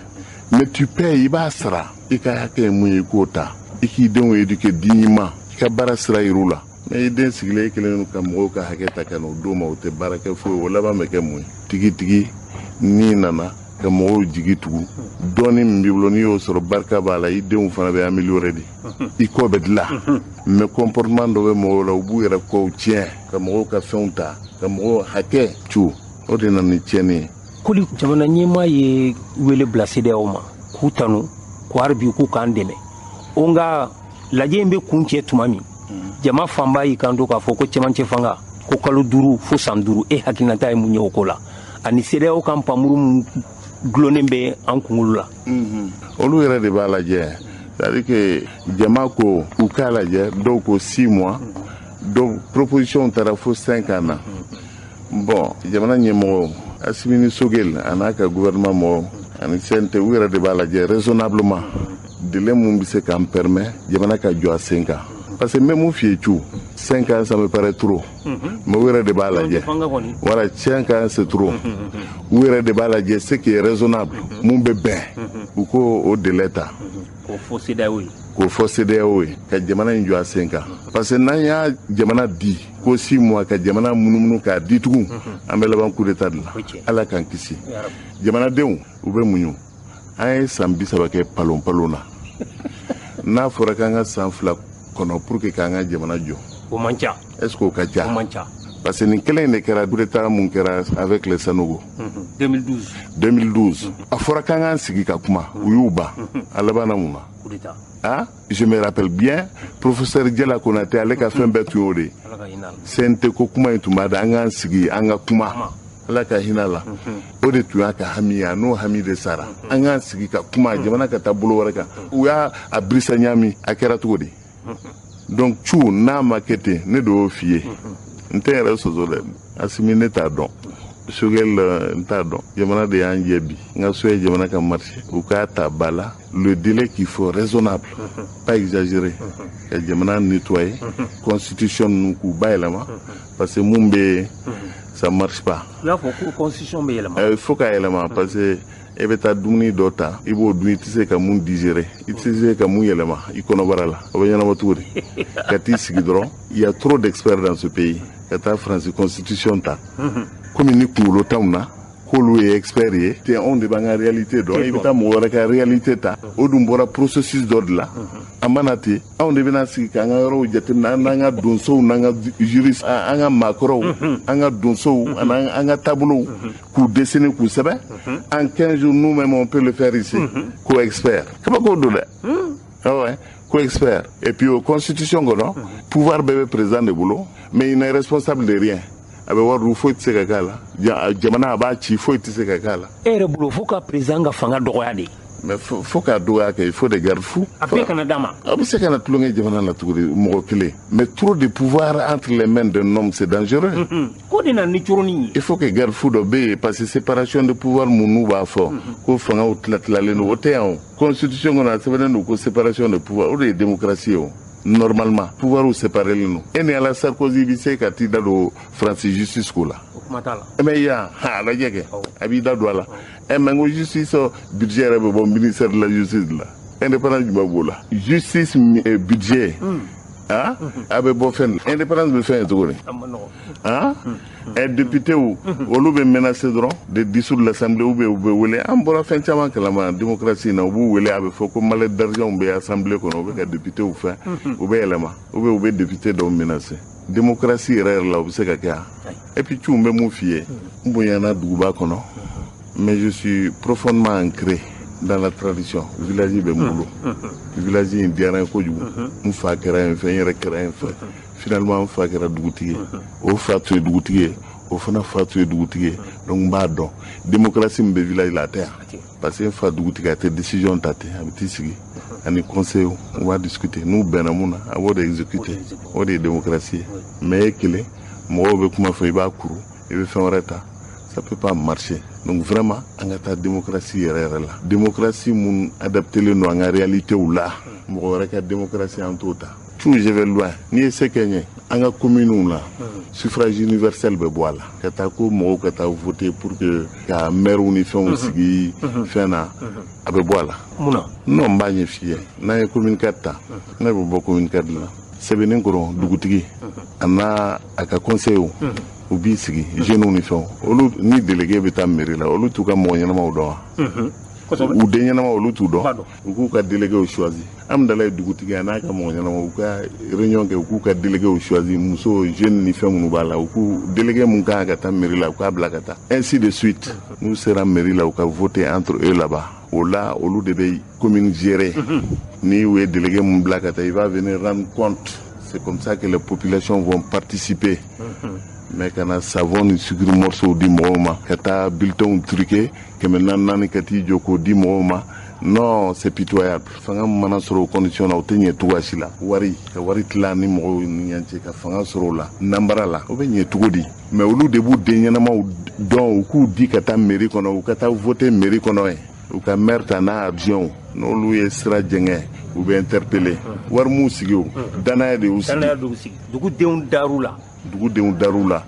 Mais tu payes, i b'a sara. I ka hakɛ ye mun ye, i k'o ta. I k'i denw éduquer dignement, i ka baara sira yir'u la. Mais i den sigilen, e kelen ka mɔgɔw ka hakɛ ta ka n'o d'o ma, o tɛ baara kɛ foyi, o laban bɛ kɛ mun ye? Tigitigi n'i nana ka mɔgɔw jigi tugu, dɔɔni min b'i bolo, n'i y'o sɔrɔ, barika b'a la, i denw fana bɛ améliorer de, i kɔ bɛ dilan. Mais comportement dɔ bɛ mɔgɔw la, u b'u yɛrɛ kɔw tiɲɛ ka mɔgɔw ka fɛnw ta ka mɔgɔw hakɛ cu, o de nana ni tiɲɛni ye. Koli, jamana ɲɛmaa ye wele bila CEDEAO ma k'u tanu ko hali bi k'u k'an dɛmɛ. O nka lajɛ in bɛ kun cɛ tuma min, jama fanba y'i kan to k'a fɔ ko cɛmancɛ fanga ko kalo 5 fo san 5. E hakilinata ye mun ye o ko la, ani CEDEAO kan panmuru mun gulonnen bɛ an kunkolo la? Olu yɛrɛ de b'a lajɛ. C'est à dire que jama ko u k'a lajɛ, dɔw ko 6 mois, dɔw proposition taara fo 5 ans na. Bon, jamana ɲɛmɔgɔ Assimi ni Sogel a n'a ka gouvernement mɔgɔw ani CNT, u yɛrɛ de b'a lajɛ raisonnablement délai mun bɛ se k'an permet jamana ka jɔ a sen kan. Parce que n bɛ mun f'i ye, cu 5 ans, ça me paraît trop. Mais u yɛrɛ de b'a lajɛ. Voilà, 5 ans, c'est trop. U yɛrɛ de b'a lajɛ ce qui est raisonnable, mun bɛ bɛn, u k'o o délai ta. K'o fɔ CEDEAO ye. K'o fɔ CEDEAO ye ka jamana in jɔ a sen kan. Parce que n'an y'a jamana di ko 6 mois ka jamana munumunu k'a di tugun, an bɛ laban coup d'état de la. Ala k'an kisi. Jamanadenw, u bɛ muɲu. An ye san 30 kɛ palon palon na. N'a fɔra k'an ka san 2 kɔnɔ pour que k'an ka jamana jɔ, o man ca. Est ce que o ka ca? O man ca. Parce que nin kelen in de kɛra coup d'état mun kɛra avec les Sanogo 2012. 2012, a fɔra k'an k'an sigi ka kuma, u y'u ban. A labanna mun na? Coup d'état. Ah, je me rappelle bien, professeur Jala Konate, ale ka fɛn bɛɛ tun y'o de ye. CNT ko kuma in tun b'a da, an k'an sigi an ka kuma. Ala ka hinɛ la, o de tun y'a ka hami ye, a n'o hami de sara. An k'an sigi ka kuma, jamana ka taa bolo wɛrɛ kan. U y'a a birisa ɲami, a kɛra cogo di? Donc cu n'a ma kɛ ten, ne de y'o f'i ye. N tɛ n yɛrɛ sɔsɔ dɛ. Assimi, ne t'a dɔn. Sogel, n t'a dɔn. Jamana de y'an jɛ bi. N ka so ye jamana ka marché. U k'a ta ba la. Le délai qu'il faut raisonnable, pas exagéré. Ka jamana nettoyer, constitution ninnu k'u bayɛlɛma, parce que mun bɛ yen, ça marche pas. U y'a fɔ ko constitution bɛ yɛlɛma. Il faut k'a yɛlɛma, parce que e bɛ taa dumuni dɔ ta, i b'o dun, i tɛ se ka mun digérer, i tɛ se ka mun yɛlɛma i kɔnɔbara la, o bɛ ɲɛnabɔ cogo di? Ka t'i sigi dɔrɔn. Il y a trop d'experts dans ce pays. Ka taa France constitution ta, komi ni kunkolo t'anw na. K'olu ye expert ye ten, anw de b'an ka réalité dɔn. I bɛ taa mɔgɔ wɛrɛ ka réalité ta, o dun bɔra processus dɔ de la. An mana ten, anw de bɛna sigi k'an ka yɔrɔw jateminɛ, an n'an ka donsow, n'an ka juriste, an ka maakɔrɔw, an ka donsow, an ka taabolow, k'u dessiner, k'u sɛbɛn. En 15 jours, nous-mêmes, on peut le faire ici. Ko expert, kabako don dɛ. Ouais, ko expert. Et puis o constitution kɔnɔ, pouvoir bɛɛ bɛ président de bolo, mais il n'est responsable de rien. A bɛ wari dun, foyi tɛ se ka k'a la. Jamana, a b'a ci, foyi tɛ se ka k'a la. E yɛrɛ bolo, fo ka président ka fanga dɔgɔya de? Mais fo k'a dɔgɔya kɛ, il faut des garde-fous. A bɛɛ kana d'a ma. A bɛ se ka na tulonkɛ jamana la cogo di, mɔgɔ kelen? Mais trop de pouvoir entre les mains d'un homme, c'est dangereux. Ko de nana ni coroni ye. Il faut que garde-fou dɔ bɛ yen, parce que séparation de pouvoir mun n'u b'a fɔ ko fangaw tila tilalen don, o tɛ yan. O constitution kɔnɔ, a sɛbɛnnen don ko séparation de pouvoir, o de ye démocratie ye. O normalement, pouvoir séparé don. E ni ala, Sarkozy bɛ se ka t'i da don Faransi justice ko la? O kuma t'a la. Mais yan, a lajɛ kɛ, a b'i da don a la. Ɛ, mais n ko justice budget yɛrɛ bɛ bɔ ministère de la Justice de la. Indépendance jumɛn b'o la? Justice budget, ah, a bɛ bɔ fɛn, indépendance bɛ fɛn ye cogo di? Ah, ɛ, député, olu bɛ menacer dɔrɔn de dissoudre l'Assemblée, ou bien u bɛ wele. An bɔra fɛn caman kalama démocratie na. U b'u wele, a bɛ fɔ ko mallette d'argent bɛ Assemblée kɔnɔ, u bɛ ka député fɛn, u bɛ yɛlɛma, ou bien u bɛ député dɔw menacer. Démocratie yɛrɛ yɛrɛ la, o bɛ se ka kɛ yan? Et puis tu, n bɛ mun f'i ye? N bonyana duguba kɔnɔ, mais je suis profondément ancré dans la tradition. Village bɛ n bolo, village in diyara n ye kojugu. N fa kɛra yen fɛ, n yɛrɛ kɛra yen fɛ. Finalement, n fa kɛra dugutigi ye, o fa tun ye dugutigi ye, o fana fa tun ye dugutigi ye. Donc n b'a dɔn, démocratie min bɛ village la, a tɛ yan, parce que n fa dugutigi, a tɛ décision ta ten. A bɛ t'i sigi ani conseil, u b'a discuter, n'u bɛnna mun na, a b'o de exécuter. O de ye démocratie ye. Mais e kelen, mɔgɔw bɛ kuma fɔ, i b'a kuru, i bɛ fɛn wɛrɛ ta, ça peut pas marcher. Donc vraiment, an ka taa démocratie yɛrɛ yɛrɛ la, démocratie mun adaptélen don an ka réalitéw la. Mɔgɔ wɛrɛ ka démocratie, an t'o ta. Tout, je vais loin. N'i ye se kɛ n ye, an ka communes la, suffrage universel bɛ bɔ a la, ka taa ko mɔgɔw ka taa voter pour que ka maires ni fɛnw sigi fɛn na, a bɛ bɔ a la. Mun na? Non, n b'a ɲɛ f'i ye. N'an ye commune 4 ta, ne bɛ bɔ commune 4 la, Sɛbɛnnikɔrɔ dugutigi a n'a a ka conseil, u b'i sigi, jeunes ni fɛnw, olu ni délégué bɛ taa mairie la, olu t'u ka mɔgɔ ɲɛnamaw dɔn wa? U den ɲɛnama, olu t'u dɔn. U k'u ka déléguéw choisi. Amidala ye dugutigi, a n'a ka mɔgɔ ɲɛnama, u ka réunion kɛ, u k'u ka déléguéw choisi, muso, jeune ni fɛn minnu b'a la, u k'u délégué mun kan ka taa mairie la, u k'a bila ka taa, ainsi de suite. N'u sera mairie la, u ka voter entre eux là-bas. O la, olu de bɛ commune gérer. Ni u ye délégué mun bila ka taa, il va venir rendre compte. C'est comme ça que les populations vont participer. Mais ka na savon ni sucre morceau di mɔgɔw ma, ka taa bulletin truqué 400 400, ka t'i jɔ k'o di mɔgɔw ma, non, c'est pitoyable. Fanga min mana sɔrɔ o condition na, o tɛ ɲɛ cogoya si la. Wari ka wari tila ni mɔgɔw ni ɲɔgɔn cɛ, ka fanga sɔrɔ o la, nanbara la, o bɛ ɲɛ cogo di? Mais olu de b'u den ɲɛnamaw dɔn, u k'u di ka taa mairie kɔnɔ, u ka taa voter mairie kɔnɔ yen, u ka maire ta n'a adjoint. N'olu ye sira jɛngɛ, u bɛ interpeller. Wari m'u sigi, o danaya de y'u sigi. Danaya de y'u sigi, dugudenw dar'u la. Dugudenw dar'u la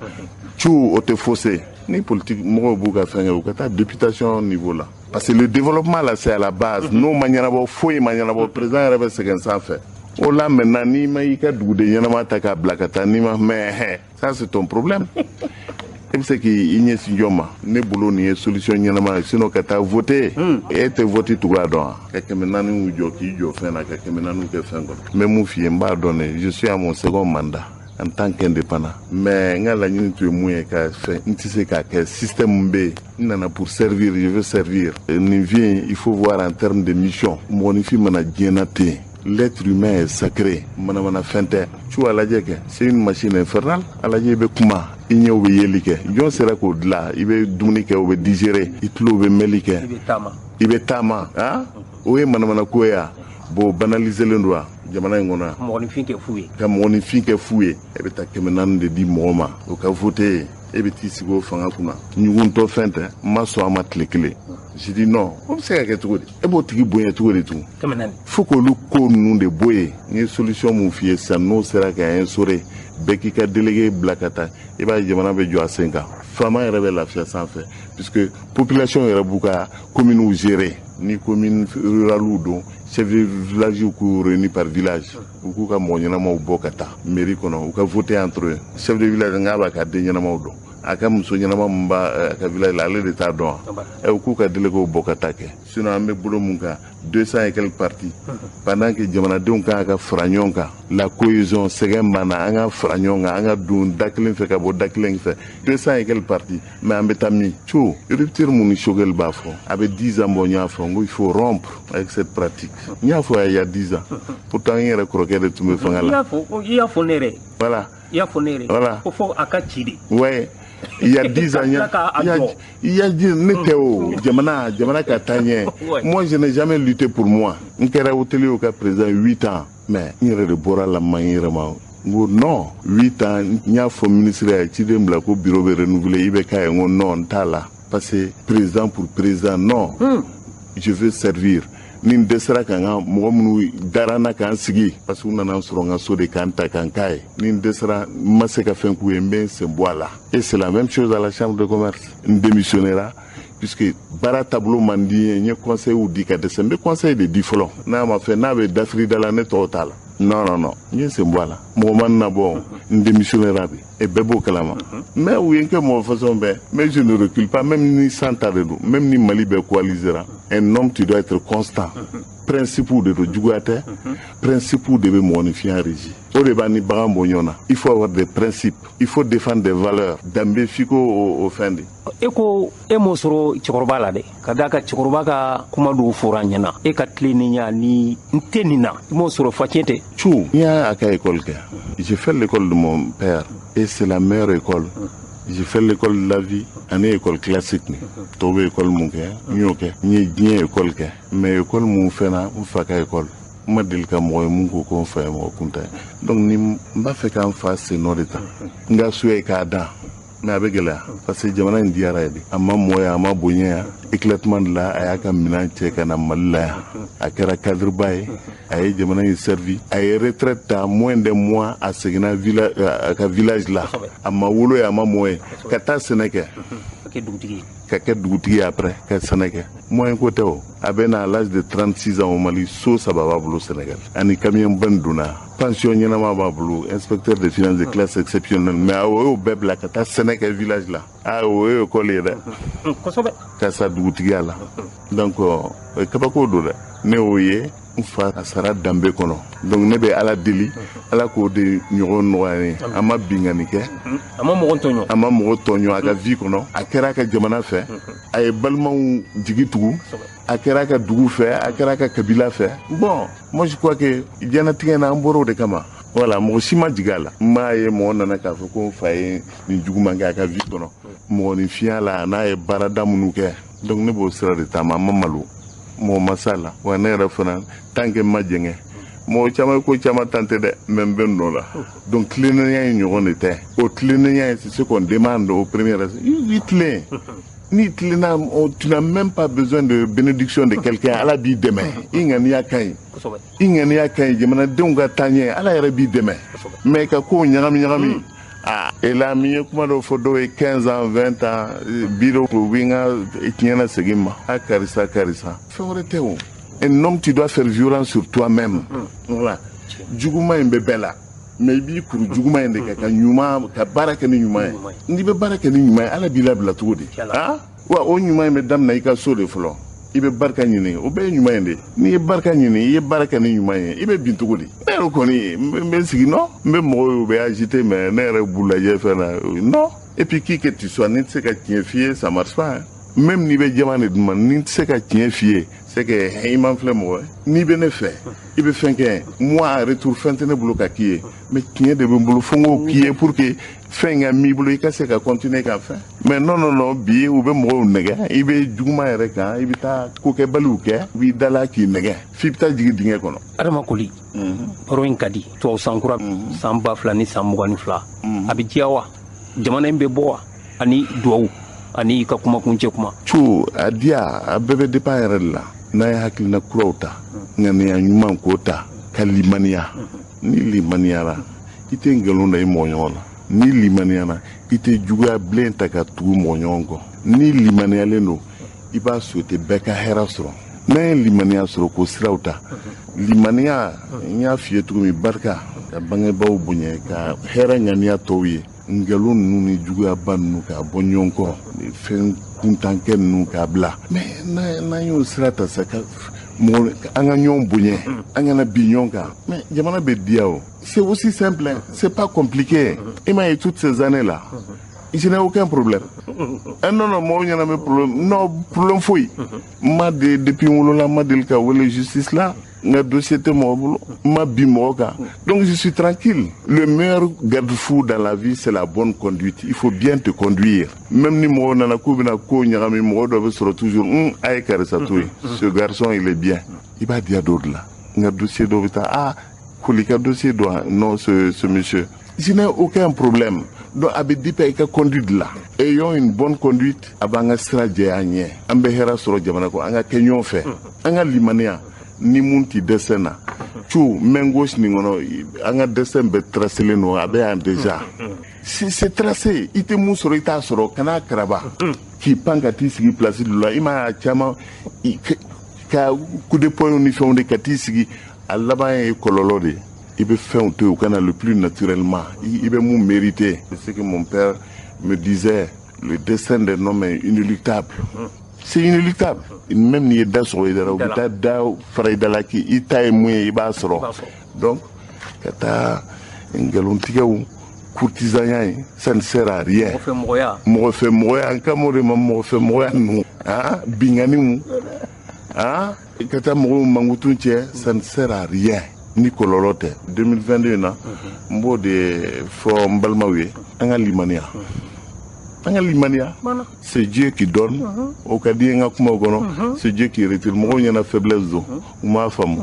cu, o tɛ faussé. Ni politique mɔgɔw b'u ka fɛn kɛ, u ka taa députation niveau la, parce que le développement là, c'est à la base. N'o ma ɲɛnabɔ, foyi ma ɲɛnabɔ. Président yɛrɛ bɛ sɛgɛn sanfɛ. O la maintenant, n'i ma i ka duguden ɲɛnama ta k'a bila ka taa, n'i ma, mais ça, c'est ton problème. E bɛ se k'i ɲɛsin jɔn ma? Ne bolo, nin ye solution ɲɛnama ye. Sinon, ka taa voter, e tɛ vote cogoya dɔn wa? Ka 400 jɔ k'i jɔ fɛn na, ka 400 kɛ fɛn kɔnɔ. N bɛ mun f'i ye? N b'a dɔn de, je suis à mon second mandat en tant qu'indépendant, mais n ka laɲini tun ye mun ye ka fɛn, n tɛ se k'a kɛ. Système min bɛ yen, n nana pour servir, je veux servir. Nin vie, il faut voir en termes de mission. Mɔgɔninfin mana diɲɛ na ten, l'être humain est sacré. Manamana fɛn tɛ cu, a lajɛ kɛ, c'est une machine infernale. A lajɛ, i bɛ kuma, i ɲɛw bɛ yeli kɛ, jɔn sera k'o dilan? I bɛ dumuni kɛ, o bɛ digérer, i tulo bɛ mɛnli kɛ, I bɛ taama. I bɛ taama. Ah, o ye manamana ko ye wa? Bon, banaliselen don wa jamana in kɔnɔ yan? Mɔgɔninfin kɛ fu ye. Ka mɔgɔninfin kɛ fu ye. E bɛ taa 400 de di mɔgɔ ma, o ka voter ye, e bɛ t'i sigi o fanga kunna. Ɲuguntɔ fɛn tɛ, n ma sɔn a ma tile kelen. Je dis non. O bɛ se ka kɛ cogo di? E b'o tigi bonya cogo di tugun? 400. Fo k'olu ko ninnu de bɔ yen. N ye solution mun f'i ye sisan, n'o sera ka instaurer, bɛɛ k'i ka délégué bila ka taa, i b'a ye jamana bɛ jɔ a sen kan, faama yɛrɛ bɛ lafiya sanfɛ, puisque population yɛrɛ b'u ka communes gérer. Ni commune rurale don, chef de village k'u réunir par village, u k'u ka mɔgɔ ɲɛnamaw bɔ ka taa mairie kɔnɔ, u ka voter entre eux. Chef de village, n k'a b'a ka den ɲɛnamaw dɔn. A ka muso ɲɛnama min b'a a ka village la, ale de t'a dɔn wa? Ɛ, u k'u ka délégués bɔ ka taa kɛ. Sinon an bɛ bolo mun kan, 200 et quelques partis, pendant que jamanadenw kan ka fara ɲɔgɔn kan, la cohésion, sɛgɛn banna, an ka fara ɲɔgɔn kan, an ka don da kelen fɛ ka bɔ da kelen fɛ. 200 et quelques partis, mais an bɛ taa min? Co rupture mun ni Choguel b'a fɔ, a bɛ 10 ans bɔ. N y'a fɔ n ko il faut rompre avec cette pratique. N y'a fɔ il y a 10 ans, pourtant n yɛrɛ kɔrɔkɛ de tun bɛ fanga la. I y'a fɔ ne yɛrɛ. Voilà. I y'a fɔ ne yɛrɛ. Voilà. Ko fɔ a ka ci de. Ouais. Il y a 10 ans, il y a 10, ne tɛ o jamana ka taa ɲɛ. Moi, je n'ai jamais lutté pour moi. N kɛra hôtelier ka président 8 ans, mais n yɛrɛ de bɔra la ma n yɛrɛ ma. N ko non, 8 ans, n y'a fɔ ministre ye, ciden bila ko bureau bɛ renouveler, i bɛ k'a ye. N ko non, n t'a la. Parce que président pour président, non. Je veux servir. Ni n dɛsɛra ka n ka mɔgɔ minnu dara n na k'an sigi, parce que u nana n sɔrɔ n ka so de k'an ta k'an k'a ye, ni n dɛsɛra, n ma se ka fɛn k'u ye, n bɛ n sen bɔ a la. Et c'est la même chose à la chambre de commerce, n démissionnera puisque baara taabolo man di n ye. N ye conseil di ka dɛsɛ, n bɛ conseil de di fɔlɔ. N'a ma fɛn, n'a bɛ dafiri da la, ne tɔgɔ t'a la. Non, non, non, n ye n sen bɔ a la. Mɔgɔ ma n nabɔ, n démissionnera bi et bɛɛ b'o kalama. Mais u ye n kɛ mɔgɔ façon bɛɛ, mais je ne recule pas, même ni san ta de don, même ni Mali bɛɛ coalisera. Un homme, tu dois être constant. Principe de don, juguya tɛ. Principe de bɛ mɔgɔninfinya régi, o de b'a ni bagan bɔ ɲɔgɔn na. Il faut avoir des principes, il faut défendre des valeurs. Danbe f'i ko o fɛn de. E ko e m'o sɔrɔ cɛkɔrɔba la dɛ, ka d'a kan cɛkɔrɔba ka kuma dɔw fɔra an ɲɛna, e ka tilennenya ni n tɛ nin na, i m'o sɔrɔ fa tiɲɛ tɛ. Cu n y'a ka école kɛ. J'ai fait l'école de mon père et c'est la meilleure école. J'ai fait l'école de la vie ani école classique. Ni tɔw bɛ école mun kɛ, n y'o kɛ. N ye diɲɛ école kɛ, mais école mun fɛnna, n fa ka école. N ma deli ka mɔgɔ ye mun ko ko n fa ye mɔgɔ kuntan ye. Donc ni n b'a fɛ k'an fa sen nɔ de ta, n ka so ye k'a dan, mais a bɛ gɛlɛya parce que jamana in diyara ye de. A ma mɔ yan, a ma bonya yan. Éclatement de la, a y'a ka minɛn cɛ ka na Mali la yan. A kɛra cadre ba ye, a ye jamana in servi, a ye retraite ta, moins d'un mois a seginna village, a ka village la, a ma wolo ye, a ma mɔ ye, ka taa sɛnɛ kɛ. Ka kɛ dugutigi ye. Ka kɛ dugutigi ye, après ka sɛnɛ kɛ. Moyen ko tɛ o. A bɛ na à l'âge de 36 ans au Mali, so saba b'a bolo Sénégal ani camion ba nin donna, pension ɲɛnama b'a bolo, inspecteur de finances de classe exceptionnelle, mais o y'o bɛɛ bila ka taa sɛnɛ kɛ village la. Ah, o ye école ye dɛ. Ka sa dugutigiya la. Donc o ye kabako don dɛ. Ne y'o ye, n fa a sara danbe kɔnɔ. Donc ne bɛ Ala deli, Ala k'o de ɲɔgɔn nɔgɔya ne ye. A ma binkani kɛ. A ma mɔgɔ tɔɲɔ. A ma mɔgɔ tɔɲɔ a ka vie kɔnɔ. A kɛra a ka jamana fɛ, a ye balimaw jigi tugu, a kɛra a ka dugu fɛ, a kɛra a ka kabila fɛ. Bon, moi je crois que diɲɛnatigɛ na, an bɔra o de kama. Voilà, mɔgɔ si ma jigin a la. N m'a ye mɔgɔ nana k'a fɔ ko n fa ye nin juguman kɛ a ka vie kɔnɔ. Mɔgɔninfinya la, a n'a ye baarada minnu kɛ, donc ne b'o sira de taama. A ma malo, mɔgɔ ma s'a la. Wa ne yɛrɛ fana, tant que n ma jɛngɛ, mɔgɔ caman ye ko caman tante dɛ, mais n bɛ nɔ la. Donc tilennenya ye ɲɔgɔn de tɛ. O tilennenya ye, c'est ce qu'on demande au premier, i tilen. N'i tilenna, tu n'as même pas besoin de bénédiction de quelqu'un. Ala b'i dɛmɛ. I ŋaniya ka ɲi, i ŋaniya ka ɲi, jamanadenw ka taa ɲɛ, Ala yɛrɛ b'i dɛmɛ. Mais ka kow ɲagami ɲagami, ah, et là min ye kuma dɔw fɔ, dɔw ye 15 ans, 20 ans bi dɔw, u bɛ n ka tiɲɛ na segin ma. A karisa, karisa, fɛn wɛrɛ tɛ o. Un homme, tu dois faire violence sur toi-même. Voilà, juguman in bɛ bɛɛ la, mais i b'i kuru juguman in de kɛ ka ɲuman, ka baara kɛ ni ɲuman ye. N'i bɛ baara kɛ ni ɲuman ye, Ala b'i labila cogo di? Ah, wa o ɲuman in bɛ daminɛ i ka so de fɔlɔ. I bɛ barika ɲini, o bɛɛ ye ɲuman in de ye. N'i ye barika ɲini, i ye baara kɛ ni ɲuman ye, i bɛ bin cogo di? Ne yɛrɛ kɔni, n bɛ sigi nɔ, n bɛ mɔgɔw ye, u bɛ agiter, mais ne yɛrɛ b'u lajɛ fɛn na non. Et puis qui que tu sois, n'i tɛ se ka tiɲɛ f'i ye, ça marche pas hein. Même n'i bɛ jama de d'u ma, n'i tɛ se ka tiɲɛ f'i ye, c'est que i man filɛ mɔgɔ ye. N'i bɛ ne fɛ, i bɛ fɛn kɛ, moi en retour fɛn tɛ ne bolo ka k'i ye, mais tiɲɛ de bɛ n bolo, fo n k'o k'i ye pour que fɛn in ka m'i bolo, i ka se ka continuer ka fɛn. Mais non, non, non, bi u bɛ mɔgɔw nɛgɛ, i bɛ juguman yɛrɛ kan, i bɛ taa kokɛbaliw kɛ, u b'i dala k'i nɛgɛ f'i bɛ taa jigin dingɛ kɔnɔ. Adama Koli, baro in ka di. Tubabu san kura, san 2022, a bɛ diya wa? Jamana in bɛ bɔ wa? Ani duwawu ani i ka kumakuncɛ kuma. Cu a diya, a bɛɛ bɛ dépend yɛrɛ de la. N'a ye hakilina kuraw ta, ŋaniya ɲuman k'o ta, ka limaniya. Ni limaniyara, i tɛ nkalon da i mɔgɔ ɲɔgɔn na. Ni limaniyara, i tɛ juguya bilen ta ka tugu mɔgɔ ɲɔgɔn kɔ. Ni limaniyalen don, i b'a souhaiter bɛɛ ka hɛrɛ sɔrɔ. N'an ye limaniya sɔrɔ k'o siraw ta, limaniya, n y'a f'i ye cogo min, barika ka bangebaaw bonya, ka hɛrɛ ŋaniya tɔw ye. Nkalon ninnu ni juguyaba ninnu k'a bɔ ɲɔgɔn kɔrɔ, fɛn kuntankɛ ninnu k'a bila. Mais n'an y'o sira ta sa, ka mɔgɔ an ka ɲɔgɔn bonya, an kana bin ɲɔgɔn kan, mais jamana bɛ diya o. C'est aussi simple, c'est pas compliqué. I m'a ye, toutes ces années là, je n'ai aucun problème. Eh non, non, mɔgɔw ɲɛna bɛ problème. Non, problème foyi. N ma de, depuis n wolola, n ma deli ka wele justice la. N ka dossier tɛ mɔgɔ bolo. N ma bin mɔgɔ kan. Donc je suis tranquille. Le meilleur garde-fou dans la vie, c'est la bonne conduite. Il faut bien te conduire. Même ni mɔgɔw nana k'u bɛna ko ɲagami, mɔgɔ dɔ bɛ sɔrɔ toujours. A ye karisa to yen. Ce garçon, il est bien. I b'a diya dɔw de la. N ka dossier dɔ bɛ taa. Ah, Koli ka dossier dɔ. Non, ce monsieur. Je n'ai aucun problème. Donc a bɛ dépend i ka conduite la. Ayons une bonne conduite, a b'an ka sira jɛya an ɲɛ. An bɛ hɛrɛ sɔrɔ jamana kɔnɔ, an ka kɛ ɲɔgɔn fɛ. An ka limaniya ni mun ti dɛsɛ na. Cu main gauche nin kɔnɔ, an ka destin bɛɛ tracélen don, a bɛ yan déjà. C'est tracé. I tɛ mun sɔrɔ, i t'a sɔrɔ, kana karaba. K'i pan ka t'i sigi place dɔ la, i m'a ye caman ka coup de poing ni fɛnw de ka t'i sigi, a laban ye kɔlɔlɔ de ye. I bɛ fɛnw to yen, u ka na le plus naturellement, i bɛ mun mériter. C'est ce que mon père me disait: le destin d'un homme est inéluctable. C'est inéluctable. Même n'i ye da sɔgɔ i da la, u bɛ taa da fara i da la k'i ta ye mun ye, i b'a sɔrɔ. Donc ka taa nkalontigɛw, courtisanya ye, ça ne sert à rien. Mɔgɔfɛmɔgɔya. Mɔgɔfɛmɔgɔya, an kan m'o de ma, mɔgɔfɛmɔgɔya ninnu, ah, binganiw, ah, ka taa mɔgɔw mankutu cɛ, ça ne sert à rien ni kɔlɔlɔ tɛ. 2022 in na, n b'o de fɔ n balimaw ye: an ka limaniya, an ka limaniya. C'est Dieu qui donne, o ka di n ka kumaw kɔnɔ, c'est Dieu qui retire. Mɔgɔw ɲɛna faiblesse don, u m'a faamu.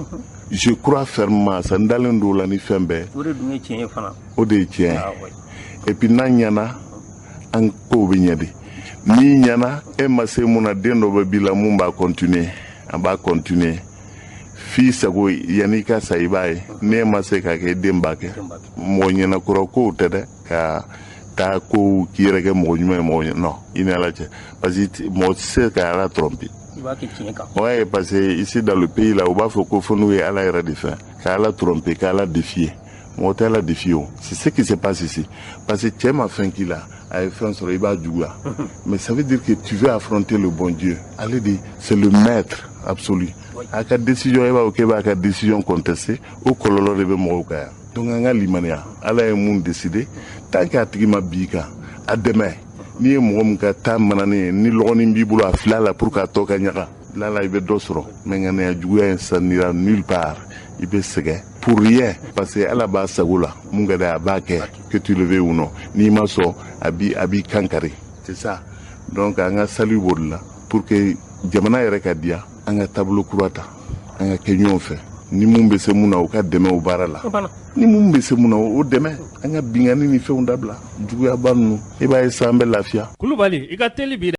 Je crois fermement ça, n dalen don o la ni fɛn bɛɛ. O de dun ye tiɲɛ ye fana. O de ye tiɲɛ ye. Et puis n'an ɲɛna, an kow bɛ ɲɛ de. N'i ɲɛna, e ma se mun na, den dɔ bɛ b'i la mun b'a continuer, a b'a continuer f'i sago. Yanni i ka sa, i b'a ye n'e ma se k'a kɛ, i den b'a kɛ. Mɔgɔ ɲɛnakɔrɔ kow tɛ dɛ, ka taa kow k'i yɛrɛ kɛ mɔgɔ ɲuman ye, mɔgɔ ɲɛ non, i ni Ala cɛ, parce que mɔgɔ tɛ se ka Ala tromper. I b'a kɛ tiɲɛ kan. Ouais, parce que ici dans le pays là, u b'a fɔ ko fo n'u ye Ala yɛrɛ de fɛ, ka Ala tromper, ka Ala défier. Mɔgɔ tɛ Ala défier o. C'est ce qui se passe ici, parce que cɛ ma fɛn k'i la, a ye fɛn sɔrɔ, i b'a juguya. Mais ça veut dire que tu veux affronter le bon Dieu. Ale de, c'est le maître absolu. A ka décision, e b'a fɔ k'e b'a ka décision contester, o kɔlɔlɔ de bɛ mɔgɔw kan yan. Donc an ka limaniya, Ala ye mun décider, tant que a tigi ma bin i kan, a dɛmɛ. N'i ye mɔgɔ min ka taa mananen ye, ni lɔgɔnin b'i bolo, a fil'a la pour k'a tɔ ka ɲaga lala, i bɛ dɔ sɔrɔ. Mais ŋaniya juguya in, ça n'ira nulle part. I bɛ sɛgɛn pour rien, parce que Ala b'a sago la, mun ka di a b'a kɛ, que tu le veuilles ou non. N'i ma sɔn, a b'i kan kari. C'est ça. Donc an ka sali b'o de la pour que jamana yɛrɛ ka diya. An ka taabolo kura ta, an ka kɛ ɲɔgɔn fɛ. Ni mun bɛ se mun na, u ka dɛmɛ o baara la. Ni mun bɛ se mun na, o dɛmɛ. An ka binkanni ni fɛnw dabila, juguyaba ninnu, i b'a ye sisan an bɛ lafiya. Kulubali, i ka teli bi dɛ.